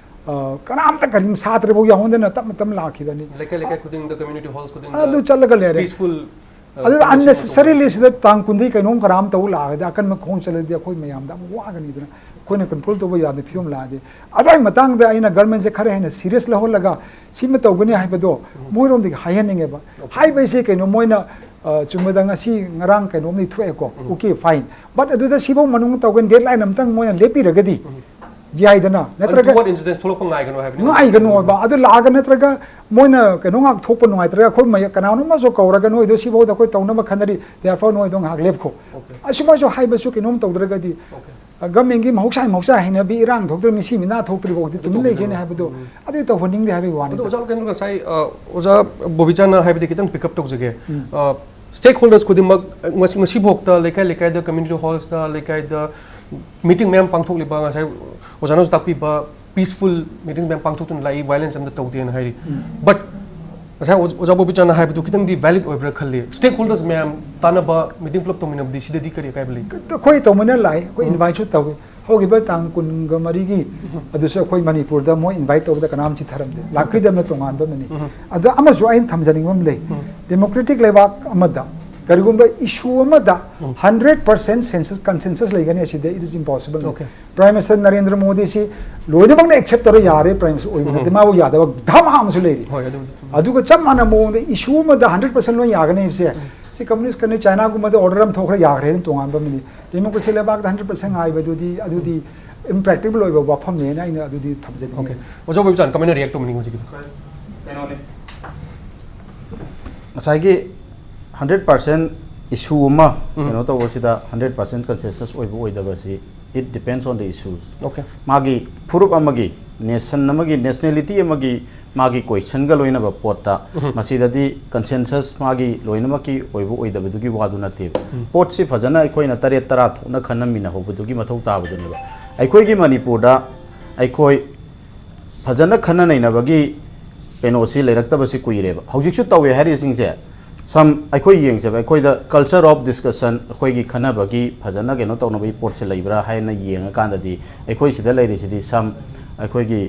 ꯑ, ꯀꯅꯥꯝꯇ ꯀꯔꯤꯝ ꯁꯥꯇ꯭ꯔꯐꯥꯎ ꯌꯥꯎꯍꯟꯗꯅ ꯇꯞꯅ ꯇꯞꯅ ꯂꯥꯛꯈꯤꯕꯅꯤ꯫ ꯂꯩꯀꯥꯏ ꯂꯩꯀꯥꯏ ꯈꯨꯗꯤꯡꯗ, ꯀꯝꯃ꯭ꯌꯨꯅꯤꯇꯤ ꯍꯣꯜꯁ ꯈꯨꯗꯤꯡꯗ ꯑꯗꯨ ꯆꯠꯂꯒ ꯂꯩꯔꯦ꯫ ꯄꯤꯁꯐꯨꯜ ꯑꯗꯨꯗ unnecessarily ꯁꯤꯗ ꯇꯥꯡ ꯀꯨꯟꯗꯒꯤ ꯀꯩꯅꯣꯝ ꯀꯔꯥꯝ ꯇꯧ ꯂꯥꯛꯑꯒꯗꯤ ꯑꯀꯟꯕ ꯈꯣꯡ ꯆꯠꯂꯗꯤ ꯑꯩꯈꯣꯏ ꯃꯌꯥꯝꯗ ꯑꯃꯨꯛ ꯋꯥꯒꯅꯤꯗꯅ ꯑꯩꯈꯣꯏꯅ ꯀꯟꯇ꯭ꯔꯣꯜ ꯇꯧꯕ ꯌꯥꯗꯕ ꯐꯤꯕꯝ ꯂꯥꯛꯑꯗꯤ꯫ ꯑꯗꯨꯒꯤ ꯃꯇꯥꯡꯗ ꯑꯩꯅ ꯒꯔꯃꯦꯟꯁꯦ ꯈꯔ ꯍꯦꯟꯅ ꯁꯤꯔꯤꯌꯁ ꯂꯧꯍꯜꯂꯒ ꯁꯤꯃ ꯇꯧꯒꯅꯤ ꯍꯥꯏꯕꯗꯣ ꯃꯣꯏꯔꯣꯝꯗꯒꯤ ꯍꯥꯏꯍꯟꯅꯤꯡꯉꯦꯕ꯫ ꯍꯥꯏꯕ ꯍꯥꯏꯁꯦ ꯀꯩꯅꯣ, ꯃꯣꯏꯅ ꯑ, ꯆꯨꯝꯕꯗ ꯉꯁꯤ ꯉꯔꯥꯡ ꯀꯩꯅꯣꯝꯗꯤ ꯊꯣꯛꯑꯦꯀꯣ꯫ Okay, fine. But ꯑꯗꯨꯗ ꯁꯤꯐꯧ ꯃꯅꯨꯡꯗ ꯇꯧꯒꯅꯤ, ꯗꯦꯗꯂꯥꯏꯟ ꯑꯃꯇꯪ ꯃꯣꯏꯅ ꯂꯦꯞꯄꯤꯔꯒꯗꯤ ꯌꯥꯏꯗꯅ꯫ ꯅꯠꯇ꯭ꯔꯒ ꯑꯟꯇꯨꯋꯥꯔꯗ ꯏꯟꯁꯤꯗꯦꯟꯁ ꯊꯣꯛꯂꯛꯄ ꯉꯥꯏꯒꯅꯨ ꯍꯥꯏꯕꯅꯤ꯫ ꯉꯥꯏꯒꯅꯨ ꯍꯥꯏꯕ꯫ ꯑꯗꯨ ꯂꯥꯛꯑꯒ ꯅꯠꯇ꯭ꯔꯒ ꯃꯣꯏꯅ ꯀꯩꯅꯣ ꯉꯥꯛ ꯊꯣꯛꯄ ꯅꯨꯡꯉꯥꯏꯇ꯭ꯔꯒ ꯑꯩꯈꯣꯏ ꯃꯌꯥ-, ꯀꯅꯥꯅꯣꯝ ꯑꯃꯁꯨ ꯀꯧꯔꯒ ꯅꯣꯏꯗꯣ ꯁꯤꯐꯥꯎꯗ ꯑꯩꯈꯣꯏ ꯇꯧꯅꯕ ꯈꯟꯅꯔꯤ, therefore ꯅꯣꯏꯗꯣ ꯉꯥꯏꯍꯥꯛ ꯂꯦꯞꯈꯣ꯫ Okay. ꯑꯁꯨꯃꯥꯏꯁꯨ ꯍꯥꯏꯕꯁꯨ ꯀꯩꯅꯣꯝ ꯇꯧꯗ꯭ꯔꯒꯗꯤ Okay. ꯒꯃꯦꯟꯒꯤ ꯃꯍꯧꯁꯥꯒꯤ ꯃꯍꯧꯁꯥ ꯍꯩꯅꯕꯤ ꯏꯔꯥꯡ ꯊꯣꯛꯇ꯭ꯔ ꯃꯤꯁꯤ ꯃꯤꯅꯥ ꯊꯣꯛꯇ꯭ꯔꯤꯐꯥꯎꯗꯤ ꯇꯨꯃꯤꯟ ꯂꯩꯒꯦꯅ ꯍꯥꯏꯕꯗꯣ ꯑꯗꯨ ꯇꯧꯍꯟꯅꯤꯡꯗꯦ ꯍꯥꯏꯕꯒꯤ ꯑꯗꯣ ꯋꯥꯅꯤꯗ꯫ ꯑꯣꯖꯥ ꯀꯩꯅꯣ ꯉꯁꯥꯏ ꯑ, ꯑꯣꯖꯥ ꯕꯣꯕꯤꯆꯥꯅ ꯍꯥꯏꯕꯗꯤ ꯈꯤꯇꯪ ꯄꯤꯛ ꯑꯞ ꯇꯧꯖꯒꯦ꯫ ꯎꯝ. ꯁ꯭ꯇꯦꯛ ꯍꯣꯜꯗꯔꯁ ꯈꯨꯗꯤꯡꯃꯛ ꯉꯁꯤ ꯉꯁꯤꯐꯥꯎꯗ ꯂꯩꯀꯥꯏ ꯂꯩꯀꯥꯏꯗ, ꯀꯝꯃ꯭ꯌꯨꯅꯤꯇꯤ ꯍꯣꯜꯁꯇ, ꯂꯩꯀꯥꯏꯗ ꯃꯤꯇꯤꯡ ꯃꯌꯥꯝ ꯄꯥꯡꯊꯣꯛꯂꯤꯕ, ꯉꯁꯥꯏ ꯑꯣꯖꯥꯅꯁꯨ ꯇꯥꯛꯄꯤꯕ ꯄꯤꯁꯐꯨꯜ ꯃꯤꯇꯤꯡ ꯃꯌꯥꯝ ꯄꯥꯡꯊꯣꯛꯇꯨꯅ ꯂꯥꯛꯏ, ꯚꯥꯏꯂꯦꯟꯁ ꯑꯝꯇ ꯇꯧꯗꯦꯅ ꯍꯥꯏꯔꯤ꯫ ꯕꯠ ꯉꯁꯥꯏ ꯑꯣꯖꯥ ꯕꯣꯕꯤꯆꯥꯟꯅ ꯍꯥꯏꯕꯗꯨ ꯈꯤꯇꯪꯗꯤ ꯚꯦꯂꯤꯗ ꯑꯣꯏꯕ꯭ꯔꯥ ꯈꯜꯂꯤ꯫ ꯁ꯭ꯇꯦꯛ ꯍꯣꯜꯗꯔꯁ ꯃꯌꯥꯝ ꯇꯥꯟꯅꯕ, ꯃꯤꯇꯤꯡ ꯄꯨꯂꯞ ꯇꯧꯃꯤꯟꯅꯕꯗꯤ ꯁꯤꯗꯗꯤ ꯀꯔꯤ ꯑꯀꯥꯏꯕ ꯂꯩ? ꯑꯩꯈꯣꯏ ꯇꯧꯃꯤꯟꯅ ꯂꯥꯛꯏ, ꯑꯩꯈꯣꯏ ꯏꯟꯚꯥꯏꯠꯁꯨ ꯇꯧꯏ꯫ ꯍꯧꯈꯤꯕ ꯇꯥꯡ ꯀꯨꯟꯒ ꯃꯔꯤꯒꯤ ꯑꯗꯨꯁꯨ ꯑꯩꯈꯣꯏ ꯃꯅꯤꯄꯨꯔꯗ ꯃꯣꯏ ꯏꯟꯚꯥꯏꯠ ꯇꯧꯕꯗ ꯀꯅꯥꯝ ꯆꯤꯠꯊꯔꯝꯗꯦ, ꯂꯥꯛꯄꯤꯗꯕꯅ ꯇꯣꯉꯥꯟꯕ ꯑꯃꯅꯤ꯫ ꯑꯗ ꯑꯃꯁꯨ ꯑꯩꯅ ꯊꯝꯖꯅꯤꯡꯕ ꯑꯃ ꯂꯩ꯫ ꯗꯦꯃꯣꯀ꯭ꯔꯦꯇꯤꯛ ꯂꯩꯕꯥꯛ ꯑꯃꯗ ꯀꯔꯤꯒꯨꯝꯕ ꯏꯁꯨ ꯑꯃꯗ ꯍꯟꯗ꯭ꯔꯦꯠ ꯄꯥꯔꯁꯦꯟ ꯁꯦꯟꯁꯁ ꯀꯟꯁꯦꯟꯁꯁ ꯂꯩꯒꯅꯤ, ꯑꯁꯤꯗ it is impossible꯫ Okay. Prime minister Narendra ꯃꯣꯗꯤꯁꯤ ꯂꯣꯏꯅꯃꯛꯅ ꯑꯦꯛꯁꯦꯞ ꯇꯧꯔ ꯌꯥꯔꯦ, ꯄ꯭ꯔꯥꯏꯝ ꯃꯤꯅꯤꯁꯇꯔ ꯑꯣꯏꯕ ꯅꯠꯇꯦ, ꯃꯥꯕꯨ ꯌꯥꯗꯕ ꯙꯃꯥ ꯑꯃꯁꯨ ꯂꯩꯔꯤ꯫ ꯍꯣꯏ, ꯑꯗꯨꯕꯨꯗꯤ꯫ ꯑꯗꯨꯒ ꯆꯞ ꯃꯥꯟꯅꯕ ꯃꯑꯣꯡꯗ ꯏꯁꯨ ꯑꯃꯗ ꯍꯟꯗ꯭ꯔꯦꯠ ꯄꯥꯔꯁꯦꯟ ꯂꯣꯏ ꯌꯥꯒꯅꯤ ꯍꯥꯏꯕꯁꯦ, ꯁꯤ ꯀꯝꯃꯨꯅꯤꯁ ꯀꯟꯇ꯭ꯔꯤ ꯆꯥꯏꯅꯥꯒꯨꯝꯕꯗ ꯑꯣꯔꯗꯔ ꯑꯃ ꯊꯣꯛꯈ꯭ꯔ ꯌꯥꯈ꯭ꯔꯦ, ꯑꯗꯨꯝ ꯇꯣꯉꯥꯟꯕ ꯑꯃꯅꯤ꯫ ꯗꯦꯃꯣꯀ꯭ꯔꯦꯁꯤ ꯂꯩꯕꯥꯛꯇ ꯍꯟꯗ꯭ꯔꯦꯠ ꯄꯥꯔꯁꯦꯟ ꯉꯥꯏꯕꯗꯨꯗꯤ, ꯑꯗꯨꯗꯤ ꯏꯝꯄ꯭ꯔꯦꯛꯇꯤꯀꯦꯕꯜ ꯑꯣꯏꯕ ꯋꯥꯐꯝꯅꯦꯅ ꯑꯩꯅ ꯑꯗꯨꯗꯤ ꯊꯝꯖꯅꯤꯡꯉꯤ꯫ Okay. ꯑꯣꯖꯥ ꯕꯣꯕꯤꯆꯥꯟ, ꯀꯃꯥꯏꯅ ꯔꯤꯌꯦꯛ ꯇꯧꯅꯤꯡꯉꯤ ꯍꯧꯖꯤꯛꯀꯤꯗꯣ? ꯀꯩꯅꯣꯅꯤ, ꯉꯁꯥꯏꯒꯤ ꯍꯟꯗ꯭ꯔꯦꯠ ꯄꯥꯔꯁꯦꯟ ꯏꯁꯨ ꯑꯃ ꯀꯩꯅꯣ ꯇꯧꯕꯁꯤꯗ ꯍꯟꯗ꯭ꯔꯦꯠ ꯄꯥꯔꯁꯦꯟ ꯀꯟꯁꯦꯟꯁꯁ ꯑꯣꯏꯕ ꯑꯣꯏꯗꯕꯁꯤ, it depends on the issues꯫ Okay. ꯃꯥꯒꯤ ꯐꯨꯔꯨꯞ ꯑꯃꯒꯤ, ꯅꯦꯁꯟ ꯑꯃꯒꯤ, ꯅꯦꯁꯅꯦꯂꯤꯇꯤ ꯑꯃꯒꯤ ꯃꯥꯒꯤ ꯀꯣꯏꯁꯟꯒ ꯂꯣꯏꯅꯕ ꯄꯣꯠꯇ ꯃꯁꯤꯗꯗꯤ ꯀꯟꯁꯦꯟꯁꯁ ꯃꯥꯒꯤ ꯂꯣꯏꯅꯃꯛꯀꯤ ꯑꯣꯏꯕ ꯑꯣꯏꯗꯕꯗꯨꯒꯤ ꯋꯥꯗꯨ ꯅꯠꯇꯦꯕ꯫ ꯄꯣꯠꯁꯤ ꯐꯖꯅ ꯑꯩꯈꯣꯏꯅ ꯇꯔꯦꯠ ꯇꯔꯥ ꯊꯣꯛꯅ ꯈꯟꯅꯃꯤꯟꯅꯍꯧꯕꯗꯨꯒꯤ ꯃꯊꯧ ꯇꯥꯕꯗꯨꯅꯦꯕ꯫ ꯑꯩꯈꯣꯏꯒꯤ ꯃꯅꯤꯄꯨꯔꯗ ꯑꯩꯈꯣꯏ ꯐꯖꯅ ꯈꯟꯅ ꯅꯩꯅꯕꯒꯤ ꯀꯩꯅꯣꯁꯤ ꯂꯩꯔꯛꯇꯕꯁꯤ ꯀꯨꯏꯔꯦꯕ꯫ ꯍꯧꯖꯤꯛꯁꯨ ꯇꯧꯋꯦ ꯍꯥꯏꯔꯤꯁꯤꯡꯁꯦ, ꯁꯝ ꯑꯩꯈꯣꯏ ꯌꯦꯡꯁꯦꯕ, ꯑꯩꯈꯣꯏꯗ culture of discussion, ꯑꯩꯈꯣꯏꯒꯤ ꯈꯟꯅꯕꯒꯤ ꯐꯖꯅ ꯀꯩꯅꯣ ꯇꯧꯅꯕꯒꯤ ꯄꯣꯠꯁꯦ ꯂꯩꯕ꯭ꯔꯥ ꯍꯥꯏꯅ ꯌꯦꯡꯉꯀꯥꯟꯗꯗꯤ, ꯑꯩꯈꯣꯏ ꯁꯤꯗ ꯂꯩꯔꯤꯁꯤꯗꯤ ꯁꯝ ꯑꯩꯈꯣꯏꯒꯤ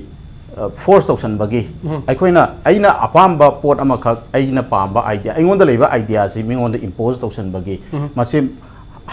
ꯐꯣꯔꯁ ꯇꯧꯁꯟꯕꯒꯤ, ꯑꯩꯈꯣꯏꯅ, ꯑꯩꯅ ꯑꯄꯥꯝꯕ ꯄꯣꯠ ꯑꯃꯈꯛ, ꯑꯩꯅ ꯄꯥꯝꯕ ꯑꯥꯏꯗꯤꯌꯥ, ꯑꯩꯉꯣꯟꯗ ꯂꯩꯕ ꯑꯥꯏꯗꯤꯌꯥꯁꯤ ꯃꯤꯉꯣꯟꯗ ꯏꯝꯄꯣꯖ ꯇꯧꯁꯟꯕꯒꯤ, ꯃꯁꯤ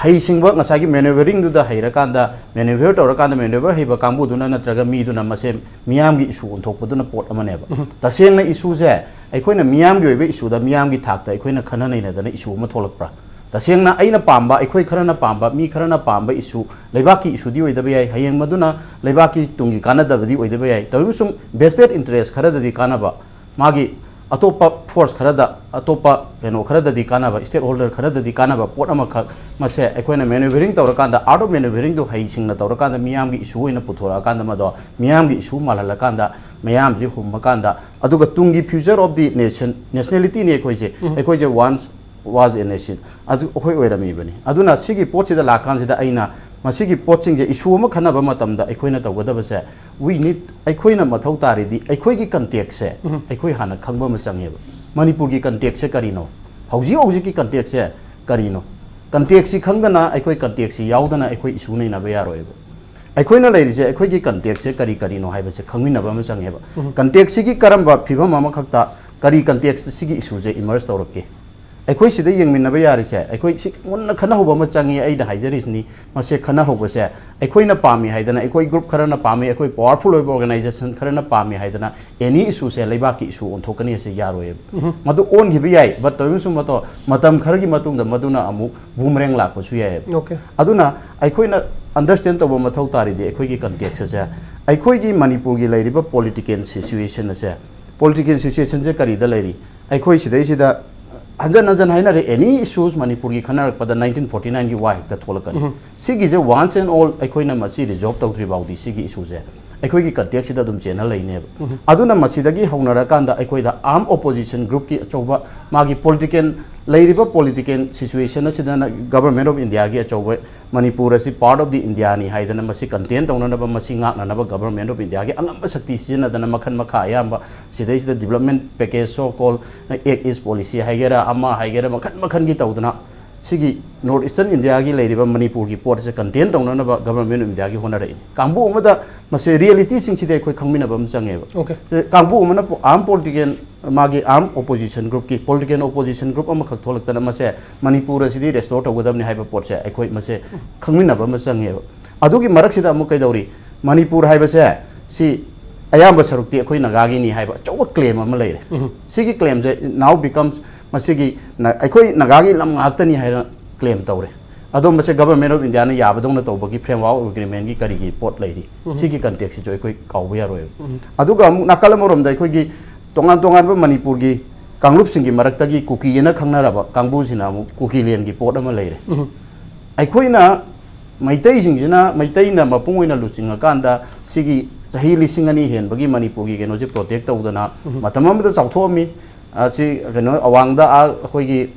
ꯍꯩꯁꯤꯡꯕ, ꯉꯁꯥꯏꯒꯤ ꯃꯦꯅꯨꯚꯔꯤꯡꯗꯨꯗ ꯍꯩꯔꯀꯥꯟꯗ, ꯃꯦꯅꯨꯚꯔ ꯇꯧꯔꯀꯥꯟꯗ, ꯃꯦꯅꯨꯚꯔ ꯍꯩꯕ ꯀꯥꯡꯕꯨꯗꯨꯅ ꯅꯠꯇ꯭ꯔꯒ ꯃꯤꯗꯨꯅ ꯃꯁꯦ ꯃꯤꯌꯥꯝꯒꯤ ꯏꯁꯨ ꯑꯣꯟꯊꯣꯛꯄꯗꯨꯅ ꯄꯣꯠ ꯑꯃꯅꯦꯕ꯫ ꯇꯁꯦꯡꯅ ꯏꯁꯨꯁꯦ ꯑꯩꯈꯣꯏꯅ ꯃꯤꯌꯥꯝꯒꯤ ꯑꯣꯏꯕ ꯏꯁꯨꯗ ꯃꯤꯌꯥꯝꯒꯤ ꯊꯥꯛꯇ ꯑꯩꯈꯣꯏꯅ ꯈꯟꯅ ꯅꯩꯅꯗꯅ ꯏꯁꯨ ꯑꯃ ꯊꯣꯛꯂꯛꯄ꯭ꯔꯥ? ꯇꯁꯦꯡꯅ ꯑꯩꯅ ꯄꯥꯝꯕ, ꯑꯩꯈꯣꯏ ꯈꯔꯅ ꯄꯥꯝꯕ, ꯃꯤ ꯈꯔꯅ ꯄꯥꯝꯕ ꯏꯁꯨ ꯂꯩꯕꯥꯛꯀꯤ ꯏꯁꯨꯗꯤ ꯑꯣꯏꯗꯕ ꯌꯥꯏ, ꯍꯌꯦꯡ ꯃꯗꯨꯅ ꯂꯩꯕꯥꯛꯀꯤ ꯇꯨꯡꯒꯤ ꯀꯥꯟꯅꯗꯕꯗꯤ ꯑꯣꯏꯗꯕ ꯌꯥꯏ꯫ ꯇꯧꯔꯤꯕꯁꯨꯡ ꯚꯦꯁꯇꯦꯠ ꯏꯟꯇꯔꯦꯁ ꯈꯔꯗꯗꯤ ꯀꯥꯟꯅꯕ, ꯃꯥꯒꯤ ꯑꯇꯣꯞꯄ ꯐꯣꯔꯁ ꯈꯔꯗ, ꯑꯇꯣꯞꯄ ꯀꯩꯅꯣ ꯈꯔꯗꯗꯤ ꯀꯥꯟꯅꯕ, ꯁ꯭ꯇꯦꯛ ꯍꯣꯜꯗꯔ ꯈꯔꯗꯗꯤ ꯀꯥꯟꯅꯕ ꯄꯣꯠ ꯑꯃꯈꯛ, ꯃꯁꯦ ꯑꯩꯈꯣꯏꯅ ꯃꯦꯅꯨꯚꯔꯤꯡ ꯇꯧꯔꯀꯥꯟꯗ, art of maneuvering ꯗꯨ ꯍꯩꯁꯤꯡꯅ ꯇꯧꯔꯀꯥꯟꯗ, ꯃꯤꯌꯥꯝꯒꯤ ꯏꯁꯨ ꯑꯣꯏꯅ ꯄꯨꯊꯣꯔꯛꯑꯀꯥꯟꯗ, ꯃꯗꯣ ꯃꯤꯌꯥꯝꯒꯤ ꯏꯁꯨ ꯃꯥꯜꯍꯜꯂꯀꯥꯟꯗ, ꯃꯤꯌꯥꯝꯁꯤ ꯍꯨꯝꯕꯀꯥꯟꯗ, ꯑꯗꯨꯒ ꯇꯨꯡꯒꯤ future of the nation, ꯅꯦꯁꯅꯦꯂꯤꯇꯤꯅꯤ ꯑꯩꯈꯣꯏꯁꯦ꯫ ꯑꯩꯈꯣꯏꯁꯦ once was a nation, ꯑꯗꯨ ꯑꯩꯈꯣꯏ ꯑꯣꯏꯔꯝꯃꯤꯕꯅꯤ꯫ ꯑꯗꯨꯅ ꯁꯤꯒꯤ ꯄꯣꯠꯁꯤꯗ ꯂꯥꯛꯀꯥꯟꯁꯤꯗ ꯑꯩꯅ ꯃꯁꯤꯒꯤ ꯄꯣꯠꯁꯤꯡꯁꯦ, ꯏꯁꯨ ꯑꯃ ꯈꯟꯅꯕ ꯃꯇꯝꯗ ꯑꯩꯈꯣꯏꯅ ꯇꯧꯒꯗꯕꯁꯦ, we need, ꯑꯩꯈꯣꯏꯅ ꯃꯊꯧ ꯇꯥꯔꯤꯗꯤ ꯑꯩꯈꯣꯏꯒꯤ ꯀꯟꯇꯦꯛꯁꯁꯦ ꯑꯩꯈꯣꯏ ꯍꯥꯟꯅ ꯈꯪꯕ ꯑꯃ ꯆꯪꯉꯦꯕ꯫ ꯃꯅꯤꯄꯨꯔꯒꯤ ꯀꯟꯇꯦꯛꯁꯁꯦ ꯀꯔꯤꯅꯣ? ꯍꯧꯖꯤꯛ ꯍꯧꯖꯤꯛꯀꯤ ꯀꯟꯇꯦꯛꯁꯁꯦ ꯀꯔꯤꯅꯣ? ꯀꯟꯇꯦꯛꯁꯁꯤ ꯈꯪꯗꯅ, ꯑꯩꯈꯣꯏ ꯀꯟꯇꯦꯛꯁꯁꯤ ꯌꯥꯎꯗꯅ ꯑꯩꯈꯣꯏ ꯏꯁꯨ ꯅꯩꯅꯕ ꯌꯥꯔꯣꯏꯕ꯫ ꯑꯩꯈꯣꯏꯅ ꯂꯩꯔꯤꯁꯦ, ꯑꯩꯈꯣꯏꯒꯤ ꯀꯟꯇꯦꯛꯁꯁꯦ ꯀꯔꯤ ꯀꯔꯤꯅꯣ ꯍꯥꯏꯕꯁꯦ ꯈꯪꯃꯤꯟꯅꯕ ꯑꯃ ꯆꯪꯉꯦꯕ꯫ ꯀꯟꯇꯦꯛꯁꯁꯤꯒꯤ ꯀꯔꯝꯕ ꯐꯤꯕꯝ ꯑꯃꯈꯛꯇ ꯀꯔꯤ ꯀꯟꯇꯦꯛꯁꯇ ꯁꯤꯒꯤ ꯏꯁꯨꯁꯦ ꯏꯃꯔꯖ ꯇꯧꯔꯛꯀꯦ? ꯑꯩꯈꯣꯏ ꯁꯤꯗ ꯌꯦꯡꯃꯤꯟꯅꯕ ꯌꯥꯔꯤꯁꯦ, ꯑꯩꯈꯣꯏ ꯁꯤ ꯃꯨꯟꯅ ꯈꯟꯅꯍꯧꯕ ꯑꯃ ꯆꯪꯉꯤ꯫ ꯑꯩꯅ ꯍꯥꯏꯖꯔꯤꯁꯤꯅꯤ, ꯃꯁꯦ ꯈꯟꯅꯍꯧꯕꯁꯦ, ꯑꯩꯈꯣꯏꯅ ꯄꯥꯝꯃꯤ ꯍꯥꯏꯗꯅ, ꯑꯩꯈꯣꯏ ꯒ꯭ꯔꯨꯞ ꯈꯔꯅ ꯄꯥꯝꯃꯤ, ꯑꯩꯈꯣꯏ ꯄꯋꯥꯔꯐꯨꯜ ꯑꯣꯏꯕ ꯑꯣꯔꯒꯅꯥꯏꯖꯦꯁꯟ ꯈꯔꯅ ꯄꯥꯝꯃꯤ ꯍꯥꯏꯗꯅ ꯑꯦꯅꯤ ꯏꯁꯨꯁꯦ ꯂꯩꯕꯥꯛꯀꯤ ꯏꯁꯨ ꯑꯣꯟꯊꯣꯛꯀꯅꯤ ꯍꯥꯏꯁꯦ ꯌꯥꯔꯣꯏꯌꯦꯕ꯫ ꯃꯗꯨ ꯑꯣꯟꯈꯤꯕ ꯌꯥꯏ, ꯕꯠ ꯇꯧꯔꯤꯕꯁꯨ ꯃꯇꯣ-, ꯃꯇꯝ ꯈꯔꯒꯤ ꯃꯇꯨꯡꯗ ꯃꯗꯨꯅ ꯑꯃꯨꯛ ꯕꯨꯃꯔꯦꯡ ꯂꯥꯛꯄꯁꯨ ꯌꯥꯏꯌꯦꯕ꯫ ꯑꯣꯀꯦ꯫ ꯑꯗꯨꯅ ꯑꯩꯈꯣꯏꯅ ꯑꯟꯗꯔꯁꯇꯦꯟ ꯇꯧꯕ ꯃꯊꯧ ꯇꯥꯔꯤꯗꯤ, ꯑꯩꯈꯣꯏꯒꯤ ꯀꯟꯇꯦꯛꯁ ꯑꯁꯦ, ꯑꯩꯈꯣꯏꯒꯤ ꯃꯅꯤꯄꯨꯔꯒꯤ ꯂꯩꯔꯤꯕ ꯄꯣꯂꯤꯇꯤꯀꯦꯜ ꯁꯤꯆꯨꯋꯦꯁꯟ ꯑꯁꯦ, ꯄꯣꯂꯤꯇꯤꯀꯦꯜ ꯁꯤꯆꯨꯋꯦꯁꯟꯁꯦ ꯀꯔꯤꯗ ꯂꯩꯔꯤ? ꯑꯩꯈꯣꯏ ꯁꯤꯗꯩꯁꯤꯗ ꯍꯟꯖꯟ ꯍꯟꯖꯟ ꯍꯥꯏꯅꯔꯦ, ꯑꯦꯅꯤ ꯏꯁꯨꯁ ꯃꯅꯤꯄꯨꯔꯒꯤ ꯈꯟꯅꯔꯛꯄꯗ ꯅꯥꯏꯟꯇꯤꯟ ꯐꯣꯔꯇꯤ ꯅꯥꯏꯟꯒꯤ ꯋꯥ ꯍꯦꯛꯇ ꯊꯣꯛꯂꯛꯀꯅꯤ꯫ ꯁꯤꯒꯤꯁꯦ once and all ꯑꯩꯈꯣꯏꯅ ꯃꯁꯤ ꯔꯤꯖꯣꯜꯕ ꯇꯧꯗ꯭ꯔꯤ ꯐꯥꯎꯗꯤ ꯁꯤꯒꯤ ꯏꯁꯨꯁꯦ ꯑꯩꯈꯣꯏꯒꯤ ꯀꯟꯇꯦꯛꯁꯤꯗ ꯑꯗꯨꯝ ꯆꯦꯟꯅ ꯂꯩꯅꯦꯕ꯫ ꯑꯗꯨꯅ ꯃꯁꯤꯗꯒꯤ ꯍꯧꯅꯔꯀꯥꯟꯗ ꯑꯩꯈꯣꯏꯗ ꯑꯥꯔꯝ ꯑꯣꯄꯣꯖꯤꯁꯟ ꯒ꯭ꯔꯨꯞꯀꯤ ꯑꯆꯧꯕ, ꯃꯥꯒꯤ ꯄꯣꯂꯤꯇꯤꯀꯦꯜ, ꯂꯩꯔꯤꯕ ꯄꯣꯂꯤꯇꯤꯀꯦꯜ ꯁꯤꯆꯨꯋꯦꯁꯟ ꯑꯁꯤꯗꯅ ꯒꯚꯔꯟꯃꯦꯟ ꯑꯣꯐ ꯏꯟꯗꯤꯌꯥꯒꯤ ꯑꯆꯧꯕ, ꯃꯅꯤꯄꯨꯔ ꯑꯁꯤ ꯄꯥꯔꯠ ꯑꯣꯐ ꯗꯤ ꯏꯟꯗꯤꯌꯥꯅꯤ ꯍꯥꯏꯗꯅ ꯃꯁꯤ ꯀꯟꯇꯦꯟ ꯇꯧꯅꯅꯕ, ꯃꯁꯤ ꯉꯥꯛꯅꯅꯕ ꯒꯚꯔꯟꯃꯦꯟ ꯑꯣꯐ ꯏꯟꯗꯤꯌꯥꯒꯤ ꯑꯉꯝꯕ ꯁꯛꯇꯤ ꯁꯤꯖꯤꯟꯅꯗꯅ ꯃꯈꯜ ꯃꯈꯥ ꯑꯌꯥꯝꯕ ꯁꯤꯗꯩꯁꯤꯗ development package, so called Act East Policy ꯍꯥꯏꯒꯦꯔꯥ, ꯑꯃ ꯍꯥꯏꯒꯦꯔꯥ, ꯃꯈꯜ ꯃꯈꯜꯒꯤ ꯇꯧꯗꯅ ꯁꯤꯒꯤ ꯅꯣꯔꯠ ꯏꯁꯇꯔꯟ ꯏꯟꯗꯤꯌꯥꯒꯤ ꯂꯩꯔꯤꯕ ꯃꯅꯤꯄꯨꯔꯒꯤ ꯄꯣꯠꯁꯦ ꯀꯟꯇꯦꯟ ꯇꯧꯅꯅꯕ ꯒꯚꯔꯟꯃꯦꯟ ꯑꯣꯐ ꯏꯟꯗꯤꯌꯥꯒꯤ ꯍꯣꯠꯅꯔꯛꯏꯅꯤ꯫ ꯀꯥꯡꯕꯨ ꯑꯃꯗ ꯃꯁꯤ ꯔꯤꯌꯦꯂꯤꯇꯤꯁꯤꯡꯁꯤꯗꯤ ꯑꯩꯈꯣꯏ ꯈꯪꯃꯤꯟꯅꯕ ꯑꯃ ꯆꯪꯉꯦꯕ꯫ ꯑꯣꯀꯦ꯫ ꯁꯤ ꯀꯥꯡꯕꯨ ꯑꯃꯅ ꯑꯥꯔꯝ ꯄꯣꯂꯤꯇꯤꯀꯦꯜ, ꯃꯥꯒꯤ ꯑꯥꯔꯝ ꯑꯣꯄꯣꯖꯤꯁꯟ ꯒ꯭ꯔꯨꯞꯀꯤ, ꯄꯣꯂꯤꯇꯤꯀꯦꯜ ꯑꯣꯄꯣꯖꯤꯁꯟ ꯒ꯭ꯔꯨꯞ ꯑꯃꯈꯛ ꯊꯣꯛꯂꯛꯇꯅ ꯃꯁꯦ ꯃꯅꯤꯄꯨꯔ ꯑꯁꯤꯗꯤ ꯔꯦꯁꯇꯣꯔ ꯇꯧꯒꯗꯕꯅꯤ ꯍꯥꯏꯕ ꯄꯣꯠꯁꯦ ꯑꯩꯈꯣꯏ ꯃꯁꯦ ꯈꯪꯃꯤꯟꯅꯕ ꯑꯃ ꯆꯪꯉꯦꯕ꯫ ꯑꯗꯨꯒꯤ ꯃꯔꯛꯁꯤꯗ ꯑꯃꯨꯛ ꯀꯩꯗꯧꯔꯤ? ꯃꯅꯤꯄꯨꯔ ꯍꯥꯏꯕꯁꯦ ꯁꯤ ꯑꯌꯥꯝꯕ ꯁꯔꯨꯛꯇꯤ ꯑꯩꯈꯣꯏ ꯅꯥꯒꯥꯒꯤꯅꯤ ꯍꯥꯏꯕ ꯑꯆꯧꯕ ꯀ꯭ꯂꯦꯝ ꯑꯃ ꯂꯩꯔꯦ꯫ ꯁꯤꯒꯤ ꯀ꯭ꯂꯦꯝꯁꯦ now becomes ꯃꯁꯤꯒꯤ ꯅ-, ꯑꯩꯈꯣꯏ ꯅꯥꯒꯥꯒꯤ ꯂꯝ ꯉꯥꯛꯇꯅꯤ ꯍꯥꯏꯅ ꯀ꯭ꯂꯦꯝ ꯇꯧꯔꯦ꯫ ꯑꯗꯣ ꯃꯁꯤ ꯒꯚꯔꯟꯃꯦꯟ ꯑꯣꯐ ꯏꯟꯗꯤꯌꯥꯅ ꯌꯥꯕꯗꯧꯅ ꯇꯧꯕꯒꯤ ꯐ꯭ꯔꯦꯝꯋꯥꯔꯛ ꯑꯦꯒ꯭ꯔꯤꯃꯦꯟꯒꯤ ꯀꯔꯤꯒꯤ ꯄꯣꯠ ꯂꯩꯔꯤ? ꯁꯤꯒꯤ ꯀꯟꯇꯦꯛꯁꯁꯤꯁꯨ ꯑꯩꯈꯣꯏ ꯀꯥꯎꯕ ꯌꯥꯔꯣꯏꯕ꯫ ꯑꯗꯨꯒ ꯑꯃꯨꯛ ꯅꯥꯀꯜ ꯑꯃꯔꯣꯝꯗ ꯑꯩꯈꯣꯏꯒꯤ ꯇꯣꯉꯥꯟ ꯇꯣꯉꯥꯟꯕ ꯃꯅꯤꯄꯨꯔꯒꯤ ꯀꯥꯡꯂꯨꯞꯁꯤꯡꯒꯤ ꯃꯔꯛꯇꯒꯤ ꯀꯨꯀꯤꯑꯅ ꯈꯪꯅꯔꯕ ꯀꯥꯡꯕꯨꯁꯤꯅ ꯑꯃꯨꯛ ꯀꯨꯀꯤꯂꯦꯟꯒꯤ ꯄꯣꯠ ꯑꯃ ꯂꯩꯔꯦ꯫ ꯑꯩꯈꯣꯏꯅ ꯃꯩꯇꯩꯁꯤꯡꯁꯤꯅ, ꯃꯩꯇꯩꯅ ꯃꯄꯨꯡ ꯑꯣꯏꯅ ꯂꯨꯆꯤꯡꯉꯀꯥꯟꯗ ꯁꯤꯒꯤ ꯆꯍꯤ ꯂꯤꯁꯤꯡ ꯑꯅꯤ ꯍꯦꯟꯕꯒꯤ ꯃꯅꯤꯄꯨꯔꯒꯤ ꯀꯩꯅꯣꯁꯦ ꯄ꯭ꯔꯣꯇꯦꯛ ꯇꯧꯗꯅ ꯃꯇꯝ ꯑꯃꯗ ꯆꯥꯎꯊꯣꯛꯑꯝꯃꯤ꯫ ꯑꯁꯤ ꯀꯩꯅꯣ ꯑꯋꯥꯡꯗ, ꯑꯥ, ꯑꯩꯈꯣꯏꯒꯤ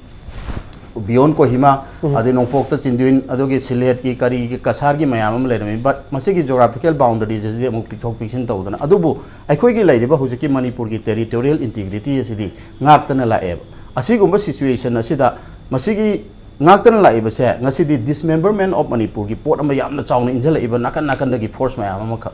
ꯕꯤꯌꯣꯟ ꯀꯣꯍꯤꯃꯥ, ꯑꯗꯩ ꯅꯣꯡꯄꯣꯛꯇ ꯆꯤꯟꯗ꯭ꯋꯤꯟ, ꯑꯗꯨꯒꯤ ꯁꯤꯂꯦꯠꯀꯤ, ꯀꯔꯤꯒꯤ, ꯀꯁꯥꯔꯒꯤ ꯃꯌꯥꯝ ꯑꯃ ꯂꯩꯔꯝꯃꯤ꯫ But ꯃꯁꯤꯒꯤ geographical boundaries ꯑꯁꯤꯗꯤ ꯑꯃꯨꯛ ꯄꯤꯊꯣꯛ ꯄꯤꯁꯤꯟ ꯇꯧꯗꯅ, ꯑꯗꯨꯕꯨ ꯑꯩꯈꯣꯏꯒꯤ ꯂꯩꯔꯤꯕ ꯍꯧꯖꯤꯛꯀꯤ ꯃꯅꯤꯄꯨꯔꯒꯤ territorial integrity ꯑꯁꯤꯗꯤ ꯉꯥꯛꯇꯅ ꯂꯥꯛꯑꯦꯕ꯫ ꯑꯁꯤꯒꯨꯝꯕ situation ꯑꯁꯤꯗ ꯃꯁꯤꯒꯤ ꯉꯥꯛꯇꯅ ꯂꯥꯛꯏꯕꯁꯦ ꯉꯁꯤꯗꯤ dismemberment of ꯃꯅꯤꯄꯨꯔꯒꯤ ꯄꯣꯠ ꯑꯃ ꯌꯥꯝꯅ ꯆꯥꯎꯅ ꯏꯟꯁꯤꯜꯂꯛꯏꯕ, ꯅꯥꯀꯟ ꯅꯥꯀꯟꯗꯒꯤ force ꯃꯌꯥꯝ ꯑꯃꯈꯛ,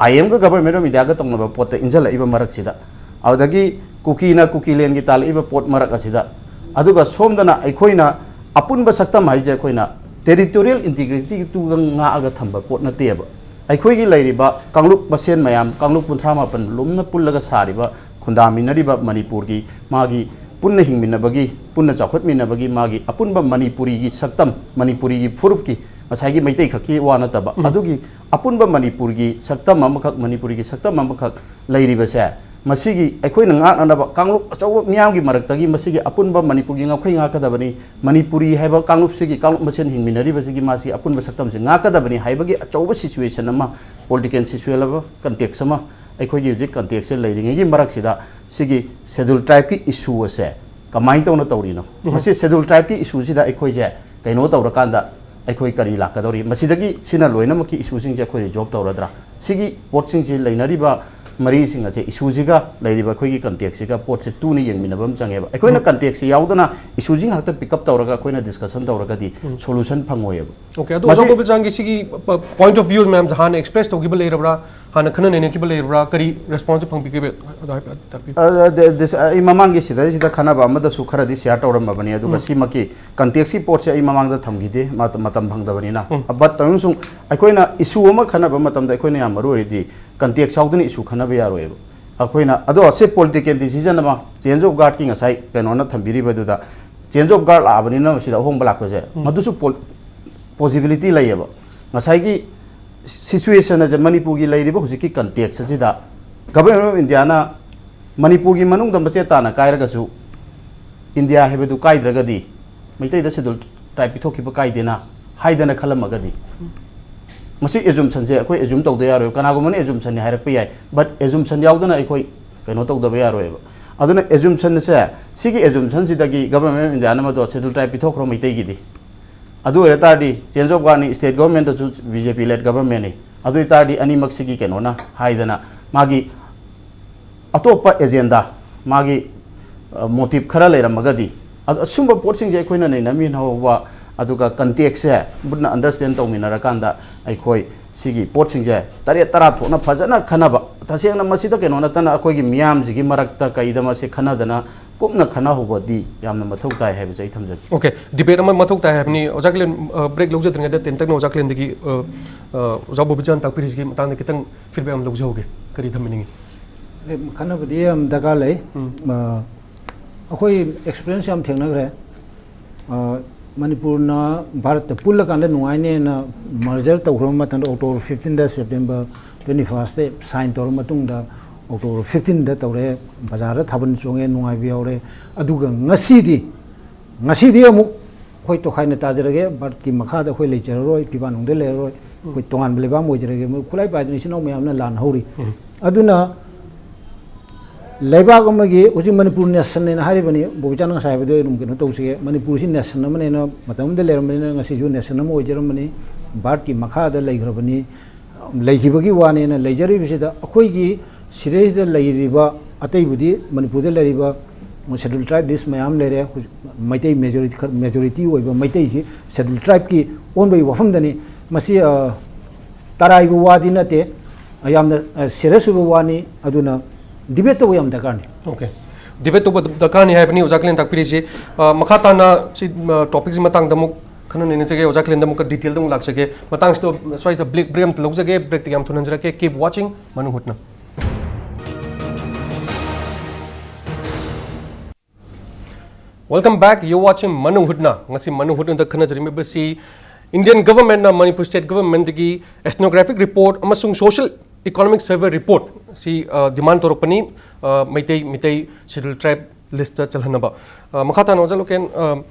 IM ꯒ Government of India ꯒ ꯇꯧꯅꯕ ꯄꯣꯠꯇ ꯏꯟꯁꯤꯜꯂꯛꯏꯕ ꯃꯔꯛꯁꯤꯗ, ꯑꯗꯨꯗꯒꯤ ꯀꯨꯀꯤꯅ ꯀꯨꯀꯤꯂꯦꯟꯒꯤ ꯇꯥꯜꯂꯛꯏꯕ ꯄꯣꯠ ꯃꯔꯛ ꯑꯁꯤꯗ, ꯑꯗꯨꯒ ꯁꯣꯝꯗꯅ ꯑꯩꯈꯣꯏꯅ ꯑꯄꯨꯟꯕ ꯁꯛꯇꯝ ꯍꯥꯏꯁꯦ ꯑꯩꯈꯣꯏꯅ territorial integrity ꯗꯨꯒ ꯉꯥꯛꯑꯒ ꯊꯝꯕ ꯄꯣꯠ ꯅꯠꯇꯦꯕ꯫ ꯑꯩꯈꯣꯏꯒꯤ ꯂꯩꯔꯤꯕ ꯀꯥꯡꯂꯨꯞ ꯃꯁꯦꯟ ꯃꯌꯥꯝ, ꯀꯥꯡꯂꯨꯞ ꯀꯨꯟꯊ꯭ꯔꯥ ꯃꯥꯄꯟ ꯂꯨꯝꯅ ꯄꯨꯜꯂꯒ ꯁꯥꯔꯤꯕ, ꯈꯨꯟꯗꯥꯃꯤꯟꯅꯔꯤꯕ ꯃꯅꯤꯄꯨꯔꯒꯤ, ꯃꯥꯒꯤ ꯄꯨꯟꯅ ꯍꯤꯡꯃꯤꯟꯅꯕꯒꯤ, ꯄꯨꯟꯅ ꯆꯥꯎꯈꯠꯃꯤꯟꯅꯕꯒꯤ, ꯃꯥꯒꯤ ꯑꯄꯨꯟꯕ ꯃꯅꯤꯄꯨꯔꯤꯒꯤ ꯁꯛꯇꯝ, ꯃꯅꯤꯄꯨꯔꯤꯒꯤ ꯐꯨꯔꯨꯞꯀꯤ, ꯉꯁꯥꯏꯒꯤ ꯃꯩꯇꯩ ꯈꯛꯀꯤ ꯋꯥ ꯅꯠꯇꯕ, ꯑꯗꯨꯒꯤ ꯑꯄꯨꯟꯕ ꯃꯅꯤꯄꯨꯔꯒꯤ ꯁꯛꯇꯝ ꯑꯃꯈꯛ, ꯃꯅꯤꯄꯨꯔꯤꯒꯤ ꯁꯛꯇꯝ ꯑꯃꯈꯛ ꯂꯩꯔꯤꯕꯁꯦ, ꯃꯁꯤꯒꯤ ꯑꯩꯈꯣꯏꯅ ꯉꯥꯛꯅꯅꯕ ꯀꯥꯡꯂꯨꯞ ꯑꯆꯧꯕ ꯃꯤꯌꯥꯝꯒꯤ ꯃꯔꯛꯇꯒꯤ ꯃꯁꯤꯒꯤ ꯑꯄꯨꯟꯕ ꯃꯅꯤꯄꯨꯔꯒꯤ ꯉꯝꯈꯩ ꯉꯥꯛꯀꯗꯕꯅꯤ, ꯃꯅꯤꯄꯨꯔꯤ ꯍꯥꯏꯕ ꯀꯥꯡꯂꯨꯞꯁꯤꯒꯤ, ꯀꯥꯡꯂꯨꯞ ꯃꯁꯦꯟ ꯍꯤꯡꯃꯤꯟꯅꯔꯤꯕꯁꯤꯒꯤ ꯃꯥꯁꯤ ꯑꯄꯨꯟꯕ ꯁꯛꯇꯝꯁꯤ ꯉꯥꯛꯀꯗꯕꯅꯤ ꯍꯥꯏꯕꯒꯤ ꯑꯆꯧꯕ situation ꯑꯃ, political situation ꯑꯃ, context ꯑꯃ ꯑꯩꯈꯣꯏꯒꯤ ꯍꯧꯖꯤꯛ context ꯁꯦ ꯂꯩꯔꯤꯉꯩꯒꯤ ꯃꯔꯛꯁꯤꯗ ꯁꯤꯒꯤ Scheduled Tribe ꯀꯤ issue ꯑꯁꯦ ꯀꯃꯥꯏꯅ ꯇꯧꯅ ꯇꯧꯔꯤꯅꯣ? ꯃꯁꯤ Scheduled Tribe ꯀꯤ issue ꯁꯤꯗ ꯑꯩꯈꯣꯏꯁꯦ ꯀꯩꯅꯣ ꯇꯧꯔꯀꯥꯟꯗ ꯑꯩꯈꯣꯏ ꯀꯔꯤ ꯂꯥꯛꯀꯗꯧꯔꯤ? ꯃꯁꯤꯗꯒꯤ ꯁꯤꯅ ꯂꯣꯏꯅꯃꯛꯀꯤ issue ꯁꯤꯡꯁꯦ ꯑꯩꯈꯣꯏ resolve ꯇꯧꯔꯗ꯭ꯔꯥ? ꯁꯤꯒꯤ ꯄꯣꯠꯁꯤꯡꯁꯤ ꯂꯩꯅꯔꯤꯕ ꯃꯔꯤꯁꯤꯡ ꯑꯁꯦ, issue ꯁꯤꯒ ꯂꯩꯔꯤꯕ ꯑꯩꯈꯣꯏꯒꯤ context ꯁꯤꯒ ꯄꯣꯠꯁꯦ ꯇꯨꯅ ꯌꯦꯡꯃꯤꯟꯅꯕ ꯑꯃ ꯆꯪꯉꯦꯕ꯫ ꯑꯩꯈꯣꯏꯅ context ꯁꯤ ꯌꯥꯎꯗꯅ issue ꯁꯤ ꯉꯥꯛꯇ pick up ꯇꯧꯔꯒ ꯑꯩꯈꯣꯏꯅ discussion ꯇꯧꯔꯒꯗꯤ solution ꯐꯪꯉꯣꯏꯌꯦꯕ꯫ OK, ꯑꯗꯨ ꯑꯣꯖꯥ ꯃꯁꯤ ꯒꯣꯕꯤꯜꯆꯥꯟꯒꯤ ꯁꯤꯒꯤ ꯄ-, point of views ꯃꯌꯥꯝꯁꯦ ꯍꯥꯟꯅ express ꯇꯧꯈꯤꯕ ꯂꯩꯔꯕ꯭ꯔꯥ? ꯍꯥꯟꯅ ꯈꯟꯅ ꯅꯩꯅꯈꯤꯕ ꯂꯩꯔꯕ꯭ꯔꯥ? ꯀꯔꯤ response ꯐꯪꯕꯤꯈꯤꯕ? ꯑꯗꯨ ꯍꯥꯏꯐꯦꯠ ꯇꯥꯛꯄꯤꯌꯨ꯫ ꯑ, ꯑ, ꯗ-, ꯗꯤꯁ-, ꯑꯩ ꯃꯃꯥꯡꯒꯤ ꯁꯤꯗꯩꯁꯤꯗ ꯈꯟꯅꯕ ꯑꯃꯗꯁꯨ ꯈꯔꯗꯤ share ꯇꯧꯔꯝꯃꯕꯅꯤ, ꯑꯗꯨꯒ ꯁꯤꯃꯛꯀꯤ context ꯀꯤ ꯄꯣꯠꯁꯦ ꯑꯩ ꯃꯃꯥꯡꯗ ꯊꯝꯈꯤꯗꯦ, ꯃꯇ-, ꯃꯇꯝ ꯐꯪꯗꯕꯅꯤꯅ꯫ But ꯑꯃꯁꯨꯡ ꯑꯩꯈꯣꯏꯅ issue ꯑꯃ ꯈꯟꯅꯕ ꯃꯇꯝꯗ ꯑꯩꯈꯣꯏꯅ ꯌꯥꯝ ꯃꯔꯨ ꯑꯣꯏꯔꯤꯗꯤ context ꯌꯥꯎꯗꯅ issue ꯈꯟꯅꯕ ꯌꯥꯔꯣꯏꯕ꯫ ꯑꯩꯈꯣꯏꯅ, ꯑꯗꯣ ꯁꯤ political decision ꯑꯃ, change of guard ꯀꯤ ꯉꯁꯥꯏ ꯀꯩꯅꯣꯅ ꯊꯝꯕꯤꯔꯤꯕꯗꯨꯗ, change of guard ꯂꯥꯛꯑꯕꯅꯤꯅ ꯃꯁꯤꯗ ꯑꯍꯣꯡꯕ ꯂꯥꯛꯄꯁꯦ, ꯃꯗꯨꯁꯨ ꯄꯣ-, possibility ꯂꯩꯌꯦꯕ꯫ ꯉꯁꯥꯏꯒꯤ situation ꯑꯁꯦ, ꯃꯅꯤꯄꯨꯔꯒꯤ ꯂꯩꯔꯤꯕ ꯍꯧꯖꯤꯛꯀꯤ context ꯑꯁꯤꯗ Government of India ꯅ ꯃꯅꯤꯄꯨꯔꯒꯤ ꯃꯅꯨꯡꯗ ꯃꯆꯦꯠ ꯇꯥꯅ ꯀꯥꯏꯔꯒꯁꯨ ꯏꯟꯗꯤꯌꯥ ꯍꯥꯏꯕꯗꯨ ꯀꯥꯏꯗ꯭ꯔꯒꯗꯤ ꯃꯩꯇꯩꯗ Scheduled Tribe ꯄꯤꯊꯣꯛꯈꯤꯕ ꯀꯥꯏꯗꯦꯅ ꯍꯥꯏꯗꯅ ꯈꯜꯂꯝꯃꯒꯗꯤ, ꯃꯁꯤ assumption ꯁꯦ ꯑꯩꯈꯣꯏ assume ꯇꯧꯗ ꯌꯥꯔꯣꯏ꯫ ꯀꯅꯥꯒꯨꯝꯕꯅ assumption ꯅꯤ ꯍꯥꯏꯔꯛꯄ ꯌꯥꯏ, but assumption ꯌꯥꯎꯗꯅ ꯑꯩꯈꯣꯏ ꯀꯩꯅꯣ ꯇꯧꯗꯕ ꯌꯥꯔꯣꯏꯕ꯫ ꯑꯗꯨꯅ ꯑꯦꯖꯨꯝꯁꯟꯁꯦ, ꯁꯤꯒꯤ ꯑꯦꯖꯨꯝꯁꯟꯁꯤꯗꯒꯤ ꯒꯚꯔꯟꯃꯦꯟ ꯑꯣꯐ ꯏꯟꯗꯤꯌꯥꯅ ꯃꯗꯨ ꯁꯦꯗꯨꯜ ꯇ꯭ꯔꯥꯏꯕ ꯄꯤꯊꯣꯛꯈ꯭ꯔꯣ ꯃꯩꯇꯩꯒꯤꯗꯤ꯫ ꯑꯗꯨ ꯑꯣꯏꯔ ꯇꯥꯔꯗꯤ ꯆꯦꯟꯖ ꯑꯣꯐ ꯒꯥꯔꯗꯅꯤ, ꯁ꯭ꯇꯦꯠ ꯒꯚꯔꯟꯃꯦꯟꯗꯁꯨ ꯕꯤ ꯖꯦ ꯄꯤ ꯂꯦꯗ ꯒꯚꯔꯟꯃꯦꯟꯅꯤ꯫ ꯑꯗꯨ ꯑꯣꯏ ꯇꯥꯔꯗꯤ ꯑꯅꯤꯃꯛꯁꯤꯒꯤ ꯀꯩꯅꯣꯅ ꯍꯥꯏꯗꯅ ꯃꯥꯒꯤ ꯑꯇꯣꯞꯄ ꯑꯦꯖꯦꯟꯗꯥ, ꯃꯥꯒꯤ ꯃꯣꯇꯤꯚ ꯈꯔ ꯂꯩꯔꯝꯃꯒꯗꯤ, ꯑꯗꯣ ꯑꯁꯨꯝꯕ ꯄꯣꯠꯁꯤꯡꯁꯦ ꯑꯩꯈꯣꯏꯅ ꯅꯩꯅꯃꯤꯟꯅꯍꯧꯕ, ꯑꯗꯨꯒ ꯀꯟꯇꯦꯛꯁꯁꯦ ꯃꯨꯟꯅ ꯑꯟꯗꯔꯁ꯭ꯇꯦꯟ ꯇꯧꯃꯤꯟꯅꯔꯀꯥꯟꯗ ꯑꯩꯈꯣꯏ ꯁꯤꯒꯤ ꯄꯣꯠꯁꯤꯡꯁꯦ ꯇꯔꯦꯠ ꯇꯔꯥ ꯊꯣꯛꯅ ꯐꯖꯅ ꯈꯟꯅꯕ, ꯇꯁꯦꯡꯅ ꯃꯁꯤꯗ ꯀꯩꯅꯣ ꯅꯠꯇꯅ ꯑꯩꯈꯣꯏꯒꯤ ꯃꯤꯌꯥꯝꯁꯤꯒꯤ ꯃꯔꯛꯇ ꯀꯩꯗ ꯃꯁꯤ ꯈꯟꯅꯗꯅ ꯀꯨꯞꯅ ꯈꯟꯅꯍꯧꯕꯗꯤ ꯌꯥꯝꯅ ꯃꯊꯧ ꯇꯥꯏ ꯍꯥꯏꯕꯁꯦ ꯑꯩ ꯊꯝꯖꯒꯦ꯫ ꯑꯣꯀꯦ, ꯗꯤꯕꯦꯠ ꯑꯃ ꯃꯊꯧ ꯇꯥꯏ ꯍꯥꯏꯕꯅꯤ꯫ ꯑꯣꯖꯥ ꯀꯤꯂꯦꯟ, ꯑ, ꯕ꯭ꯔꯦꯛ ꯂꯧꯖꯗ꯭ꯔꯤꯉꯩꯗ ꯇꯦꯟꯇꯛꯅ ꯑꯣꯖꯥ ꯀꯤꯂꯦꯟꯗꯒꯤ, ꯑ, ꯑ, ꯑꯣꯖꯥ ꯕꯣꯕꯤꯆꯥꯟ ꯇꯥꯛꯄꯤꯔꯤꯁꯤꯒꯤ ꯃꯇꯥꯡꯗ ꯈꯤꯇꯪ ꯐꯤꯗꯕꯦꯛ ꯑꯃ ꯂꯧꯖꯍꯧꯒꯦ꯫ ꯀꯔꯤ ꯊꯝꯕꯤꯅꯤꯡꯉꯤ? ꯑꯦ, ꯈꯟꯅꯕꯗꯤ ꯌꯥꯝ ꯗꯔꯀꯥꯔ ꯂꯩ꯫ ꯎꯝ꯫ ꯑ, ꯑꯩꯈꯣꯏ ꯑꯦꯛꯁꯄꯤꯔꯤꯌꯦꯟꯁ ꯌꯥꯝ ꯊꯦꯡꯅꯈ꯭ꯔꯦ꯫ ꯑ, ꯃꯅꯤꯄꯨꯔꯅ ꯚꯥꯔꯠꯇ ꯄꯨꯜꯂꯀꯥꯟꯗ ꯅꯨꯡꯉꯥꯏꯅꯦꯅ ꯃꯔꯖꯔ ꯇꯧꯈ꯭ꯔꯕ ꯃꯇꯝꯗ ꯑꯣꯛꯇꯣꯕꯔ ꯐꯤꯐꯇꯤꯟꯗ, ꯁꯦꯞꯇꯦꯝꯕꯔ ꯇ꯭ꯋꯦꯟꯇꯤ ꯐꯥꯔꯁꯇ ꯁꯥꯏꯟ ꯇꯧꯔꯕ ꯃꯇꯨꯡꯗ ꯑꯣꯛꯇꯣꯕꯔ ꯐꯤꯐꯇꯤꯟꯗ ꯇꯧꯔꯦ, ꯕꯖꯥꯔꯗ ꯊꯥꯕꯜ ꯆꯣꯡꯉꯦ, ꯅꯨꯡꯉꯥꯏꯕ ꯌꯥꯎꯔꯦ꯫ ꯑꯗꯨꯒ ꯉꯁꯤꯗꯤ, ꯉꯁꯤꯗꯤ ꯑꯃꯨꯛ ꯑꯩꯈꯣꯏ ꯇꯣꯈꯥꯏꯅ ꯇꯥꯖꯔꯒꯦ, ꯚꯥꯔꯠꯀꯤ ꯃꯈꯥꯗ ꯑꯩꯈꯣꯏ ꯂꯩꯖꯔꯔꯣꯏ, ꯐꯤꯕꯥ ꯅꯨꯡꯗ ꯂꯩꯔꯔꯣꯏ, ꯑꯩꯈꯣꯏ ꯇꯣꯉꯥꯟꯕ ꯂꯩꯕꯥꯛ ꯑꯃ ꯑꯣꯏꯖꯔꯒꯦ꯫ ꯃꯣꯏ ꯈꯨꯠꯂꯥꯏ ꯄꯥꯏꯗꯅ ꯏꯆꯤꯟ ꯏꯅꯥꯎ ꯃꯌꯥꯝꯅ ꯂꯥꯟ ꯍꯧꯔꯤ꯫ ꯎꯝ꯫ ꯑꯗꯨꯅ ꯂꯩꯕꯥꯛ ꯑꯃꯒꯤ, ꯍꯧꯖꯤꯛ ꯃꯅꯤꯄꯨꯔ ꯅꯦꯁꯟꯅꯦꯅ ꯍꯥꯏꯔꯤꯕꯅꯤ, ꯕꯣꯕꯤꯆꯥꯟꯅ ꯉꯁꯥꯏ ꯍꯥꯏꯕꯗꯣ ꯑꯩ ꯑꯗꯨꯝ ꯀꯩꯅꯣ ꯇꯧꯁꯤꯒꯦ꯫ ꯃꯅꯤꯄꯨꯔꯁꯤ ꯅꯦꯁꯟ ꯑꯃꯅꯦꯅ ꯃꯇꯝ ꯑꯃꯗ ꯂꯩꯔꯝꯕꯅꯤꯅ ꯉꯁꯤꯁꯨ ꯅꯦꯁꯟ ꯑꯃ ꯑꯣꯏꯖꯔꯝꯕꯅꯤ, ꯚꯥꯔꯠꯀꯤ ꯃꯈꯥꯗ ꯂꯩꯈ꯭ꯔꯕꯅꯤ꯫ ꯂꯩꯈꯤꯕꯒꯤ ꯋꯥꯅꯦꯅ ꯂꯩꯖꯔꯤꯕꯁꯤꯗ ꯑꯩꯈꯣꯏꯒꯤ ꯁꯤꯗꯩꯁꯤꯗ ꯂꯩꯔꯤꯕ, ꯑꯇꯩꯕꯨꯗꯤ ꯃꯅꯤꯄꯨꯔꯗ ꯂꯩꯔꯤꯕ ꯁꯦꯗꯨꯜ ꯇ꯭ꯔꯥꯏꯕ ꯂꯤꯁ ꯃꯌꯥꯝ ꯂꯩꯔꯦ꯫ ꯍꯧꯖꯤꯛ ꯃꯩꯇꯩ ꯃꯦꯖꯣꯔꯤꯇꯤ ꯈꯔ, ꯃꯦꯖꯣꯔꯤꯇꯤ ꯑꯣꯏꯕ ꯃꯩꯇꯩꯁꯤ ꯁꯦꯗꯨꯜ ꯇ꯭ꯔꯥꯏꯕꯀꯤ ꯑꯣꯟꯕꯒꯤ ꯋꯥꯐꯝꯗꯅꯤ꯫ ꯃꯁꯤ, ꯑ, ꯇꯔꯥꯏꯕ ꯋꯥꯗꯤ ꯅꯠꯇꯦ, ꯌꯥꯝꯅ, ꯑ, ꯁꯤꯔꯤꯌꯁ ꯑꯣꯏꯕ ꯋꯥꯅꯤ꯫ ꯑꯗꯨꯅ ꯗꯤꯕꯦꯠ ꯇꯧꯕ ꯌꯥꯝ ꯗꯔꯀꯥꯔꯅꯤ꯫ ꯑꯣꯀꯦ, ꯗꯤꯕꯦꯠ ꯇꯧꯕ ꯗꯔꯀꯥꯔꯅꯤ ꯍꯥꯏꯕꯅꯤ ꯑꯣꯖꯥ ꯀꯤꯂꯦꯟ ꯇꯥꯛꯄꯤꯔꯤꯁꯤ꯫ ꯑ, ꯃꯈꯥ ꯇꯥꯅ ꯁꯤ, ꯑ, ꯇꯣꯄꯤꯛꯁꯤ ꯃꯇꯥꯡꯗ ꯑꯃꯨꯛ ꯈꯟꯅ ꯅꯩꯅꯖꯒꯦ꯫ ꯑꯣꯖꯥ ꯀꯤꯂꯦꯟꯗ ꯑꯃꯨꯛꯀ ꯗꯤꯇꯦꯜꯗ ꯑꯃꯨꯛ ꯂꯥꯛꯆꯒꯦ꯫ ꯃꯇꯥꯡꯁꯤꯗ ꯁ꯭ꯋꯥꯏꯗ ꯕ꯭ꯔꯦꯛ, ꯕ꯭ꯔꯦꯛ ꯑꯃꯇ ꯂꯧꯖꯒꯦ꯫ ꯕ꯭ꯔꯦꯛꯇꯒꯤ ꯌꯥꯝ ꯊꯨꯅ ꯍꯟꯖꯔꯛꯀꯦ꯫ Keep watching ꯃꯅꯨꯡ ꯍꯨꯠꯅ꯫ Welcome back. You're watching ꯃꯅꯨꯡ ꯍꯨꯠꯅ꯫ ꯉꯁꯤ ꯃꯅꯨꯡ ꯍꯨꯠꯅꯗ ꯈꯟꯅꯖꯔꯤꯕꯁꯤ Indian governmentꯅ Manipur state governmentꯗꯒꯤ ethnographic report ꯑꯃꯁꯨꯡ social economic survey report ꯁꯤ, ꯑ, demand ꯇꯧꯔꯛꯄꯅꯤ, ꯑ, ꯃꯩꯇꯩ, ꯃꯤꯇꯩ schedule tribe listꯇ ꯆꯜꯍꯟꯅꯕ꯫ ꯑ, ꯃꯈꯥ ꯇꯥꯅ ꯑꯣꯖꯥ ꯂꯣꯀꯦꯟ, ꯑ,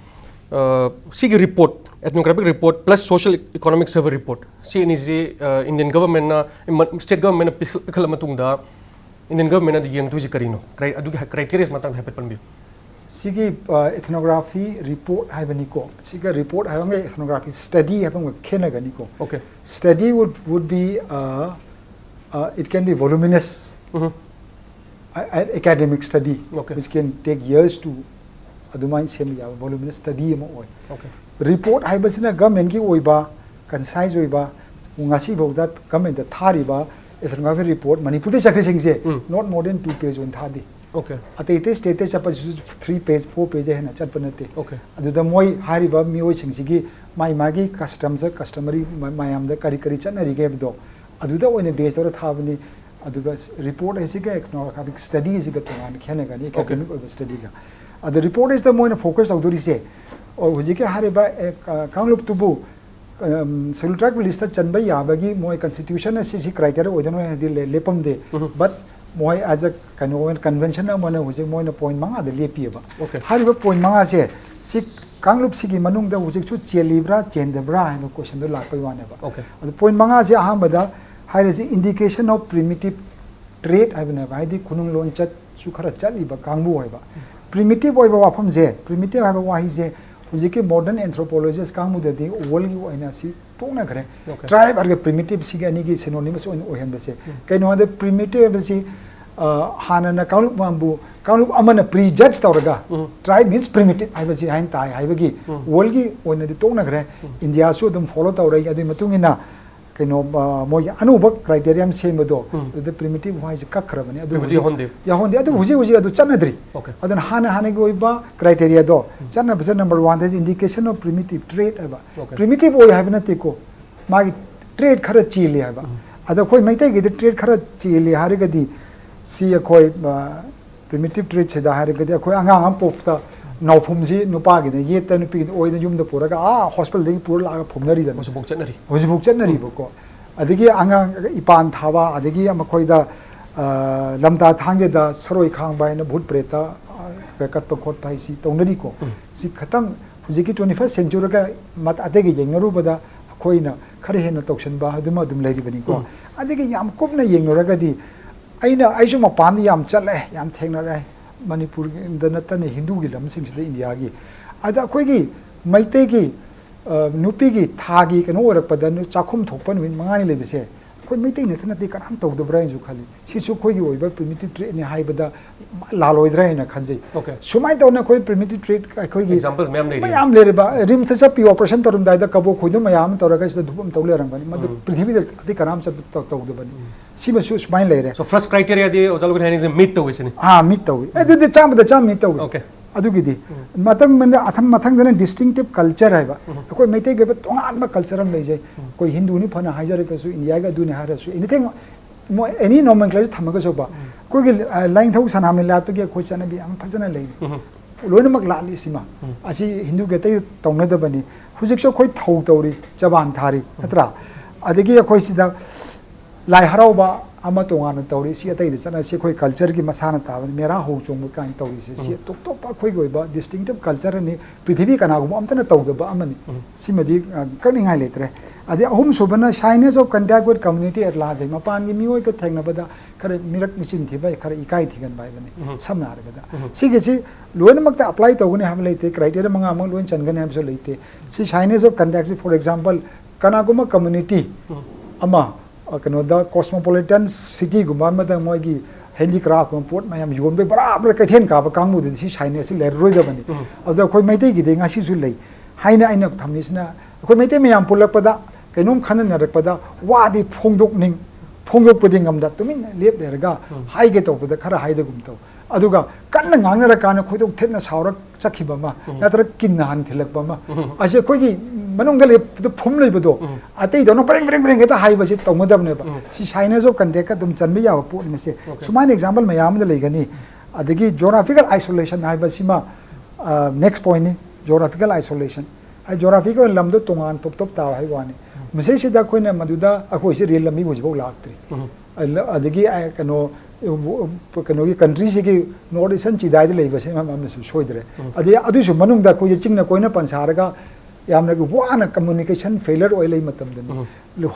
ꯑ, ꯁꯤꯒꯤ report, ethnographic report plus social economic survey report, ꯁꯤ ꯑꯅꯤꯁꯤ, ꯑ, Indian governmentꯅ, ꯏꯃ-, state governmentꯅ ꯄꯤꯈꯠ-, ꯄꯤꯈꯠꯂ ꯃꯇꯨꯡꯗ Indian government ꯑꯗꯨ ꯌꯦꯡꯗꯣꯏꯁꯦ ꯀꯔꯤꯅꯣ? Cri- ꯑꯗꯨꯒꯤ criteria ꯃꯇꯥꯡꯗ ꯍꯥꯏꯐꯦꯠ ꯄꯟꯕꯤꯌꯨ꯫ ꯁꯤꯒꯤ ethnography report ꯍꯥꯏꯕꯅꯤꯀꯣ, ꯁꯤꯒ report ꯍꯥꯏꯕ ꯑꯃꯒ ethnography study ꯍꯥꯏꯕ ꯑꯃꯒ ꯈꯦꯠꯅꯒꯅꯤꯀꯣ꯫ Okay. Study would would be uh, uh, it can be voluminous, um. a- a- academic study Okay. which can take years to ꯑꯗꯨꯃꯥꯏꯅ ꯁꯦꯝꯕ ꯌꯥꯕ voluminous study ꯑꯃ ꯑꯣꯏ꯫ Okay. Report ꯍꯥꯏꯕꯁꯤꯅ government ꯀꯤ ꯑꯣꯏꯕ, concise ꯑꯣꯏꯕ, ꯉꯁꯤꯐꯥꯎꯗ government ꯇ ꯊꯥꯔꯤꯕ ethnography report ꯃꯅꯤꯄꯨꯔꯗ ꯆꯠꯈ꯭ꯔꯤꯁꯤꯡꯁꯦ ꯎꯝ꯫ Not more than two page ꯑꯣꯏꯅ ꯊꯥꯗꯦ꯫ Okay. ꯑꯇꯩ ꯑꯇꯩ state ꯇ ꯆꯠꯄꯁꯤꯁꯨ three page four page ꯍꯦꯟꯅ ꯆꯠꯄ ꯅꯠꯇꯦ꯫ Okay. ꯑꯗꯨꯗ ꯃꯣꯏ ꯍꯥꯏꯔꯤꯕ ꯃꯤꯑꯣꯏꯁꯤꯡꯁꯤꯒꯤ ꯃꯥꯏ ꯃꯥꯒꯤ customs, customary ꯃ- ꯃꯌꯥꯝꯗ ꯀꯔꯤ ꯀꯔꯤ ꯆꯠꯅꯔꯤꯒꯦ ꯍꯥꯏꯕꯗꯣ ꯑꯗꯨꯗ ꯑꯣꯏꯅ base ꯇꯧꯔ ꯊꯥꯕꯅꯤ꯫ ꯑꯗꯨꯒ report ꯍꯥꯏꯁꯤꯒ ethnographic study ꯁꯤꯒ ꯇꯣꯉꯥꯟꯅ ꯈꯦꯠꯅꯒꯅꯤ, Okay. academic ꯑꯣꯏꯕ study ꯒ꯫ ꯑꯗ report ꯁꯤꯗ ꯃꯣꯏꯅ focus ꯇꯧꯗꯣꯔꯤꯁꯦ, ꯑꯣ, ꯍꯧꯖꯤꯛꯀꯤ ꯍꯥꯏꯔꯤꯕ ꯑꯦ, ꯀ- ꯀꯥꯡꯂꯨꯞꯇꯨꯕꯨ ꯎꯝ, Scheduled Tribe list ꯇ ꯆꯟꯕ ꯌꯥꯕꯒꯤ ꯃꯣꯏ constitution ꯅ ꯁꯤꯁꯤ criteria ꯑꯣꯏꯗꯣꯏꯅꯣ ꯍꯥꯏꯗꯤ ꯂꯦ- ꯂꯦꯞꯄꯝꯗꯦ꯫ ꯎꯝ꯫ But ꯃꯣꯏ as a ꯀꯩꯅꯣ ꯑꯣꯏꯅ convention ꯑꯃ ꯑꯣꯏꯅ ꯍꯧꯖꯤꯛ ꯃꯣꯏꯅ point ꯃꯉꯥꯗ ꯂꯦꯞꯄꯤꯑꯕ꯫ Okay. ꯍꯥꯏꯔꯤꯕ point ꯃꯉꯥꯁꯦ ꯁꯤ ꯀꯥꯡꯂꯨꯞꯁꯤꯒꯤ ꯃꯅꯨꯡꯗ ꯍꯧꯖꯤꯛꯁꯨ ꯆꯦꯜꯂꯤꯕ꯭ꯔꯥ ꯆꯦꯟꯗꯕ꯭ꯔꯥ ꯍꯥꯏꯕ question ꯗꯣ ꯂꯥꯛꯄꯩ ꯋꯥꯅꯦꯕ꯫ Okay. ꯑꯗꯨ point ꯃꯉꯥꯁꯦ ꯑꯍꯥꯟꯕꯗ ꯍꯥꯏꯔꯤꯁꯤ indication of primitive trait ꯍꯥꯏꯕꯅꯦꯕ, ꯍꯥꯏꯗꯤ ꯈꯨꯅꯨꯡ ꯂꯣꯟꯆꯠꯁꯨ ꯈꯔ ꯆꯠꯂꯤꯕ ꯀꯥꯡꯕꯨ ꯍꯥꯏꯕ꯫ Primitive ꯑꯣꯏꯕ ꯋꯥꯐꯝꯁꯦ, primitive ꯍꯥꯏꯕ ꯋꯥꯍꯩꯁꯦ ꯍꯧꯖꯤꯛꯀꯤ modern anthropologist ꯀꯥꯡꯕꯨꯗꯗꯤ world ꯒꯤ ꯑꯣꯏꯅ ꯁꯤ ꯇꯣꯛꯅꯈ꯭ꯔꯦ꯫ Okay. Tribe ꯍꯥꯏꯔꯒ primitive ꯁꯤꯒꯤ ꯑꯅꯤꯒꯤ synonymous ꯑꯣꯏꯅ ꯑꯣꯏꯍꯟꯕꯁꯦ꯫ ꯀꯩꯅꯣ ꯍꯥꯏꯕꯗ primitive ꯍꯥꯏꯕꯁꯤ ꯑ, ꯍꯥꯟꯅꯅ ꯀꯥꯡꯂꯨꯞ ꯑꯃꯕꯨ ꯀꯥꯡꯂꯨꯞ ꯑꯃꯅ prejudge ꯇꯧꯔꯒ ꯎꯝ꯫ Tribe means primitive ꯍꯥꯏꯕꯁꯤ ꯍꯥꯏꯅ ꯇꯥꯏ ꯍꯥꯏꯕꯒꯤ ꯎꯝ꯫ world ꯒꯤ ꯑꯣꯏꯅꯗꯤ ꯇꯣꯛꯅꯈ꯭ꯔꯦ꯫ India ꯁꯨ ꯑꯗꯨꯝ follow ꯇꯧꯔꯛꯏ꯫ ꯑꯗꯨꯒꯤ ꯃꯇꯨꯡ ꯏꯟꯅ ꯀꯩꯅꯣ ꯑ, ꯃꯣꯏꯒꯤ ꯑꯅꯧꯕ criteria ꯑꯃ ꯁꯦꯝꯕꯗꯣ ꯎꯝ꯫ ꯑꯗꯨꯗ primitive ꯍꯥꯏꯁꯦ ꯀꯛꯈ꯭ꯔꯕꯅꯤ꯫ ꯑꯗꯨ Primitive ꯍꯧꯖꯤꯛ ꯌꯥꯎꯍꯟꯗꯦ꯫ ꯌꯥꯎꯍꯟꯗꯦ꯫ ꯑꯗꯨ ꯍꯧꯖꯤꯛ ꯍꯧꯖꯤꯛ ꯑꯗꯨ ꯆꯠꯅꯗ꯭ꯔꯤ꯫ Okay. ꯑꯗꯨꯅ ꯍꯥꯟꯅ ꯍꯥꯟꯅꯒꯤ ꯑꯣꯏꯕ criteria ꯗꯣ ꯆꯠꯅꯕꯁꯦ number one the indication of primitive trait ꯍꯥꯏꯕ꯫ Okay. Primitive ꯑꯣꯏ ꯍꯥꯏꯕ ꯅꯠꯇꯦꯀꯣ, ꯃꯥꯒꯤ trait ꯈꯔ ꯆꯦꯜꯂꯤ ꯍꯥꯏꯕ꯫ ꯑꯗꯣ ꯑꯩꯈꯣꯏ ꯃꯩꯇꯩꯒꯤꯗꯤ trait ꯈꯔ ꯆꯦꯜꯂꯤ ꯍꯥꯏꯔꯒꯗꯤ ꯁꯤ ꯑꯩꯈꯣꯏ ꯑ, primitive trait ꯁꯤꯗ ꯍꯥꯏꯔꯒꯗꯤ ꯑꯩꯈꯣꯏ ꯑꯉꯥꯡ ꯑꯃ ꯄꯣꯛꯄꯗ ꯅꯥꯎꯐꯨꯝꯁꯤ ꯅꯨꯄꯥꯒꯤꯅ ꯌꯦꯠꯇ, ꯅꯨꯄꯤꯒꯤꯅ ꯑꯣꯏꯗ ꯌꯨꯝꯗ ꯄꯨꯔꯒ ꯑꯥ hospital ꯗꯒꯤ ꯄꯨꯔ ꯂꯥꯛꯑꯒ ꯐꯨꯝꯅꯔꯤꯗꯅ꯫ ꯍꯧꯖꯤꯛꯐꯥꯎ ꯆꯠꯅꯔꯤ꯫ ꯍꯧꯖꯤꯛꯐꯥꯎ ꯆꯠꯅꯔꯤꯕꯀꯣ꯫ ꯑꯗꯒꯤ ꯑꯉꯥꯡ ꯏꯄꯥꯟ ꯊꯥꯕ, ꯑꯗꯒꯤ ꯃꯈꯣꯏꯗ ꯑ, ꯂꯝꯇꯥ ꯊꯥꯡꯖꯗ ꯁꯔꯣꯏ ꯈꯥꯡꯕ ꯍꯥꯏꯅ ꯚꯨꯠ ꯄ꯭ꯔꯦꯠꯇ ꯑ, ꯀꯠꯄ ꯈꯣꯠꯄ ꯍꯥꯏꯁꯤ ꯇꯧꯅꯔꯤꯀꯣ꯫ ꯁꯤ ꯈꯇꯪ ꯍꯧꯖꯤꯛꯀꯤ twenty first century ꯒ ꯃꯠ- ꯑꯇꯩꯒ ꯌꯦꯡꯅꯔꯨꯕꯗ ꯑꯩꯈꯣꯏꯅ ꯈꯔ ꯍꯦꯟꯅ ꯇꯧꯁꯟꯕ ꯑꯗꯨꯃ ꯑꯗꯨꯝ ꯂꯩꯔꯤꯕꯅꯤꯀꯣ꯫ ꯑꯗꯒꯤ ꯌꯥꯝ ꯀꯨꯞꯅ ꯌꯦꯡꯂꯨꯔꯒꯗꯤ ꯑꯩꯅ ꯑꯩꯁꯨ ꯃꯄꯥꯟꯗ ꯌꯥꯝ ꯆꯠꯂꯦ, ꯌꯥꯝ ꯊꯦꯡꯅꯔꯦ, ꯃꯅꯤꯄꯨꯔꯗ ꯅꯠꯇꯅ ꯍꯤꯟꯗꯨꯒꯤ ꯂꯝꯁꯤꯡꯁꯤꯗ, ꯏꯟꯗꯤꯌꯥꯒꯤ꯫ ꯑꯗ ꯑꯩꯈꯣꯏꯒꯤ ꯃꯩꯇꯩꯒꯤ, ꯑ, ꯅꯨꯄꯤꯒꯤ ꯊꯥꯒꯤ ꯀꯩꯅꯣ ꯑꯣꯏꯔꯛꯄꯗ ꯅꯨ-, ꯆꯥꯛꯈꯨꯝ ꯊꯣꯛꯄ ꯅꯨꯃꯤꯠ ꯃꯉꯥꯅꯤ ꯂꯩꯕꯁꯦ, ꯑꯩꯈꯣꯏ ꯃꯩꯇꯩ ꯅꯠꯇ ꯅꯠꯇꯦ ꯀꯅꯥꯝ ꯇꯧꯗꯕ꯭ꯔꯥ ꯍꯥꯏꯅꯁꯨ ꯈꯜꯂꯤ꯫ ꯁꯤꯁꯨ ꯑꯩꯈꯣꯏꯒꯤ ꯑꯣꯏꯕ primitive trait ꯅꯤ ꯍꯥꯏꯕꯗ ꯂꯥꯜꯂꯣꯏꯗ꯭ꯔꯥ ꯍꯥꯏꯅ ꯈꯟꯖꯩ꯫ Okay. ꯁꯨꯃꯥꯏꯅ ꯇꯧꯅ ꯑꯩꯈꯣꯏ primitive trait ꯑꯩꯈꯣꯏꯒꯤ Examples ꯃꯌꯥꯝ ꯂꯩꯔꯤ꯫ ꯃꯌꯥꯝ ꯂꯩꯔꯤꯕ, ꯔꯤꯝꯁꯇ ꯆꯠꯄꯤꯌꯣ, operation ꯇꯧꯔꯝꯗꯥꯏꯗ ꯀꯕꯣꯛ ꯈꯣꯏꯗꯣ ꯃꯌꯥꯝ ꯑꯃ ꯇꯧꯔꯒ ꯁꯤꯗ ꯙꯨꯞ ꯑꯃ ꯇꯧ ꯂꯩꯔꯝꯒꯅꯤ꯫ ꯃꯗꯨ ꯎꯝ. ꯄ꯭ꯔꯤꯊꯤꯕꯤꯗ ꯑꯇꯩ ꯀꯅꯥꯝ ꯆꯠꯄ ꯇꯧ-, ꯇꯧꯗꯕꯅꯤ꯫ ꯁꯤꯃꯁꯨ ꯁꯨꯃꯥꯏꯅ ꯂꯩꯔꯦ꯫ So first criteria ꯗꯤ ꯑꯣꯖꯥ ꯂꯨꯒꯟ ꯍꯥꯏꯅꯤꯡꯁꯦ meet ꯇꯧꯋꯤꯁꯤꯅꯤ꯫ ꯑꯥ, meet ꯇꯧꯏ꯫ ꯑꯗꯨꯗꯤ ꯆꯥꯝꯃꯗ ꯆꯥꯝꯃ meet ꯇꯧꯏ꯫ Okay. ꯑꯗꯨꯒꯤꯗꯤ ꯃꯊꯪ, ꯑꯊꯝ-, ꯃꯊꯪꯗꯅ distinctive culture ꯍꯥꯏꯕ꯫ ꯑꯩꯈꯣꯏ ꯃꯩꯇꯩꯒꯤ ꯑꯣꯏꯕ ꯇꯣꯉꯥꯟꯕ culture ꯑꯃ ꯂꯩꯖꯩ꯫ ꯑꯩꯈꯣꯏ ꯍꯤꯟꯗꯨꯅꯤ ꯐꯅ ꯍꯥꯏꯖꯔꯒꯁꯨ, ꯏꯟꯗꯤꯌꯥꯒꯤ ꯑꯗꯨꯅꯤ ꯍꯥꯏꯔꯁꯨ, anything, ꯃꯣꯏ any nomenclature ꯊꯝꯃꯒꯁꯨꯕ, ꯑꯩꯈꯣꯏꯒꯤ, ꯑ, ꯂꯥꯏꯅꯤꯡꯊꯧ ꯁꯅꯥꯃꯍꯤ ꯂꯥꯠꯄꯒꯤ ꯑꯩꯈꯣꯏ ꯆꯠꯅꯕꯤ ꯌꯥꯝ ꯐꯖꯅ ꯂꯩꯔꯤ꯫ ꯂꯣꯏꯅꯃꯛ ꯂꯥꯠꯂꯤ ꯁꯤꯃ꯫ ꯑꯁꯤ ꯍꯤꯟꯗꯨꯒꯤ ꯑꯇꯩ ꯇꯧꯅꯗꯕꯅꯤ꯫ ꯍꯧꯖꯤꯛꯁꯨ ꯑꯩꯈꯣꯏ ꯊꯧ ꯇꯧꯔꯤ, ꯆꯕꯥꯟ ꯊꯥꯔꯤ, ꯅꯠꯇ꯭ꯔꯥ? ꯑꯗꯒꯤ ꯑꯩꯈꯣꯏ ꯁꯤꯗ ꯂꯥꯏ ꯍꯔꯥꯎꯕ ꯑꯃ ꯇꯣꯉꯥꯟꯅ ꯇꯧꯔꯤ, ꯁꯤ ꯑꯇꯩꯗ ꯆꯠꯅ, ꯁꯤ ꯑꯩꯈꯣꯏ culture ꯒꯤ ꯃꯁꯥꯅ ꯇꯥꯕꯅꯤ, ꯃꯦꯔꯥ ꯍꯧ ꯆꯣꯡꯕ ꯀꯥꯏꯅ ꯇꯧꯔꯤꯁꯦ꯫ ꯁꯤ ꯇꯣꯞ ꯇꯣꯞꯄ ꯑꯩꯈꯣꯏꯒꯤ ꯑꯣꯏꯕ distinctive culture ꯅꯤ, ꯄ꯭ꯔꯤꯊꯤꯕꯤ ꯀꯅꯥꯒꯨꯝꯕ ꯑꯝꯇꯅ ꯇꯧꯗꯕ ꯑꯃꯅꯤ꯫ ꯁꯤꯃꯗꯤ, ꯑ, ꯀꯛꯅꯤꯡꯉꯥꯏ ꯂꯩꯇ꯭ꯔꯦ꯫ ꯑꯗꯩ ꯑꯍꯨꯝꯁꯨꯕꯅ shyness of contact with community at large, ꯃꯄꯥꯟꯒꯤ ꯃꯤꯑꯣꯏꯒ ꯊꯦꯡꯅꯕꯗ ꯈꯔ ꯃꯤꯔꯛ ꯃꯤꯆꯤꯟ ꯊꯤꯕ, ꯈꯔ ꯏꯀꯥꯏ ꯊꯤꯒꯟꯕ ꯍꯥꯏꯕꯅꯤ꯫ ꯁꯝꯅ ꯍꯥꯏꯔꯕꯗ ꯁꯤꯒꯤꯁꯤ ꯂꯣꯏꯅꯃꯛꯇ apply ꯇꯧꯒꯅꯤ ꯍꯥꯏꯕ ꯂꯩꯇꯦ, criteria ꯃꯉꯥꯃꯛ ꯂꯣꯏ ꯆꯟꯒꯅꯤ ꯍꯥꯏꯕꯁꯨ ꯂꯩꯇꯦ꯫ ꯁꯤ shyness of contact ꯁꯤ, for example, ꯀꯅꯥꯒꯨꯝꯕ community ꯑꯃ, ꯑ, ꯀꯩꯅꯣꯗ, cosmopolitan city ꯒꯨꯝꯕ ꯑꯃꯗ ꯃꯣꯏꯒꯤ handicraft ꯀꯨꯝꯕ ꯄꯣꯠ ꯃꯌꯥꯝ ꯌꯣꯟꯕꯩ ꯕꯔꯥ ꯕꯔꯥ ꯀꯩꯊꯦꯜ ꯀꯥꯕ ꯀꯥꯡꯕꯨꯗꯨꯗꯤ ꯁꯤ shyness ꯁꯤ ꯂꯩꯔꯔꯣꯏꯗꯕꯅꯤ꯫ ꯑꯗꯨꯗ ꯑꯩꯈꯣꯏ ꯃꯩꯇꯩꯒꯤꯗꯤ ꯉꯁꯤꯁꯨ ꯂꯩ꯫ ꯍꯥꯏꯅ ꯑꯩꯅ ꯊꯝꯃꯤꯁꯤꯅ, ꯑꯩꯈꯣꯏ ꯃꯩꯇꯩ ꯃꯌꯥꯝ ꯄꯨꯜꯂꯛꯄꯗ, ꯀꯩꯅꯣꯝ ꯈꯟꯅꯅꯔꯛꯄꯗ ꯋꯥꯗꯤ ꯐꯣꯡꯗꯣꯛꯅꯤꯡ-, ꯐꯣꯡꯗꯣꯛꯄꯗꯤ ꯉꯝꯗ, ꯇꯨꯃꯤꯟꯅ ꯂꯦꯞ ꯂꯩꯔꯒ ꯍꯥꯏꯒꯦ ꯇꯧꯕꯗ ꯈꯔ ꯍꯥꯏꯗꯒꯨꯝ ꯇꯧ꯫ ꯑꯗꯨꯒ ꯀꯟꯅ ꯉꯥꯡꯅꯔꯀꯥꯟꯗ ꯈꯣꯏꯗꯣꯛ ꯊꯤꯠꯅ ꯁꯥꯎꯔꯛ ꯆꯠꯈꯤꯕ ꯑꯃ, ꯅꯠꯇ꯭ꯔꯒ ꯀꯤꯟꯅ ꯍꯟꯊꯤꯜꯂꯛꯄ ꯑꯃ, ꯑꯁꯤ ꯑꯩꯈꯣꯏꯒꯤ ꯃꯅꯨꯡꯗ ꯂꯩꯕꯗ ꯐꯨꯝ ꯂꯩꯕꯗꯣ, ꯑꯇꯩꯗꯧꯅ ꯕ꯭ꯔꯦꯡ ꯕ꯭ꯔꯦꯡ ꯕ꯭ꯔꯦꯡ ꯍꯦꯛꯇ ꯍꯥꯏꯕꯁꯤ ꯇꯧꯅꯗꯕꯅꯦꯕ꯫ ꯁꯤ shyness of contact ꯀ ꯑꯗꯨꯝ ꯆꯟꯕ ꯌꯥꯕ ꯄꯣꯠꯅꯤ ꯃꯁꯦ꯫ ꯁꯨꯃꯥꯏꯅ example ꯃꯌꯥꯝ ꯑꯃꯗ ꯂꯩꯒꯅꯤ꯫ ꯑꯗꯒꯤ geographical isolation ꯍꯥꯏꯕꯁꯤꯃ, ꯑ, next point ꯅꯤ, geographical isolation꯫ ꯍꯥꯏ, geographical ꯑꯣꯏꯅ ꯂꯝꯗꯣ ꯇꯣꯉꯥꯟ ꯇꯣꯞ ꯇꯣꯞ ꯇꯥꯕ ꯍꯥꯏꯕ ꯋꯥꯅꯤ꯫ ꯃꯁꯤꯁꯤꯗ ꯑꯩꯈꯣꯏꯅ ꯃꯗꯨꯗ ꯑꯩꯈꯣꯏꯁꯤ ꯔꯦꯜ ꯂꯝꯕꯤ ꯍꯧꯖꯤꯛꯐꯥꯎ ꯂꯥꯛꯇ꯭ꯔꯤ꯫ ꯑꯗ-, ꯑꯗꯒꯤ, ꯑ, ꯀꯩꯅꯣ, ꯀꯩꯅꯣꯒꯤ country ꯁꯤꯒꯤ north eastern ꯆꯤꯗꯥꯏꯗ ꯂꯩꯕꯁꯦ ꯑꯃ-, ꯑꯃꯁꯨ ꯁꯣꯏꯗ꯭ꯔꯦ꯫ ꯑꯗꯩ ꯑꯗꯨꯁꯨ ꯃꯅꯨꯡꯗ ꯑꯩꯈꯣꯏꯁꯦ ꯆꯤꯡꯅ ꯀꯣꯏꯅ ꯄꯟꯁꯥꯔꯒ ꯌꯥꯝꯅ ꯋꯥꯅ communication failure ꯑꯣꯏ ꯂꯩ ꯃꯇꯝꯗꯅꯤ꯫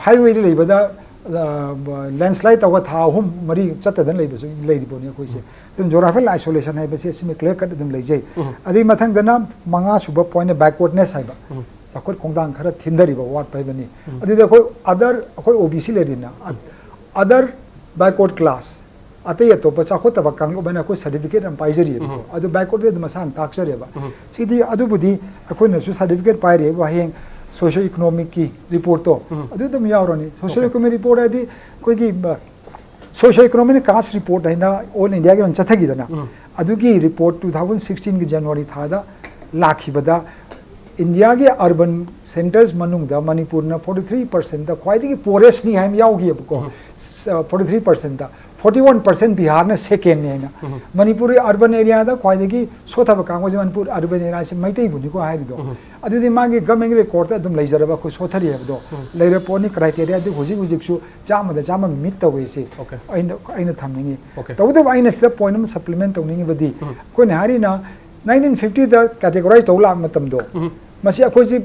Highway ꯗ ꯂꯩꯕꯗ ꯂꯦꯟꯁ꯭ꯂꯥꯏꯠ ꯇꯧꯕ ꯊꯥ ꯑꯍꯨꯝ ꯃꯔꯤ ꯆꯠꯇꯗꯅ ꯂꯩꯕꯁꯨ ꯂꯩꯔꯤꯕꯅꯤ ꯑꯩꯈꯣꯏꯁꯦ꯫ ꯑꯗꯨꯅ geographical isolation ꯍꯥꯏꯕꯁꯤ ꯑꯁꯤꯃ clear cut ꯑꯗꯨꯝ ꯂꯩꯖꯩ꯫ ꯎꯝ꯫ ꯑꯗꯨꯒꯤ ꯃꯊꯪꯗꯅ ꯃꯉꯥ ꯁꯨꯕ point backwardness ꯍꯥꯏꯕ꯫ ꯎꯝ꯫ ꯆꯥꯎꯈꯠ ꯈꯣꯡꯊꯥꯡ ꯈꯔ ꯊꯤꯟꯊꯔꯤꯕ ꯋꯥꯠꯄ ꯍꯥꯏꯕꯅꯤ꯫ ꯎꯝ꯫ ꯑꯗꯨꯗ ꯑꯩꯈꯣꯏ other, ꯑꯩꯈꯣꯏ O B C ꯂꯩꯔꯤꯅ, other backward class, ꯑꯇꯩ ꯑꯇꯣꯞꯄ ꯆꯥꯎꯈꯠꯇꯕ ꯀꯥꯡꯂꯨꯞ ꯍꯥꯏꯅ ꯑꯩꯈꯣꯏ certificate ꯑꯃ ꯄꯥꯏꯖꯔꯤꯑꯕꯀꯣ꯫ ꯎꯝ꯫ ꯑꯗꯨ backward ꯑꯗꯨ ꯃꯁꯥꯅ ꯇꯥꯛꯆꯔꯦꯕ꯫ ꯎꯝ꯫ ꯁꯤꯗꯤ ꯑꯗꯨꯕꯨꯗꯤ ꯑꯩꯈꯣꯏꯅꯁꯨ certificate ꯄꯥꯏꯔꯤꯑꯕ, ꯍꯌꯦꯡ socio economic ꯀꯤ report ꯇꯣ ꯎꯝ꯫ ꯑꯗꯨ ꯑꯗꯨꯝ ꯌꯥꯎꯔꯅꯤ꯫ Socio Okay. economic report ꯍꯥꯏꯗꯤ ꯑꯩꯈꯣꯏꯒꯤ socio economic caste report ꯍꯥꯏꯅ all India ꯒꯤ ꯑꯣꯏꯅ ꯆꯠꯊꯈꯤꯗꯅ, ꯎꯝ꯫ ꯑꯗꯨꯒꯤ report two thousand sixteen ꯒꯤ January ꯊꯥꯗ ꯂꯥꯛꯈꯤꯕꯗ ꯏꯟꯗꯤꯌꯥꯒꯤ urban centres ꯃꯅꯨꯡꯗ ꯃꯅꯤꯄꯨꯔꯅ forty three percent ꯈ꯭ꯋꯥꯏꯗꯒꯤ poorest ꯅꯤ ꯍꯥꯏꯅ ꯌꯥꯎꯈꯤꯑꯕꯀꯣ꯫ ꯎꯝ꯫ Forty three percent, forty one percent ꯕꯤꯍꯥꯔꯅ second ꯅꯤ ꯍꯥꯏꯅ꯫ ꯎꯝ꯫ ꯃꯅꯤꯄꯨꯔꯒꯤ urban area ꯗ ꯈ꯭ꯋꯥꯏꯗꯒꯤ ꯁꯣꯠꯊꯕ ꯀꯥꯡꯕꯨꯁꯦ ꯃꯅꯤꯄꯨꯔ urban area ꯁꯦ ꯃꯩꯇꯩꯕꯨꯅꯤꯀꯣ ꯍꯥꯏꯔꯤꯗꯣ꯫ ꯎꯝ꯫ ꯑꯗꯨꯗꯤ ꯃꯥꯒꯤ government ꯒꯤ record ꯇ ꯑꯗꯨꯝ ꯂꯩꯖꯔꯕ ꯑꯩꯈꯣꯏ ꯁꯣꯠꯊꯔꯤ ꯍꯥꯏꯕꯗꯣ ꯎꯝ꯫ ꯂꯩꯔ ꯄꯣꯠꯅꯤ꯫ Criteria ꯗꯤ ꯍꯧꯖꯤꯛ ꯍꯧꯖꯤꯛꯁꯨ ꯆꯥꯝꯃꯗ ꯆꯥꯝꯃ meet ꯇꯧꯋꯦ ꯁꯤ Okay. ꯑꯩꯅ, ꯑꯩꯅ ꯊꯝꯅꯤꯡꯉꯤ꯫ Okay. ꯇꯧꯕꯇꯕꯨ ꯑꯩꯅ ꯁꯤꯗ point ꯑꯃ supplement ꯇꯧꯅꯤꯡꯉꯤꯕꯗꯤ, ꯎꯝ꯫ ꯑꯩꯈꯣꯏꯅ ꯍꯥꯏꯔꯤꯅ nineteen fifty ꯗ categorize ꯇꯧ ꯂꯥꯛꯄ ꯃꯇꯝꯗꯣ, ꯎꯝ꯫ ꯃꯁꯤ ꯑꯩꯈꯣꯏꯁꯤ,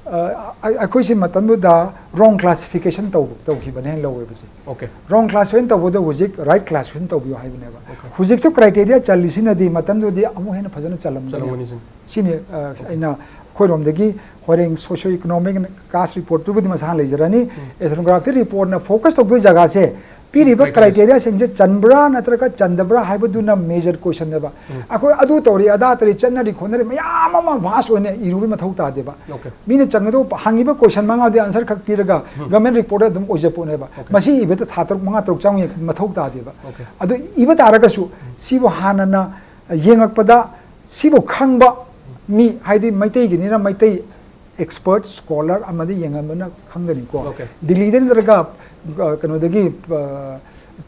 ꯑ, ꯑ, ꯑꯩꯈꯣꯏꯁꯤ ꯃꯇꯝꯗꯨꯗ wrong classification ꯇꯧ-, ꯇꯧꯈꯤꯕꯅꯦ ꯍꯥꯏꯅ ꯂꯧꯋꯦꯕ ꯁꯤ꯫ Okay. Wrong classification ꯇꯧꯕꯗꯣ ꯍꯧꯖꯤꯛ right classification ꯇꯧꯕꯤꯌꯨ ꯍꯥꯏꯕꯅꯦꯕ꯫ Okay. ꯍꯧꯖꯤꯛꯁꯨ criteria ꯆꯜꯂꯤꯁꯤꯅꯗꯤ ꯃꯇꯝꯗꯨꯗꯤ ꯑꯃꯨꯛ ꯍꯦꯟꯅ ꯐꯖꯅ ꯆꯜꯂꯝꯒꯅꯤ꯫ ꯆꯜꯂꯝꯒꯅꯤ ꯁꯤꯅꯤ꯫ ꯁꯤꯅꯤ, ꯑ, ꯑꯩꯅ ꯑꯩꯈꯣꯏꯔꯣꯝꯗꯒꯤ ꯍꯣꯔꯦꯟ socio economic caste report ꯇꯨꯕꯨꯗꯤ ꯃꯁꯥꯅ ꯂꯩꯖꯔꯅꯤ꯫ ꯎꯝ꯫ Ethnographic report ꯅ focus ꯇꯧꯗꯣꯏ ꯖꯒꯥꯁꯦ ꯄꯤꯔꯤꯕ Criteria. criteria ꯁꯤꯡꯁꯦ ꯆꯟꯕ꯭ꯔꯥ ꯅꯠꯇ꯭ꯔꯒ ꯆꯟꯗꯕ꯭ꯔꯥ ꯍꯥꯏꯕꯗꯨꯅ major question ꯅꯦꯕ꯫ ꯎꯝ꯫ ꯑꯩꯈꯣꯏ ꯑꯗꯨ ꯇꯧꯔꯤ ꯑꯗꯥ ꯇꯧꯔꯤ ꯆꯠꯅꯔꯤ ꯈꯣꯠꯅꯔꯤ ꯃꯌꯥꯝ ꯑꯃ vast ꯑꯣꯏꯅ ꯏꯔꯨꯕꯒꯤ ꯃꯊꯧ ꯇꯥꯗꯦꯕ꯫ Okay. ꯃꯤꯅ ꯆꯪꯒꯗꯧꯕ ꯍꯪꯉꯤꯕ question ꯃꯉꯥꯗꯤ answer ꯈꯛ ꯄꯤꯔꯒ ꯎꯝ꯫ government report ꯑꯗꯨꯝ ꯑꯣꯏꯖꯄꯣꯠꯅꯦꯕ꯫ Okay. ꯃꯁꯤ ꯏꯕꯗ ꯊꯥ ꯇꯔꯨꯛ ꯃꯉꯥ ꯇꯔꯨꯛ ꯆꯪꯉꯤ ꯃꯊꯧ ꯇꯥꯗꯦꯕ꯫ Okay. ꯑꯗꯨ ꯏꯕ ꯇꯥꯔꯒꯁꯨ ꯁꯤꯕꯨ ꯍꯥꯟꯅꯅ ꯌꯦꯡꯉꯛꯄꯗ ꯁꯤꯕꯨ ꯈꯪꯕ ꯃꯤ, ꯍꯥꯏꯗꯤ ꯃꯩꯇꯩꯒꯤꯅꯤꯅ ꯃꯩꯇꯩ expert scholar ꯑꯃꯗ ꯌꯦꯡꯍꯟꯕꯅ ꯈꯪꯒꯅꯤꯀꯣ꯫ Okay. ꯗꯤꯜꯂꯤꯗ ꯅꯠꯇ꯭ꯔꯒ, ꯑ, ꯀꯩꯅꯣꯗꯒꯤ, ꯑ,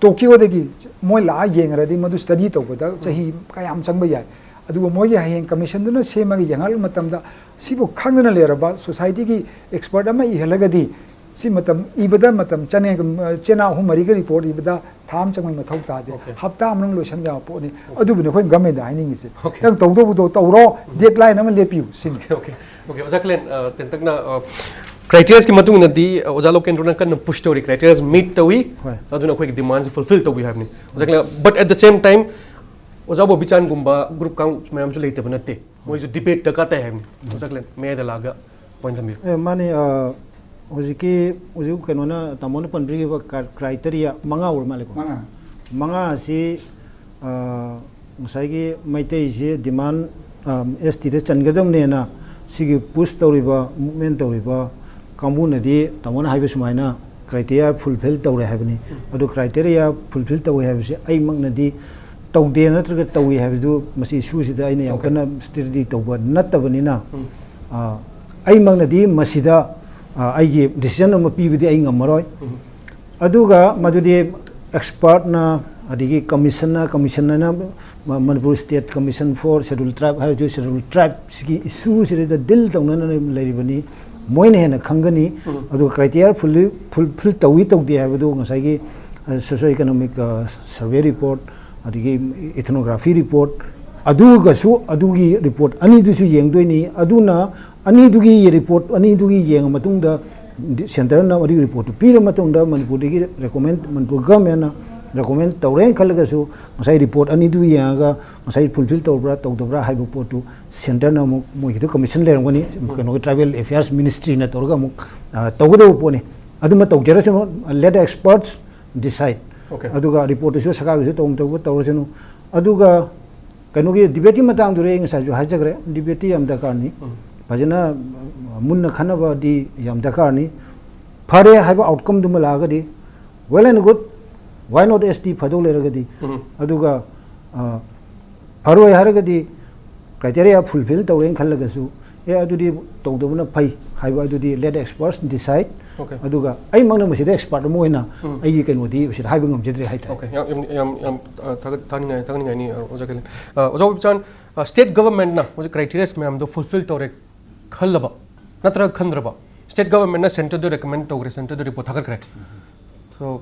ꯇꯣꯀꯤꯌꯣꯗꯒꯤ ꯃꯣꯏ ꯂꯥꯛꯑ ꯌꯦꯡꯉꯔꯗꯤ ꯃꯗꯨ study ꯇꯧꯕꯗ ꯆꯍꯤ ꯀꯌꯥꯝ ꯆꯪꯕ ꯌꯥꯏ꯫ ꯑꯗꯨꯒ ꯃꯣꯏꯒꯤ ꯍꯌꯦꯡ commission ꯗꯨꯅ ꯁꯦꯝꯃꯒ ꯌꯦꯡꯍꯜꯂꯕ ꯃꯇꯝꯗ ꯁꯤꯕꯨ ꯈꯪꯗꯅ ꯂꯩꯔꯕ society ꯒꯤ expert ꯑꯃ ꯏꯍꯜꯂꯒꯗꯤ ꯁꯤ ꯃꯇꯝ ꯏꯕꯗ ꯃꯇꯝ ꯆꯪꯉꯦ꯫ ꯆꯦꯅꯥ ꯑꯍꯨꯝ ꯃꯔꯤꯒ report ꯏꯕꯗ ꯊꯥ ꯑꯃ ꯆꯪꯕꯒꯤ ꯃꯊꯧ ꯇꯥꯗꯦ꯫ Okay. ꯍꯞꯇꯥ ꯑꯃ ꯃꯅꯨꯡ ꯂꯣꯏꯁꯤꯟꯕ ꯌꯥꯕ ꯄꯣꯠꯅꯤ꯫ ꯑꯗꯨꯕꯨꯅꯤ ꯑꯩꯈꯣꯏꯅ government ꯗ ꯍꯥꯏꯅꯤꯡꯉꯤꯁꯦ꯫ Okay. ꯅꯪ ꯇꯧꯗꯧꯕꯗꯣ ꯇꯧꯔꯣ, deadline ꯑꯃ ꯂꯦꯞꯄꯤꯌꯨ ꯁꯤꯅꯤ꯫ Okay, okay, okay. ꯑꯣꯖꯥ ꯈꯂꯦꯟ, ꯑ, ꯇꯦꯟꯇꯛꯅ, ꯑ, ꯀ꯭ꯔꯥꯏꯇꯦꯔꯤꯌꯥꯁꯀꯤ ꯃꯇꯨꯡ ꯏꯟꯅꯗꯤ ꯑꯣꯖꯥ ꯂꯣꯀꯦꯟꯗ꯭ꯔꯣꯅ ꯀꯟꯅ ꯄꯨꯁ ꯇꯧꯔꯤ, ꯀ꯭ꯔꯥꯏꯇꯦꯔꯤꯌꯥꯁ ꯃꯤꯠ ꯇꯧꯏ, ꯍꯣꯏ꯫ ꯑꯗꯨꯅ ꯑꯩꯈꯣꯏꯒꯤ ꯗꯤꯃꯥꯟꯁꯦ ꯐꯨꯜꯐꯤꯜ ꯇꯧꯕꯤꯌꯨ ꯍꯥꯏꯕꯅꯤ꯫ ꯑꯣꯖꯥ ꯀꯩꯅꯣ, but at the same time ꯑꯣꯖꯥ ꯕꯣꯕꯤꯆꯥꯟꯒꯨꯝꯕ ꯒ꯭ꯔꯨꯞ ꯀꯥꯡ ꯃꯌꯥꯝꯁꯨ ꯂꯩꯇꯕ ꯅꯠꯇꯦ, ꯃꯣꯏꯁꯨ ꯗꯤꯕꯦꯠ ꯗꯔꯀꯥꯔ ꯇꯥꯏ ꯍꯥꯏꯕꯅꯤ꯫ ꯑꯣꯖꯥ ꯀꯩꯅꯣ, ꯃꯌꯥꯏꯗ ꯂꯥꯛꯑꯒ ꯄꯣꯏꯟ ꯊꯝꯕꯤꯌꯨ꯫ ꯑꯦ, ꯃꯥꯅꯤ꯫ ꯑ, ꯍꯧꯖꯤꯛꯀꯤ ꯍꯧꯖꯤꯛ ꯀꯩꯅꯣꯅ, ꯇꯥꯃꯣꯅ ꯄꯟꯕꯤꯈꯤꯕ ꯀ꯭ꯔꯥꯏ-, ꯀ꯭ꯔꯥꯏꯇꯦꯔꯤꯌꯥ ꯃꯉꯥ ꯑꯣꯏꯔ ꯃꯥꯜꯂꯦꯀꯣ꯫ ꯃꯉꯥ꯫ ꯃꯉꯥ ꯑꯁꯤ, ꯑ, ꯉꯁꯥꯏꯒꯤ ꯃꯩꯇꯩꯁꯤ ꯗꯤꯃꯥꯟ, ꯑ, ꯑꯦꯁ ꯇꯤꯗ ꯆꯟꯒꯗꯕꯅꯦꯅ ꯁꯤꯒꯤ ꯄꯨꯁ ꯇꯧꯔꯤꯕ, ꯃꯨꯞꯃꯦꯟ ꯇꯧꯔꯤꯕ ꯀꯥꯡꯕꯨꯅꯗꯤ ꯇꯥꯃꯣꯅ ꯍꯥꯏꯕ ꯁꯨꯃꯥꯏꯅ ꯀ꯭ꯔꯥꯏꯇꯦꯔꯤꯌꯥ ꯐꯨꯜꯐꯤꯜ ꯇꯧꯔꯦ ꯍꯥꯏꯕꯅꯤ꯫ ꯑꯗꯨ ꯀ꯭ꯔꯥꯏꯇꯦꯔꯤꯌꯥ ꯐꯨꯜꯐꯤꯜ ꯇꯧꯋꯦ ꯍꯥꯏꯕꯁꯤ ꯑꯩꯃꯛꯅꯗꯤ ꯇꯧꯗꯦ ꯅꯠꯇ꯭ꯔꯒ ꯇꯧꯏ ꯍꯥꯏꯕꯗꯨ ꯃꯁꯤ ꯏꯁꯨꯁꯤꯗ ꯑꯩꯅ ꯌꯥꯝ Okay. ꯀꯟꯅ ꯁ꯭ꯇꯗꯤ ꯇꯧꯕ ꯅꯠꯇꯕꯅꯤꯅ, ꯎꯝ꯫ ꯑ, ꯑꯩꯃꯛꯅꯗꯤ ꯃꯁꯤꯗ, ꯑ, ꯑꯩꯒꯤ ꯗꯤꯁꯤꯖꯟ ꯑꯃ ꯄꯤꯕꯗꯤ ꯑꯩ ꯉꯝꯃꯔꯣꯏ꯫ ꯎꯝ꯫ ꯑꯗꯨꯒ ꯃꯗꯨꯗꯤ ꯑꯦꯛꯁꯄꯥꯔꯠꯅ, ꯑꯗꯒꯤ ꯀꯃꯤꯁꯟꯅ, ꯀꯃꯤꯁꯟꯅ ꯃ-, Manipur state commission for schedule tribe ꯍꯥꯏꯔꯁꯨ, ꯁꯦꯗꯨꯜ ꯇ꯭ꯔꯥꯏꯕꯁꯤꯒꯤ ꯏꯁꯨꯁꯤꯗ ꯗꯤꯜ ꯇꯧꯅꯅ ꯂꯩꯔꯤꯕꯅꯤ, ꯃꯣꯏꯅ ꯍꯦꯟꯅ ꯈꯪꯒꯅꯤ꯫ ꯎꯝ꯫ ꯑꯗꯨꯒ ꯀ꯭ꯔꯥꯏꯇꯦꯔꯤꯌꯥ ꯐꯨꯜ, ꯐꯨꯜꯐꯤꯜ ꯇꯧꯏ ꯇꯧꯗꯦ ꯍꯥꯏꯕꯗꯨ ꯉꯁꯥꯏꯒꯤ, ꯑ, ꯁꯣꯁꯤꯑꯣ ꯏꯀꯣꯅꯣꯃꯤꯛ, ꯑ, ꯁꯔꯚꯦ ꯔꯤꯄꯣꯔꯠ, ꯑꯗꯒꯤ ꯏꯊꯅꯣꯒ꯭ꯔꯥꯐꯤ ꯔꯤꯄꯣꯔꯠ, ꯑꯗꯨꯒꯁꯨ ꯑꯗꯨꯒꯤ ꯔꯤꯄꯣꯔꯠ ꯑꯅꯤꯗꯨꯁꯨ ꯌꯦꯡꯗꯣꯏꯅꯤ꯫ ꯑꯗꯨꯅ ꯑꯅꯤꯗꯨꯒꯤ ꯔꯤꯄꯣꯔꯠ ꯑꯅꯤꯗꯨꯒꯤ ꯌꯦꯡꯉ ꯃꯇꯨꯡꯗ ꯗꯤ-, ꯁꯦꯟꯇꯔꯅ ꯑꯗꯨꯒꯤ ꯔꯤꯄꯣꯔꯠꯇꯨ ꯄꯤꯔ ꯃꯇꯨꯡꯗ ꯃꯅꯤꯄꯨꯔꯗꯒꯤ ꯔꯦꯀꯣꯃꯦꯟ, ꯃꯅꯤꯄꯨꯔ ꯒꯚꯔꯟꯃꯦꯟꯅ ꯔꯦꯀꯣꯃꯦꯟ ꯇꯧꯔꯦꯅ ꯈꯜꯂꯒꯁꯨ ꯉꯁꯥꯏ ꯔꯤꯄꯣꯔꯠ ꯑꯅꯤꯗꯨ ꯌꯦꯡꯉꯒ ꯉꯁꯥꯏ ꯐꯨꯜꯐꯤꯜ ꯇꯧꯕ꯭ꯔꯥ ꯇꯧꯗꯕ꯭ꯔꯥ ꯍꯥꯏꯕ ꯄꯣꯠꯇꯨ ꯁꯦꯟꯇꯔꯅ ꯑꯃꯨꯛ ꯃꯣꯏꯒꯤꯗꯨ ꯀꯃꯤꯁꯟ ꯂꯩꯔꯝꯒꯅꯤ, ꯀꯩꯅꯣꯒꯤ ꯇ꯭ꯔꯥꯏꯕꯦꯜ ꯑꯦꯐꯤꯌꯔꯁ ꯃꯤꯅꯤꯁꯇ꯭ꯔꯤꯅ ꯇꯧꯔꯒ ꯑꯃꯨꯛ, ꯑ, ꯇꯧꯒꯗꯧꯕ ꯄꯣꯠꯅꯤ꯫ ꯑꯗꯨꯃ ꯇꯧꯖꯔꯁꯅꯨ, let the experts decide꯫ Okay. ꯑꯗꯨꯒ ꯔꯤꯄꯣꯔꯠꯇꯨꯁꯨ ꯁꯔꯀꯥꯔꯒꯤꯁꯨ ꯇꯧ-, ꯇꯧꯕ ꯇꯧꯔꯁꯅꯨ꯫ ꯑꯗꯨꯒ ꯀꯩꯅꯣꯒꯤ ꯗꯤꯕꯦꯠꯀꯤ ꯃꯇꯥꯡꯗꯨꯗꯤ ꯑꯩ ꯉꯁꯥꯏꯁꯨ ꯍꯥꯏꯖꯈ꯭ꯔꯦ, ꯗꯤꯕꯦꯠꯇꯤ ꯌꯥꯝ ꯗꯔꯀꯥꯔꯅꯤ꯫ ꯎꯝ꯫ ꯐꯖꯅ, ꯑ, ꯃꯨꯟꯅ ꯈꯟꯅꯕꯗꯤ ꯌꯥꯝ ꯗꯔꯀꯥꯔꯅꯤ꯫ ꯐꯔꯦ ꯍꯥꯏꯕ ꯑꯥꯎꯠꯀꯝꯗꯨꯃ ꯂꯥꯛꯑꯒꯗꯤ well and good, why not S T ꯐꯗꯧ ꯂꯩꯔꯒꯗꯤ? ꯎꯝ꯫ ꯑꯗꯨꯒ, ꯑ, ꯐꯔꯣꯏ ꯍꯥꯏꯔꯒꯗꯤ ꯀ꯭ꯔꯥꯏꯇꯦꯔꯤꯌꯥ ꯐꯨꯜꯐꯤꯜ ꯇꯧꯔꯦꯅ ꯈꯜꯂꯒꯁꯨ, ꯑꯦ, ꯑꯗꯨꯗꯤ ꯇꯧꯗꯕꯅ ꯐꯩ ꯍꯥꯏꯕ, ꯑꯗꯨꯗꯤ let experts decide꯫ Okay. ꯑꯗꯨꯒ ꯑꯩꯃꯛꯅ ꯃꯁꯤꯗ ꯑꯦꯛꯁꯄꯥꯔꯠ ꯑꯃ ꯑꯣꯏꯅ ꯎꯝ꯫ ꯑꯩꯒꯤ ꯀꯩꯅꯣꯗꯤ ꯃꯁꯤꯗ ꯍꯥꯏꯕ ꯉꯝꯖꯗ꯭ꯔꯦ ꯍꯥꯏꯇꯥꯔꯦ꯫ Okay, ꯌꯥꯝ, ꯌꯥꯝ, ꯌꯥꯝ, ꯌꯥꯝ, ꯑ, ꯊꯥꯒꯠ-, ꯊꯥꯅꯤꯡꯉꯥꯏ, ꯊꯥꯒꯠꯅꯤꯡꯉꯥꯏꯅꯤ, ꯑ, ꯑꯣꯖꯥ ꯀꯩꯅꯣ꯫ ꯑ, ꯑꯣꯖꯥ ꯕꯣꯕꯤꯆꯥꯟ, ꯑ, ꯁ꯭ꯇꯦꯠ ꯒꯚꯔꯟꯃꯦꯟꯠꯅ ꯍꯧꯖꯤꯛ ꯀ꯭ꯔꯥꯏꯇꯦꯔꯤꯌꯥꯁ ꯃꯌꯥꯝꯗꯣ ꯐꯨꯜꯐꯤꯜ ꯇꯧꯔꯦ ꯈꯜꯂꯕ ꯅꯠꯇ꯭ꯔꯒ ꯈꯟꯗ꯭ꯔꯕ, ꯁ꯭ꯇꯦꯠ ꯒꯚꯔꯟꯃꯦꯟꯠꯅ ꯁꯦꯟꯇꯔꯗ ꯔꯦꯀꯃꯦꯟ ꯇꯧꯈ꯭ꯔꯦ, ꯁꯦꯟꯇꯔꯗ ꯔꯤꯄꯣꯔꯠ ꯊꯥꯒꯠꯈ꯭ꯔꯦ꯫ So,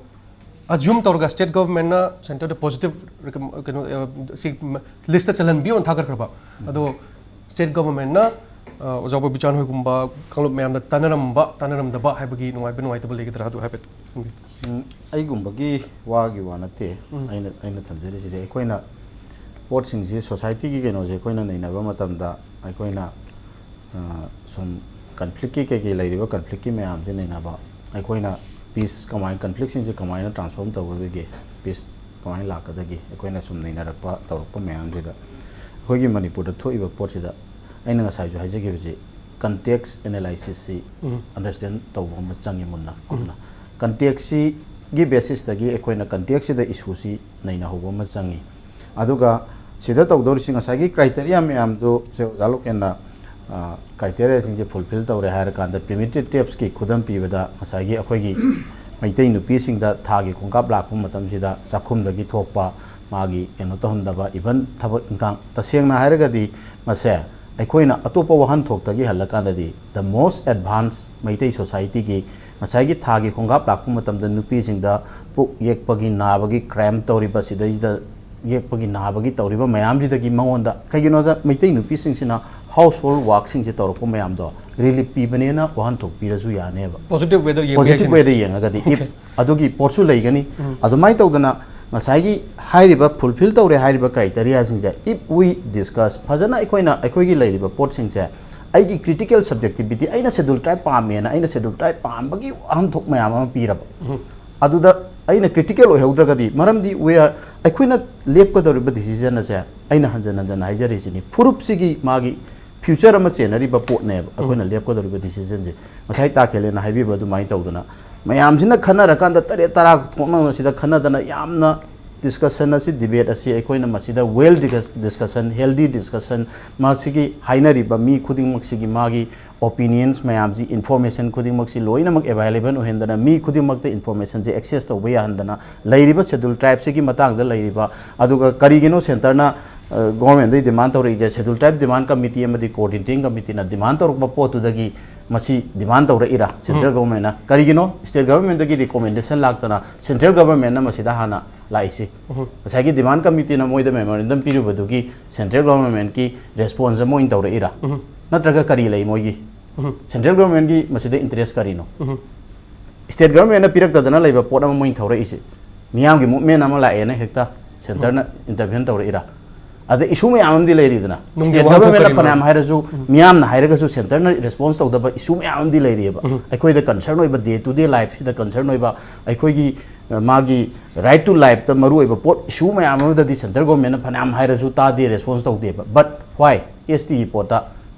ꯑꯖ꯭ꯌꯨꯝ ꯇꯧꯔꯒ ꯁ꯭ꯇꯦꯠ ꯒꯚꯔꯟꯃꯦꯟꯠꯅ ꯁꯦꯟꯇꯔꯗ ꯄꯣꯖꯤꯇꯤꯚ ꯔꯤꯀꯝ-, ꯀꯩꯅꯣ, ꯑ, ꯁꯤ ꯃ-, ꯂꯤꯁꯇ ꯆꯜꯍꯟꯕꯤꯌꯣꯅ ꯊꯥꯒꯠꯈ꯭ꯔꯕ꯫ ꯑꯗꯣ ꯁ꯭ꯇꯦꯠ ꯒꯚꯔꯟꯃꯦꯟꯠꯅ ꯑ, ꯑꯣꯖꯥ ꯕꯣꯕꯤꯆꯥꯟ ꯍꯣꯏꯒꯨꯝꯕ ꯀꯥꯡꯂꯨꯞ ꯃꯌꯥꯝꯅ ꯇꯥꯟꯅꯔꯝꯕ, ꯇꯥꯟꯅꯔꯝꯗꯕ ꯍꯥꯏꯕꯒꯤ ꯅꯨꯡꯉꯥꯏꯕ, ꯅꯨꯡꯉꯥꯏꯇꯕ ꯂꯩꯒꯗ꯭ꯔꯥ? ꯑꯗꯨ ꯍꯥꯏꯐꯦꯠ ꯊꯝꯕꯤꯌꯨ꯫ ꯎꯝ, ꯑꯩꯒꯨꯝꯕꯒꯤ ꯋꯥꯒꯤ ꯋꯥ ꯅꯠꯇꯦ꯫ ꯎꯝ꯫ ꯑꯩꯅ, ꯑꯩꯅ ꯊꯝꯖꯔꯤꯁꯤꯗꯤ ꯑꯩꯈꯣꯏꯅ ꯄꯣꯠꯁꯤꯡꯁꯤ, ꯁꯣꯁꯥꯏꯇꯤꯒꯤ ꯀꯩꯅꯣꯁꯦ ꯑꯩꯈꯣꯏꯅ ꯅꯩꯅꯕ ꯃꯇꯝꯗ ꯑꯩꯈꯣꯏꯅ, ꯑ, ꯁꯨꯝ ꯀꯟꯐ꯭ꯂꯤꯛꯀꯤ ꯀꯩꯀꯩ ꯂꯩꯔꯤꯕ ꯀꯟꯐ꯭ꯂꯤꯛꯀꯤ ꯃꯌꯥꯝꯁꯦ ꯅꯩꯅꯕ, ꯑꯩꯈꯣꯏꯅ ꯄꯤꯁ ꯀꯃꯥꯏꯅ, ꯀꯟꯐ꯭ꯂꯤꯛꯁꯤꯡꯁꯦ ꯀꯃꯥꯏꯅ ꯇ꯭ꯔꯥꯟꯁꯐꯣꯔꯝ ꯇꯧꯒꯗꯒꯦ, ꯄꯤꯁ ꯀꯃꯥꯏꯅ ꯂꯥꯛꯀꯗꯒꯦ, ꯑꯩꯈꯣꯏꯅ ꯁꯨꯝ ꯅꯩꯅꯔꯛꯄ ꯇꯧꯔꯛꯄ ꯃꯌꯥꯝꯁꯤꯗ ꯑꯩꯈꯣꯏꯒꯤ ꯃꯅꯤꯄꯨꯔꯗ ꯊꯣꯛꯏꯕ ꯄꯣꯠꯁꯤꯗ ꯑꯩꯅ ꯉꯁꯥꯏꯁꯨ ꯍꯥꯏꯖꯈꯤꯕꯁꯤ, ꯀꯟꯇꯦꯛꯁ ꯑꯦꯅꯥꯂꯥꯏꯁꯤꯁꯁꯤ ꯎꯝ꯫ ꯑꯟꯗꯔꯁꯇꯦꯟ ꯇꯧꯕ ꯑꯃ ꯆꯪꯉꯤ ꯃꯨꯟꯅ ꯀꯨꯞꯅ꯫ ꯀꯟꯇꯦꯛꯁꯁꯤꯒꯤ ꯕꯦꯁꯤꯁꯇꯒꯤ ꯑꯩꯈꯣꯏꯅ ꯀꯟꯇꯦꯛꯁꯁꯤꯗ ꯏꯁꯨꯁꯤ ꯅꯩꯅꯍꯧꯕ ꯑꯃ ꯆꯪꯉꯤ꯫ ꯑꯗꯨꯒ ꯁꯤꯗ ꯇꯧꯗꯧꯔꯤꯁꯤ ꯉꯁꯥꯏꯒꯤ ꯀ꯭ꯔꯥꯏꯇꯦꯔꯤꯌꯥ ꯃꯌꯥꯝꯗꯨ ꯁꯦ ꯑꯣꯖꯥ ꯂꯣꯀꯦꯟꯅ, ꯑ, ꯀ꯭ꯔꯥꯏꯇꯦꯔꯤꯌꯥꯁꯤꯡꯁꯦ ꯐꯨꯜꯐꯤꯜ ꯇꯧꯔꯦ ꯍꯥꯏꯔꯀꯥꯟꯗ, ꯄ꯭ꯔꯤꯃꯤꯇꯤꯞ ꯇꯦꯞꯁꯀꯤ ꯈꯨꯗꯝ ꯄꯤꯕꯗ ꯉꯁꯥꯏꯒꯤ ꯑꯩꯈꯣꯏꯒꯤ ꯃꯩꯇꯩ ꯅꯨꯄꯤꯁꯤꯡꯗ ꯊꯥꯒꯤ ꯈꯣꯡꯀꯥꯞ ꯂꯥꯛꯄ ꯃꯇꯝꯁꯤꯗ ꯆꯥꯛꯈꯨꯝꯗꯒꯤ ꯊꯣꯛꯄ ꯃꯥꯒꯤ ꯀꯩꯅꯣ ꯇꯧꯍꯟꯗꯕ, ꯏꯚꯟ ꯊꯕꯛ ꯏꯪꯈꯥꯡ, ꯇꯁꯦꯡꯅ ꯍꯥꯏꯔꯒꯗꯤ ꯃꯁꯦ ꯑꯩꯈꯣꯏꯅ ꯑꯇꯣꯞꯄ ꯋꯥꯍꯟꯊꯣꯛꯇꯒꯤ ꯍꯜꯂꯀꯥꯟꯗꯗꯤ the most advanced ꯃꯩꯇꯩ ꯁꯣꯁꯥꯏꯇꯤꯒꯤ ꯉꯁꯥꯏꯒꯤ ꯊꯥꯒꯤ ꯈꯣꯡꯀꯥꯞ ꯂꯥꯛꯄ ꯃꯇꯝꯗ ꯅꯨꯄꯤꯁꯤꯡꯗ ꯄꯨꯛ ꯌꯦꯛꯄꯒꯤ ꯅꯥꯕꯒꯤ ꯀ꯭ꯔꯥꯏꯝ ꯇꯧꯔꯤꯕ, ꯁꯤꯗꯩꯁꯤꯗ ꯌꯦꯛꯄꯒꯤ ꯅꯥꯕꯒꯤ ꯇꯧꯔꯤꯕ ꯃꯌꯥꯝꯁꯤꯗꯒꯤ ꯃꯉꯣꯟꯗ, ꯀꯩꯒꯤꯅꯣꯗ ꯃꯩꯇꯩ ꯅꯨꯄꯤꯁꯤꯡꯁꯤꯅ ꯍꯥꯎꯁ ꯍꯣꯜ ꯋꯥꯔꯛꯁꯤꯡꯁꯦ ꯇꯧꯔꯛꯄ ꯃꯌꯥꯝꯗꯣ ꯔꯤꯂꯤꯞ ꯄꯤꯕꯅꯦꯅ ꯋꯥꯍꯟꯊꯣꯛ ꯄꯤꯔꯁꯨ ꯌꯥꯅꯦꯕ꯫ ꯄꯣꯖꯤꯇꯤꯚ ꯋꯦꯗ ꯌꯦꯡꯕ ꯌꯥꯏ ꯄꯣꯖꯤꯇꯤꯚ ꯁꯤꯅꯦ꯫ ꯋꯦꯗ ꯌꯦꯡꯉꯒꯗꯤ, if Okay. ꯑꯗꯨꯒꯤ ꯄꯣꯠꯁꯨ ꯂꯩꯒꯅꯤ꯫ ꯎꯝ꯫ ꯑꯗꯨꯃꯥꯏꯅ ꯇꯧꯗꯅ ꯉꯁꯥꯏꯒꯤ ꯍꯥꯏꯔꯤꯕ ꯐꯨꯜꯐꯤꯜ ꯇꯧꯔꯦ ꯍꯥꯏꯔꯤꯕ ꯀ꯭ꯔꯥꯏꯇꯦꯔꯤꯌꯥꯁꯤꯡꯁꯦ, if we discuss, ꯐꯖꯅ ꯑꯩꯈꯣꯏꯅ ꯑꯩꯈꯣꯏꯒꯤ ꯂꯩꯔꯤꯕ ꯄꯣꯠꯁꯤꯡꯁꯦ, ꯑꯩꯒꯤ ꯀ꯭ꯔꯤꯇꯤꯀꯦꯜ ꯁꯕꯖꯦꯛꯇꯤꯕꯤꯇꯤ, ꯑꯩꯅ ꯁꯦꯗꯨꯜ ꯇ꯭ꯔꯥꯏꯕ ꯄꯥꯝꯃꯦꯅ ꯑꯩꯅ ꯁꯦꯗꯨꯜ ꯇ꯭ꯔꯥꯏꯕ ꯄꯥꯝꯕꯒꯤ ꯋꯥꯍꯟꯊꯣꯛ ꯃꯌꯥꯝ ꯑꯃ ꯄꯤꯔꯕ, ꯎꯝ꯫ ꯑꯗꯨꯗ ꯑꯩꯅ ꯀ꯭ꯔꯤꯇꯤꯀꯦꯜ ꯑꯣꯏꯍꯧꯗ꯭ꯔꯒꯗꯤ, ꯃꯔꯝꯗꯤ we are, ꯑꯩꯈꯣꯏꯅ ꯂꯦꯞꯀꯗꯧꯔꯤꯕ ꯗꯤꯁꯤꯖꯟ ꯑꯁꯦ, ꯑꯩꯅ ꯍꯟꯖꯟ ꯍꯟꯖꯟ ꯍꯥꯏꯖꯔꯤꯁꯤꯅꯤ, ꯐꯨꯔꯨꯞꯁꯤꯒꯤ ꯃꯥꯒꯤ ꯐ꯭ꯌꯨꯆꯔ ꯑꯃ ꯆꯦꯟꯅꯔꯤꯕ ꯄꯣꯠꯅꯦꯕ ꯑꯩꯈꯣꯏꯅ ꯂꯦꯞꯀꯗꯧꯔꯤꯕ ꯗꯤꯁꯤꯖꯟꯁꯦ꯫ ꯉꯁꯥꯏ ꯇꯥ ꯈꯦꯂꯦꯟꯅ ꯍꯥꯏꯕꯤꯕ ꯑꯗꯨꯃꯥꯏꯅ ꯇꯧꯗꯅ ꯃꯌꯥꯝꯁꯤꯅ ꯈꯟꯅꯔꯀꯥꯟꯗ ꯇꯔꯦꯠ ꯇꯔꯥ ꯊꯣꯛꯅꯕꯁꯤꯗ ꯈꯟꯅꯗꯅ ꯌꯥꯝꯅ ꯗꯤꯁꯀꯁꯟ ꯑꯁꯤ, ꯗꯤꯕꯦꯠ ꯑꯁꯤ ꯑꯩꯈꯣꯏꯅ ꯃꯁꯤꯗ ꯋꯦꯜ ꯗꯤꯁꯀꯁꯟ, ꯍꯦꯜꯗꯤ ꯗꯤꯁꯀꯁꯟ, ꯃꯁꯤꯒꯤ ꯍꯥꯏꯅꯔꯤꯕ ꯃꯤ ꯈꯨꯗꯤꯡꯃꯛꯁꯤꯒꯤ ꯃꯥꯒꯤ ꯑꯣꯄꯤꯅꯤꯌꯟꯁ ꯃꯌꯥꯝꯁꯤ, ꯏꯟꯐꯣꯔꯃꯦꯁꯟ ꯈꯨꯗꯤꯡꯃꯛꯁꯤ ꯂꯣꯏꯅꯃꯛ ꯑꯦꯚꯥꯏꯂꯦꯕꯜ ꯑꯣꯏꯍꯟꯗꯅ, ꯃꯤ ꯈꯨꯗꯤꯡꯃꯛꯇ ꯏꯟꯐꯣꯔꯃꯦꯁꯟꯁꯦ ꯑꯦꯛꯁꯦꯁ ꯇꯧꯕ ꯌꯥꯍꯟꯗꯅ, ꯂꯩꯔꯤꯕ ꯁꯦꯗꯨꯜ ꯇ꯭ꯔꯥꯏꯕꯁꯤꯒꯤ ꯃꯇꯥꯡꯗ ꯂꯩꯔꯤꯕ, ꯑꯗꯨꯒ ꯀꯔꯤꯒꯤꯅꯣ ꯁꯦꯟꯇꯔꯅ, ꯑ, ꯒꯣꯔꯃꯦꯟꯗꯒꯤ ꯗꯤꯃꯥꯟ ꯇꯧꯔꯛꯏꯁꯦ, ꯁꯦꯗꯨꯜ ꯇ꯭ꯔꯥꯏꯕ ꯗꯤꯃꯥꯟ ꯀꯃꯤꯇꯤ ꯑꯃꯗꯤ ꯀꯣꯑꯣꯔꯗꯤꯅꯦꯇꯤꯡ ꯀꯃꯤꯇꯤꯅ ꯗꯤꯃꯥꯟ ꯇꯧꯔꯛꯄ ꯄꯣꯠꯇꯨꯗꯒꯤ ꯃꯁꯤ ꯗꯤꯃꯥꯟ ꯇꯧꯔꯛꯏꯔꯥ ꯁꯦꯟꯇ꯭ꯔꯦꯜ ꯒꯣꯔꯃꯦꯟꯅ? ꯀꯔꯤꯒꯤꯅꯣ ꯁ꯭ꯇꯦꯠ ꯒꯣꯔꯃꯦꯟꯗꯒꯤ ꯔꯤꯀꯣꯃꯦꯟꯗꯦꯁꯟ ꯂꯥꯛꯇꯅ ꯁꯦꯟꯇ꯭ꯔꯦꯜ ꯒꯣꯔꯃꯦꯟꯅ ꯃꯁꯤꯗ ꯍꯥꯟꯅ ꯂꯥꯛꯏꯁꯤ? ꯎꯝ꯫ ꯉꯁꯥꯏꯒꯤ ꯗꯤꯃꯥꯟ ꯀꯃꯤꯇꯤꯅ ꯃꯣꯏꯗ ꯃꯦꯃꯣꯔꯦꯟꯗꯝ ꯄꯤꯔꯨꯕꯗꯨꯒꯤ ꯁꯦꯟꯇ꯭ꯔꯦꯜ ꯒꯣꯔꯃꯦꯟꯀꯤ ꯔꯦꯁꯄꯣꯟꯁ ꯑꯃ ꯑꯣꯏꯅ ꯇꯧꯔꯛꯏꯔꯥ? ꯎꯝ꯫ ꯅꯠꯇ꯭ꯔꯒ ꯀꯔꯤ ꯂꯩ ꯃꯣꯏꯒꯤ? ꯎꯝ꯫ Central government ꯀꯤ ꯃꯁꯤꯗ interest ꯀꯔꯤꯅꯣ? ꯎꯝ꯫ State government ꯅ ꯄꯤꯔꯛꯇꯗꯅ ꯂꯩꯕ ꯄꯣꯠ ꯑꯃ ꯃꯣꯏꯅ ꯊꯧꯔꯛꯏꯁꯦ꯫ ꯃꯤꯌꯥꯝꯒꯤ movement ꯑꯃ ꯂꯥꯛꯑꯦꯅ ꯍꯦꯛꯇ centre ꯅ intervene ꯇꯧꯔꯛꯏꯔꯥ? ꯑꯗ issue ꯃꯌꯥꯝ ꯑꯃꯗꯤ ꯂꯩꯔꯤꯗꯅ꯫ ꯅꯨꯡꯒꯤ state ꯋꯥꯍꯟꯊꯣꯛ government ꯅ ꯀꯔꯤꯅꯣ? ꯐꯅꯌꯥꯝ ꯍꯥꯏꯔꯁꯨ, ꯎꯝ꯫ ꯃꯤꯌꯥꯝꯅ ꯍꯥꯏꯔꯒꯁꯨ centre ꯅ response ꯇꯧꯗꯕ issue ꯃꯌꯥꯝ ꯑꯃꯗꯤ ꯂꯩꯔꯤꯑꯕ꯫ ꯎꯝ꯫ ꯑꯩꯈꯣꯏꯗ concern ꯑꯣꯏꯕ, day to day life ꯁꯤꯗ concern ꯑꯣꯏꯕ, ꯑꯩꯈꯣꯏꯒꯤ, ꯑ, ꯃꯥꯒꯤ right to life ꯇ ꯃꯔꯨ ꯑꯣꯏꯕ ꯄꯣꯠ, issue ꯃꯌꯥꯝ ꯑꯃꯗꯗꯤ central government ꯅ ꯐꯅꯌꯥꯝ ꯍꯥꯏꯔꯁꯨ ꯇꯥꯗꯦ, response ꯇꯧꯗꯦꯕ꯫ But why? S T ꯒꯤ ꯄꯣꯠꯇ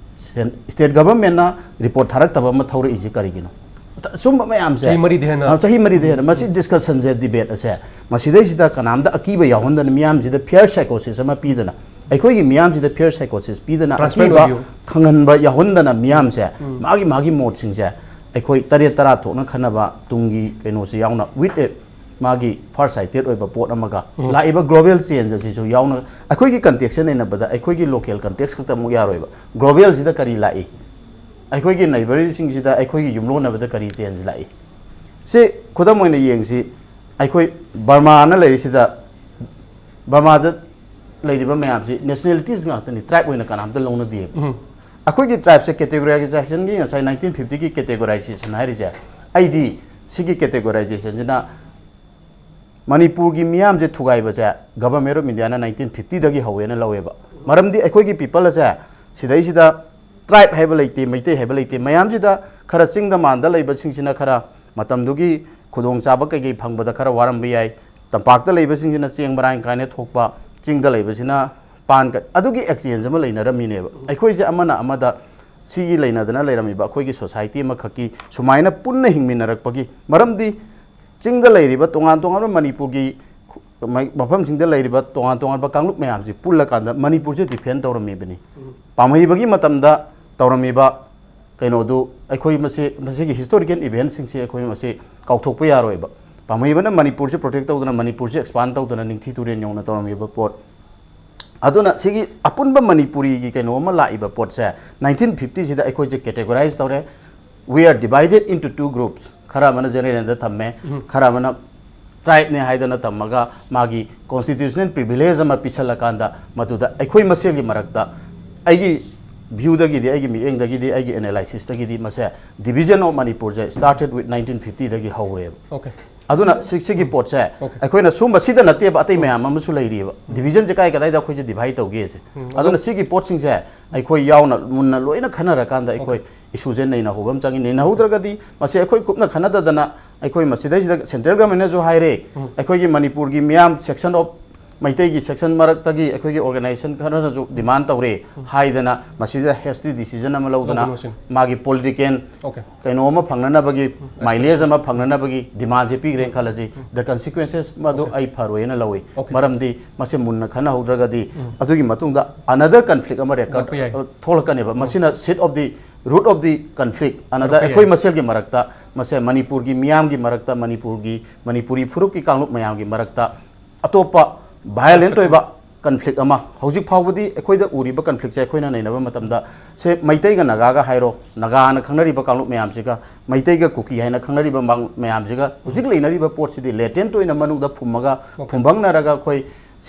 sen-, state government ꯅ report ꯊꯥꯔꯛꯇꯕ ꯑꯃ ꯊꯧꯔꯛꯏꯁꯤ ꯀꯔꯤꯒꯤꯅꯣ? ꯁꯨꯝꯕ ꯃꯌꯥꯝꯁꯦ, ꯆꯍꯤ ꯃꯔꯤꯗꯤ ꯍꯦꯟꯅ꯫ ꯑ, ꯆꯍꯤ ꯃꯔꯤꯗꯤ ꯍꯦꯟꯅ꯫ ꯃꯁꯤ discussion ꯁꯦ, debate ꯑꯁꯦ, ꯃꯁꯤꯗꯩꯁꯤꯗ ꯀꯅꯥꯝꯇ ꯑꯀꯤꯕ ꯌꯥꯎꯍꯟꯗꯅ, ꯃꯤꯌꯥꯝꯁꯤꯗ fear psychosis ꯑꯃ ꯄꯤꯗꯅ, ꯑꯩꯈꯣꯏꯒꯤ ꯃꯤꯌꯥꯝꯁꯤꯗ fear psychosis ꯄꯤꯗꯅ, transparent ꯑꯀꯤꯕ ꯑꯣꯏꯕꯤꯌꯨ꯫ ꯈꯪꯍꯟꯕ ꯌꯥꯎꯍꯟꯗꯅ, ꯃꯤꯌꯥꯝꯁꯦ ꯎꯝ꯫ ꯃꯥꯒꯤ, ꯃꯥꯒꯤ ꯃꯣꯠꯁꯤꯡꯁꯦ ꯑꯩꯈꯣꯏ ꯇꯔꯦꯠ ꯇꯔꯥ ꯊꯣꯛꯅ ꯈꯟꯅꯕ ꯇꯨꯡꯒꯤ ꯀꯩꯅꯣꯁꯤ ꯌꯥꯎꯅ, with a ꯃꯥꯒꯤ far sighted ꯑꯣꯏꯕ ꯄꯣꯠ ꯑꯃꯒ, ꯎꯝ꯫ ꯂꯥꯛꯏꯕ global change ꯑꯁꯤꯁꯨ ꯌꯥꯎꯅ, ꯑꯩꯈꯣꯏꯒꯤ context ꯁꯦ ꯅꯩꯅꯕꯗ ꯑꯩꯈꯣꯏꯒꯤ local context ꯈꯛꯇ ꯑꯃꯨꯛ ꯌꯥꯔꯣꯏꯕ꯫ Global ꯁꯤꯗ ꯀꯔꯤ ꯂꯥꯛꯏ? ꯑꯩꯈꯣꯏꯒꯤ neighbour ꯁꯤꯡꯁꯤꯗ ꯑꯩꯈꯣꯏꯒꯤ ꯌꯨꯝꯂꯣꯟꯅꯕꯗ ꯀꯔꯤ change ꯂꯥꯛꯏ? ꯁꯤ ꯈꯨꯗꯝ ꯑꯣꯏꯅ ꯌꯦꯡꯁꯤ, ꯑꯩꯈꯣꯏ ꯕꯔꯃꯥꯅ ꯂꯩꯔꯤꯁꯤꯗ, ꯕꯔꯃꯥꯗ ꯂꯩꯔꯤꯕ ꯃꯌꯥꯝꯁꯤ nationalities ꯉꯥꯛꯇꯅꯤ, tribe ꯑꯣꯏꯅ ꯀꯅꯥꯝꯇ ꯂꯧꯅꯗꯦꯕ꯫ ꯎꯝ꯫ ꯑꯩꯈꯣꯏꯒꯤ tribe ꯁꯦ categorization ꯒꯤ ꯉꯁꯥꯏ nineteen fifty ꯒꯤ categorization ꯍꯥꯏꯔꯤꯁꯦ, ꯑꯩꯗꯤ ꯁꯤꯒꯤ categorization ꯁꯤꯅ ꯃꯅꯤꯄꯨꯔꯒꯤ ꯃꯤꯌꯥꯝꯁꯦ ꯊꯨꯒꯥꯏꯕꯁꯦ Government of India ꯅ nineteen fifty ꯗꯒꯤ ꯍꯧꯋꯦꯅ ꯂꯧꯋꯦꯕ꯫ ꯃꯔꯝꯗꯤ ꯑꯩꯈꯣꯏꯒꯤ people ꯑꯁꯦ ꯁꯤꯗꯩꯁꯤꯗ tribe ꯍꯥꯏꯕ ꯂꯩꯇꯦ, ꯃꯩꯇꯩ ꯍꯥꯏꯕ ꯂꯩꯇꯦ꯫ ꯃꯌꯥꯝꯁꯤꯗ ꯈꯔ ꯆꯤꯡꯗ ꯃꯥꯟꯗ ꯂꯩꯕꯁꯤꯡꯁꯤꯅ ꯈꯔ ꯃꯇꯝꯗꯨꯒꯤ ꯈꯨꯗꯣꯡꯆꯥꯕ ꯀꯩꯀꯩ ꯐꯪꯕꯗ ꯈꯔ ꯋꯥꯔꯝꯕ ꯌꯥꯏ꯫ ꯇꯝꯄꯥꯛꯇ ꯂꯩꯕꯁꯤꯡꯁꯤꯅ ꯆꯦꯡ ꯃꯔꯥꯡ ꯀꯥꯏꯅ ꯊꯣꯛꯄ, ꯆꯤꯡꯗ ꯂꯩꯕꯁꯤꯅ ꯄꯥꯟ ꯀ-, ꯑꯗꯨꯒꯤ exchange ꯑꯃ ꯂꯩꯅꯔꯝꯃꯤꯅꯦꯕ꯫ ꯑꯩꯈꯣꯏꯁꯦ ꯑꯃꯅ ꯑꯃꯗ ꯁꯤꯒꯤ ꯂꯩꯅꯗꯅ ꯂꯩꯔꯝꯃꯤꯕ ꯑꯩꯈꯣꯏꯒꯤ society ꯑꯃꯈꯛꯀꯤ ꯁꯨꯃꯥꯏꯅ ꯄꯨꯟꯅ ꯍꯤꯡꯃꯤꯟꯅꯔꯛꯄꯒꯤ ꯃꯔꯝꯗꯤ ꯆꯤꯡꯗ ꯂꯩꯔꯤꯕ ꯇꯣꯉꯥꯟ ꯇꯣꯉꯥꯟꯕ ꯃꯅꯤꯄꯨꯔꯒꯤ ꯈꯨ-, ꯃ-, ꯃꯐꯝꯁꯤꯡꯗ ꯂꯩꯔꯤꯕ ꯇꯣꯉꯥꯟ ꯇꯣꯉꯥꯟꯕ ꯀꯥꯡꯂꯨꯞ ꯃꯌꯥꯝꯁꯤ ꯄꯨꯜꯂꯀꯥꯟꯗ ꯃꯅꯤꯄꯨꯔꯁꯦ defend ꯇꯧꯔꯝꯃꯤꯕꯅꯤ꯫ ꯎꯝ꯫ ꯄꯥꯝꯍꯩꯕꯒꯤ ꯃꯇꯝꯗ ꯇꯧꯔꯝꯃꯤꯕ ꯀꯩꯅꯣꯗꯨ ꯑꯩꯈꯣꯏ ꯃꯁꯤ, ꯃꯁꯤꯒꯤ historical event ꯁꯤꯡꯁꯤ ꯑꯩꯈꯣꯏ ꯃꯁꯤ ꯀꯥꯎꯊꯣꯛꯄ ꯌꯥꯔꯣꯏꯕ꯫ ꯄꯥꯝꯍꯩꯕꯅ ꯃꯅꯤꯄꯨꯔꯁꯤ protect ꯇꯧꯗꯅ, ꯃꯅꯤꯄꯨꯔꯁꯤ expand ꯇꯧꯗꯅ ꯅꯤꯡꯊꯤ ꯇꯨꯔꯦꯜ ꯌꯧꯅ ꯇꯧꯔꯝꯃꯤꯕ ꯄꯣꯠ꯫ ꯑꯗꯨꯅ ꯁꯤꯒꯤ ꯑꯄꯨꯟꯕ ꯃꯅꯤꯄꯨꯔꯤꯒꯤ ꯀꯩꯅꯣ ꯑꯃ ꯂꯥꯛꯏꯕ ꯄꯣꯠꯁꯦ, nineteen fifty ꯁꯤꯗ ꯑꯩꯈꯣꯏꯁꯦ categorize ꯇꯧꯔꯦ꯫ We are divided into two groups. ꯈꯔ ꯑꯃꯅ general ꯗ ꯊꯝꯃꯦ, ꯎꯝ꯫ ꯈꯔ ꯑꯃꯅ tribe ꯅꯦ ꯍꯥꯏꯗꯅ ꯊꯝꯃꯒ ꯃꯥꯒꯤ constitutional privilege ꯑꯃ ꯄꯤꯁꯜꯂꯀꯥꯟꯗ ꯃꯗꯨꯗ ꯑꯩꯈꯣꯏ ꯃꯁꯦꯜꯒꯤ ꯃꯔꯛꯇ ꯑꯩꯒꯤ ꯚ꯭ꯌꯨꯗꯒꯤꯗꯤ, ꯑꯩꯒꯤ ꯃꯤꯠꯌꯦꯡꯗꯒꯤꯗꯤ, ꯑꯩꯒꯤ ꯑꯦꯅꯥꯂꯥꯏꯁꯤꯁꯇꯒꯤꯗꯤ ꯃꯁꯦ division of ꯃꯅꯤꯄꯨꯔꯁꯦ started with nineteen fifty ꯗꯒꯤ ꯍꯧꯔꯦꯕ꯫ Okay. ꯑꯗꯨꯅ ꯁꯤ- ꯁꯤꯒꯤ ꯄꯣꯠꯁꯦ Okay. ꯑꯩꯈꯣꯏꯅ ꯁꯨꯝꯕ ꯁꯤꯗ ꯅꯠꯇꯦꯕ, ꯑꯇꯩ ꯃꯌꯥꯝ ꯑꯃꯁꯨ ꯂꯩꯔꯤꯑꯕ꯫ Divisionꯁꯦ ꯀꯥꯏ ꯀꯗꯥꯏꯗ ꯑꯩꯈꯣꯏꯁꯦ divide ꯇꯧꯒꯦꯁꯦ꯫ ꯎꯝ, ꯑꯗꯨꯅ ꯁꯤꯒꯤ ꯄꯣꯠꯁꯤꯡꯁꯦ ꯑꯩꯈꯣꯏ ꯌꯥꯎꯅ ꯃꯨꯟꯅ ꯂꯣꯏꯅ ꯈꯟꯅꯔꯀꯥꯟꯗ ꯑꯩꯈꯣꯏ issueꯁꯦ ꯅꯩꯅꯍꯧꯕ ꯑꯃ ꯆꯪꯉꯤ꯫ ꯅꯩꯅꯍꯧꯗ꯭ꯔꯒꯗꯤ ꯃꯁꯤ ꯑꯩꯈꯣꯏ ꯀꯨꯞꯅ ꯈꯟꯅꯗꯗꯅ ꯑꯩꯈꯣꯏ ꯃꯁꯤꯗꯩꯁꯤꯗ central governmentꯅꯁꯨ ꯍꯥꯏꯔꯦ, ꯎꯝ. ꯑꯩꯈꯣꯏꯒꯤ ꯃꯅꯤꯄꯨꯔꯒꯤ ꯃꯤꯌꯥꯝ section of ꯃꯩꯇꯩꯒꯤ section ꯃꯔꯛꯇꯒꯤ ꯑꯩꯈꯣꯏꯒꯤ organization ꯈꯔꯅꯁꯨ demand ꯇꯧꯔꯦ ꯍꯥꯏꯗꯅ ꯃꯁꯤꯗ hasty decision ꯑꯃ ꯂꯧꯗꯅ ꯂꯧꯒꯅꯨ ꯁꯤꯅꯤ꯫ ꯃꯥꯒꯤ political Okay. ꯀꯩꯅꯣ ꯑꯃ ꯐꯪꯅꯅꯕꯒꯤ, mileage ꯑꯃ ꯐꯪꯅꯅꯕꯒꯤ demandꯁꯦ ꯄꯤꯈ꯭ꯔꯦꯅ ꯈꯜꯂꯁꯤ, the consequences ꯃꯗꯨ Okay. ꯑꯩ ꯐꯔꯣꯏꯅ ꯂꯧꯏ꯫ Okay. ꯃꯔꯝꯗꯤ ꯃꯁꯤ ꯃꯨꯟꯅ ꯈꯟꯅꯍꯧꯗ꯭ꯔꯒꯗꯤ ꯑꯗꯨꯒꯤ ꯃꯇꯨꯡꯗ another conflict ꯑꯃ record ꯂꯥꯛꯄ ꯌꯥꯏ꯫ ꯊꯣꯛꯂꯛꯀꯅꯦꯕ꯫ ꯃꯁꯤꯅ seat of the, root of the conflict, another ꯂꯥꯛꯄ ꯌꯥꯏ꯫ ꯑꯩꯈꯣꯏ ꯃꯁꯦꯜꯒꯤ ꯃꯔꯛꯇ ꯃꯁꯦ ꯃꯅꯤꯄꯨꯔꯒꯤ ꯃꯤꯌꯥꯝꯒꯤ ꯃꯔꯛꯇ, ꯃꯅꯤꯄꯨꯔꯒꯤ, ꯃꯅꯤꯄꯨꯔꯤ ꯐꯨꯔꯨꯞꯀꯤ ꯀꯥꯡꯂꯨꯞ ꯃꯌꯥꯝꯒꯤ ꯃꯔꯛꯇ ꯑꯇꯣꯞꯄ violent ꯑꯣꯏꯕ conflict ꯑꯃ ꯍꯧꯖꯤꯛ ꯐꯥꯎꯕꯗꯤ ꯑꯩꯈꯣꯏꯗ ꯎꯔꯤꯕ conflictꯁꯦ ꯑꯩꯈꯣꯏꯅ ꯅꯩꯅꯕ ꯃꯇꯝꯗ ꯁꯦ ꯃꯩꯇꯩꯒ ꯅꯥꯒꯥꯒ ꯍꯥꯏꯔꯣ, ꯅꯥꯒꯥꯅ ꯈꯪꯅꯔꯤꯕ ꯀꯥꯡꯂꯨꯞ ꯃꯌꯥꯝꯁꯤꯒ ꯃꯩꯇꯩꯒ ꯀꯨꯀꯤ ꯍꯥꯏꯅ ꯈꯪꯅꯔꯤꯕ ꯃꯥꯡ- ꯃꯌꯥꯝꯁꯤꯒ ꯍꯧꯖꯤꯛ ꯂꯩꯅꯔꯤꯕ ꯄꯣꯠꯁꯤꯗꯤ latent ꯑꯣꯏꯅ ꯃꯅꯨꯡꯗ ꯐꯨꯝꯃꯒ Okay. ꯐꯨꯝꯕꯪꯅꯔꯒ ꯑꯩꯈꯣꯏ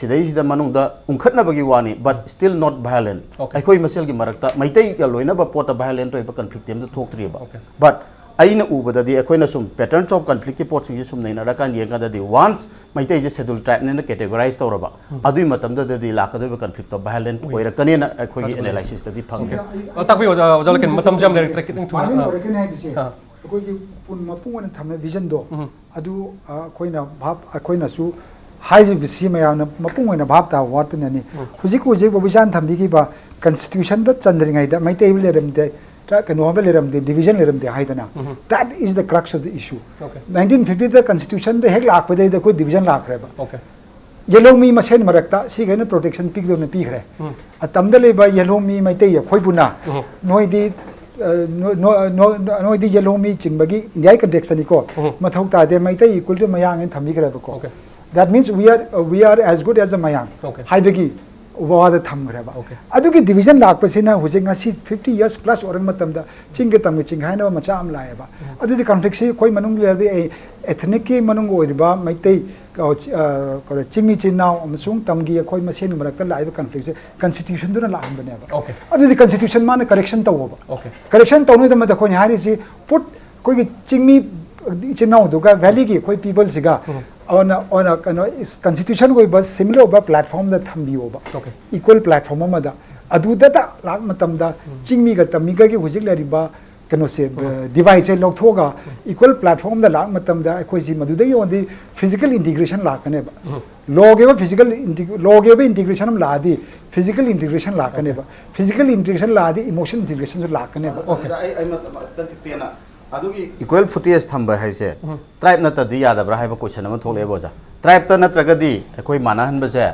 ꯁꯤꯗꯩꯁꯤꯗ ꯃꯅꯨꯡꯗ ꯎꯪꯈꯠꯅꯕꯒꯤ ꯋꯥꯅꯤ, but still not violent꯫ Okay. ꯑꯩꯈꯣꯏ ꯃꯁꯦꯜꯒꯤ ꯃꯔꯛꯇ ꯃꯩꯇꯩꯒ ꯂꯣꯏꯅꯕ ꯄꯣꯠꯇ violent ꯑꯣꯏꯕ conflict ꯑꯃꯇ ꯊꯣꯛꯇ꯭ꯔꯤꯕ꯫ Okay. But ꯑꯩꯅ ꯎꯕꯗꯗꯤ ꯑꯩꯈꯣꯏꯅ ꯁꯨꯝ patterns of conflictꯀꯤ ꯄꯣꯠꯁꯤꯡꯁꯦ ꯁꯨꯝ ꯅꯩꯅꯔꯀꯥꯟꯗ ꯌꯦꯡꯀꯥꯟꯗꯗꯤ once ꯃꯩꯇꯩꯁꯦ schedule tribeꯅꯦꯅ categorize ꯇꯧꯔꯕ ꯑꯗꯨꯒꯤ ꯃꯇꯝꯗꯗꯗꯤ ꯂꯥꯛꯀꯗꯣꯏꯕ conflictꯇꯣ violent ꯑꯣꯏꯔꯛꯀꯅꯦꯅ ꯑꯩꯈꯣꯏꯒꯤ Possible. analysisꯇꯗꯤ ꯐꯪꯉꯦ꯫ ꯑ, ꯇꯥꯛꯄꯤꯌꯨ, ꯑꯣꯖꯥ, ꯑꯣꯖꯥ ꯂꯀꯤꯟ, ꯃꯇꯝꯁꯨ ꯌꯥꯝ ꯂꯩꯔꯛꯇ꯭ꯔꯦ, ꯈꯤꯇꯪ ꯊꯨꯅ꯫ Violent ꯑ, ꯑꯣꯏꯔꯛꯀꯅꯤ ꯍꯥꯏꯕꯁꯦ ꯑꯥ. ꯑꯩꯈꯣꯏꯒꯤ ꯄꯨꯟ ꯃꯄꯨꯡ ꯑꯣꯏꯅ ꯊꯝꯃꯦ visionꯗꯣ ꯎꯝ. ꯑꯗꯨ ꯑ, ꯑꯩꯈꯣꯏꯅ ꯚꯥꯞ ꯑꯩꯈꯣꯏꯅꯁꯨ ꯍꯥꯏꯔꯤꯕꯁꯤ ꯃꯌꯥꯝꯅ ꯃꯄꯨꯡ ꯑꯣꯏꯅ ꯚꯥꯞ ꯇꯥꯕ ꯋꯥꯠꯄꯅꯅꯤ꯫ ꯍꯧꯖꯤꯛ ꯍꯧꯖꯤꯛ ꯕꯣꯕꯤꯆꯥꯟ ꯊꯝꯕꯤꯈꯤꯕ constitutionꯗ ꯆꯟꯗ꯭ꯔꯤꯉꯩꯗ ꯃꯩꯇꯩ ꯂꯩꯔꯝꯗꯦ, ꯇ- ꯀꯩꯅꯣ ꯑꯃ ꯂꯩꯔꯝꯗꯦ, division ꯂꯩꯔꯝꯗꯦ ꯍꯥꯏꯗꯅ, that is the crux of the issue꯫ Okay. nineteen fiftyꯗ constitutionꯗ ꯍꯦꯛ ꯂꯥꯛꯄꯗꯩꯗ ꯑꯩꯈꯣꯏ division ꯂꯥꯛꯈ꯭ꯔꯦꯕ꯫ Okay. ꯌꯦꯜꯍꯧꯃꯤ ꯃꯁꯦꯟ ꯃꯔꯛꯇ ꯁꯤ ꯀꯩꯅꯣ protection ꯄꯤꯒꯗꯧꯅ ꯄꯤꯈ꯭ꯔꯦ꯫ ꯎꯝ. ꯑꯇꯝꯗ ꯂꯩꯕ ꯌꯦꯜꯍꯧꯃꯤ ꯃꯩꯇꯩ ꯑꯩꯈꯣꯏꯕꯨꯅ ꯎꯝ. ꯅꯣꯏꯗꯤ ꯑ, ꯅꯣ- ꯅꯣ- ꯅꯣ- ꯅꯣꯏꯗꯤ ꯌꯦꯜꯍꯧꯃꯤ ꯆꯤꯡꯕꯒꯤ Indiaꯒꯤ contextꯅꯤꯀꯣ꯫ ꯎꯝ. ꯃꯊꯧ ꯇꯥꯗꯦ, ꯃꯩꯇꯩ equal to ꯃꯌꯥꯡ ꯍꯥꯏꯅ ꯊꯝꯕꯤꯈ꯭ꯔꯦꯕꯀꯣ꯫ Okay. That means we are, uh, we are as good as the ꯃꯌꯥꯡ Okay. ꯍꯥꯏꯕꯒꯤ ꯋꯥꯗ ꯊꯝꯈ꯭ꯔꯦꯕ꯫ Okay. ꯑꯗꯨꯒꯤ ꯗꯤꯕꯤꯖꯟ ꯂꯥꯛꯄꯁꯤꯅ ꯍꯧꯖꯤꯛ ꯉꯁꯤ ꯐꯤꯐꯇꯤ ꯌꯔꯁ ꯄ꯭ꯂꯁ ꯑꯣꯏꯔꯕ ꯃꯇꯝꯗ ꯆꯤꯡꯒ ꯇꯝꯒ ꯆꯤꯡꯈꯥꯏꯅꯕ ꯃꯆꯥ ꯑꯃ ꯂꯥꯛꯑꯦꯕ꯫ ꯑꯗꯨꯗꯤ ꯀꯟꯐ꯭ꯂꯤꯛꯁꯤ ꯑꯩꯈꯣꯏ ꯃꯅꯨꯡꯗ ꯂꯩꯔꯗꯤ ꯑꯩ ꯑꯦꯊꯅꯤꯛꯀꯤ ꯃꯅꯨꯡ ꯑꯣꯏꯔꯤꯕ ꯃꯩꯇꯩ, ꯑ, ꯆ-, ꯑ, ꯀꯩꯅꯣ, ꯆꯤꯡꯃꯤ ꯏꯆꯤꯟ ꯏꯅꯥꯎ ꯑꯃꯁꯨꯡ ꯇꯝꯒꯤ ꯑꯩꯈꯣꯏ ꯃꯁꯦꯟꯒꯤ ꯃꯔꯛꯇ ꯂꯥꯛꯏꯕ ꯀꯟꯐ꯭ꯂꯤꯛꯁꯦ ꯀꯟꯁꯇꯤꯇ꯭ꯌꯨꯁꯟꯗꯨꯅ ꯂꯥꯛꯍꯟꯕꯅꯦꯕ꯫ Okay. ꯑꯗꯨꯗꯤ ꯀꯟꯁꯇꯤꯇ꯭ꯌꯨꯁꯟ ꯃꯥꯅ ꯀꯔꯦꯛꯁꯟ ꯇꯧꯕ꯫ Okay. ꯀꯔꯦꯛꯁꯟ ꯇꯧꯅꯕꯒꯤꯗꯃꯛꯇ ꯑꯩꯈꯣꯏꯅ ꯍꯥꯏꯔꯤꯁꯤ ꯄꯨꯠ ꯑꯩꯈꯣꯏꯒꯤ ꯆꯤꯡꯃꯤ ꯏꯆꯤꯟ ꯏꯅꯥꯎꯗꯨꯒ ꯚꯦꯂꯤꯒꯤ ꯑꯩꯈꯣꯏ ꯄꯤꯄꯜꯁꯤꯒ ꯑꯣꯏꯅ, ꯑꯣꯏꯅ ꯀꯩꯅꯣ, ꯀꯟꯁꯇꯤꯇ꯭ꯌꯨꯁꯟ ꯑꯣꯏꯕ ꯁꯤꯃꯤꯂꯔ ꯑꯣꯏꯕ ꯄ꯭ꯂꯦꯠꯐꯣꯝꯗ ꯊꯝꯕꯤꯌꯣꯕ꯫ Okay. ꯏꯀ꯭ꯋꯦꯜ ꯄ꯭ꯂꯦꯠꯐꯣꯝ ꯑꯃꯗ꯫ ꯑꯗꯨꯗ ꯂꯥꯛꯄ ꯃꯇꯝꯗ ꯆꯤꯡꯃꯤꯒ ꯇꯝꯃꯤꯒꯒꯤ ꯍꯧꯖꯤꯛ ꯂꯩꯔꯤꯕ ꯀꯩꯅꯣꯁꯦ, ꯗꯤꯚꯥꯏꯠꯁꯦ ꯂꯧꯊꯣꯛꯑꯒ ꯏꯀ꯭ꯋꯦꯜ ꯄ꯭ꯂꯦꯠꯐꯣꯝꯗ ꯂꯥꯛꯄ ꯃꯇꯝꯗ ꯑꯩꯈꯣꯏꯁꯤ ꯃꯗꯨꯗꯒꯤ ꯑꯣꯏꯔꯗꯤ ꯐꯤꯖꯤꯀꯦꯜ ꯏꯟꯇꯤꯒ꯭ꯔꯦꯁꯟ ꯂꯥꯛꯀꯅꯦꯕ꯫ ꯂꯣꯒꯤ ꯑꯣꯏꯕ ꯐꯤꯖꯤꯀꯦꯜ, ꯂꯣꯒꯤ ꯑꯣꯏꯕ ꯏꯟꯇꯤꯒ꯭ꯔꯦꯁꯟ ꯑꯃ ꯂꯥꯛꯑꯗꯤ ꯐꯤꯖꯤꯀꯦꯜ ꯏꯟꯇꯤꯒ꯭ꯔꯦꯁꯟ ꯂꯥꯛꯀꯅꯦꯕ꯫ ꯐꯤꯖꯤꯀꯦꯜ ꯏꯟꯇꯤꯒ꯭ꯔꯦꯁꯟ ꯂꯥꯛꯑꯗꯤ ꯏꯃꯣꯁꯟ ꯏꯟꯇꯤꯒ꯭ꯔꯦꯁꯟꯁꯨ ꯂꯥꯛꯀꯅꯦꯕ꯫ Okay. ꯑꯩ, ꯑꯩ ꯃꯇꯝ ꯑꯁꯤꯗꯪ ꯇꯦꯟꯅ ꯑꯗꯨꯒꯤ ꯏꯀ꯭ꯋꯦꯜ ꯐꯨꯇꯦꯖ ꯊꯝꯕ ꯍꯥꯏꯁꯦ ꯇ꯭ꯔꯥꯏꯕ ꯅꯠꯇꯗꯤ ꯌꯥꯗꯕ꯭ꯔꯥ ꯍꯥꯏꯕ ꯀꯣꯏꯁꯟ ꯑꯃ ꯊꯣꯛꯂꯛꯑꯦꯕ ꯑꯣꯖꯥ꯫ ꯇ꯭ꯔꯥꯏꯕꯇ ꯅꯠꯇ꯭ꯔꯒꯗꯤ ꯑꯩꯈꯣꯏ ꯃꯥꯟꯅꯍꯟꯕꯁꯦ,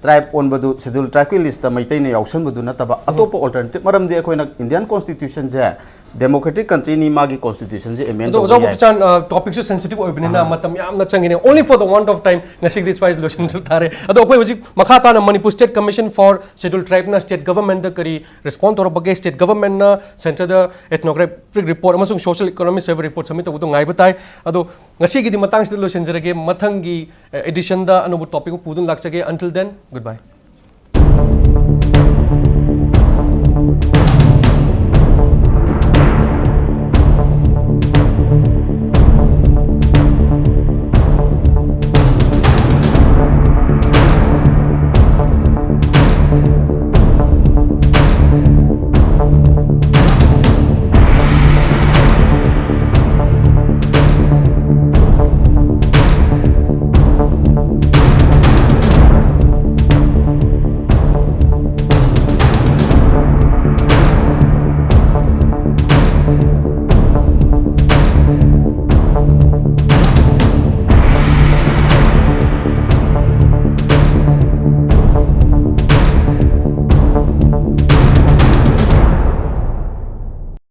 ꯇ꯭ꯔꯥꯏꯕ ꯑꯣꯟꯕꯗꯨ ꯁꯦꯗ꯭ꯌꯨꯜ ꯇ꯭ꯔꯥꯏꯕꯀꯤ ꯂꯤꯁꯇ ꯃꯩꯇꯩꯅ ꯌꯥꯎꯁꯟꯕꯗꯨ ꯅꯠꯇꯕ ꯑꯇꯣꯞꯄ ꯑꯣꯜꯇꯔꯅꯦꯇꯤꯚ, ꯃꯔꯝꯗꯤ ꯑꯩꯈꯣꯏꯅ ꯏꯟꯗꯤꯌꯥꯟ ꯀꯣꯟꯁꯇꯤꯇ꯭ꯌꯨꯁꯟꯁꯦ ꯗꯦꯃꯣꯀ꯭ꯔꯦꯇꯤꯛ ꯀꯟꯇ꯭ꯔꯤꯅꯤ, ꯃꯥꯒꯤ ꯀꯣꯟꯁꯇꯤꯇ꯭ꯌꯨꯁꯟꯁꯦ ꯑꯦꯃꯦꯟ ꯑꯗꯣ ꯇꯧꯕ ꯑꯣꯖꯥ ꯌꯥꯏ꯫ ꯕꯣꯕꯆꯥꯟ, ꯇꯣꯄꯤꯛꯁꯨ ꯁꯦꯟꯁꯤꯇꯤꯚ ꯑꯣꯏꯕꯅꯤꯅ ꯃꯇꯝ ꯌꯥꯝꯅ ꯆꯪꯒꯅꯤ꯫ Only for the want of time ꯉꯁꯤꯒꯤꯗꯤ ꯁ꯭ꯋꯥꯏꯗ ꯂꯣꯏꯁꯤꯟꯖꯕ ꯇꯥꯔꯦ꯫ ꯑꯗꯣ ꯑꯩꯈꯣꯏ ꯍꯧꯖꯤꯛ ꯃꯈꯥ ꯇꯥꯅ Manipur state commission for schedule ꯇ꯭ꯔꯥꯏꯕꯅ ꯁ꯭ꯇꯦꯠ ꯒꯚꯔꯟꯃꯦꯟꯠꯇ ꯀꯔꯤ ꯔꯦꯁꯄꯣꯟ ꯇꯧꯔꯛꯄꯒꯦ, ꯁ꯭ꯇꯦꯠ ꯒꯚꯔꯟꯃꯦꯟꯠꯅ ꯁꯦꯟꯇꯔꯗ ꯏꯊꯅꯣꯒ꯭ꯔꯥꯐꯤꯛ ꯔꯤꯄꯣꯔꯠ ꯑꯃꯁꯨꯡ social economic survey report submit ꯇꯧꯕꯗꯣ ꯉꯥꯏꯕ ꯇꯥꯏ꯫ ꯑꯗꯣ ꯉꯁꯤꯒꯤꯗꯤ ꯃꯇꯥꯡꯁꯤꯗ ꯂꯣꯏꯁꯤꯟꯖꯔꯒꯦ꯫ ꯃꯊꯪꯒꯤ ꯑꯦꯗꯤꯁꯟꯗ ꯑꯅꯧꯕ ꯇꯣꯄꯤꯛ ꯑꯃ ꯄꯨꯗꯨꯅ ꯂꯥꯛꯆꯒꯦ꯫ Until then, goodbye.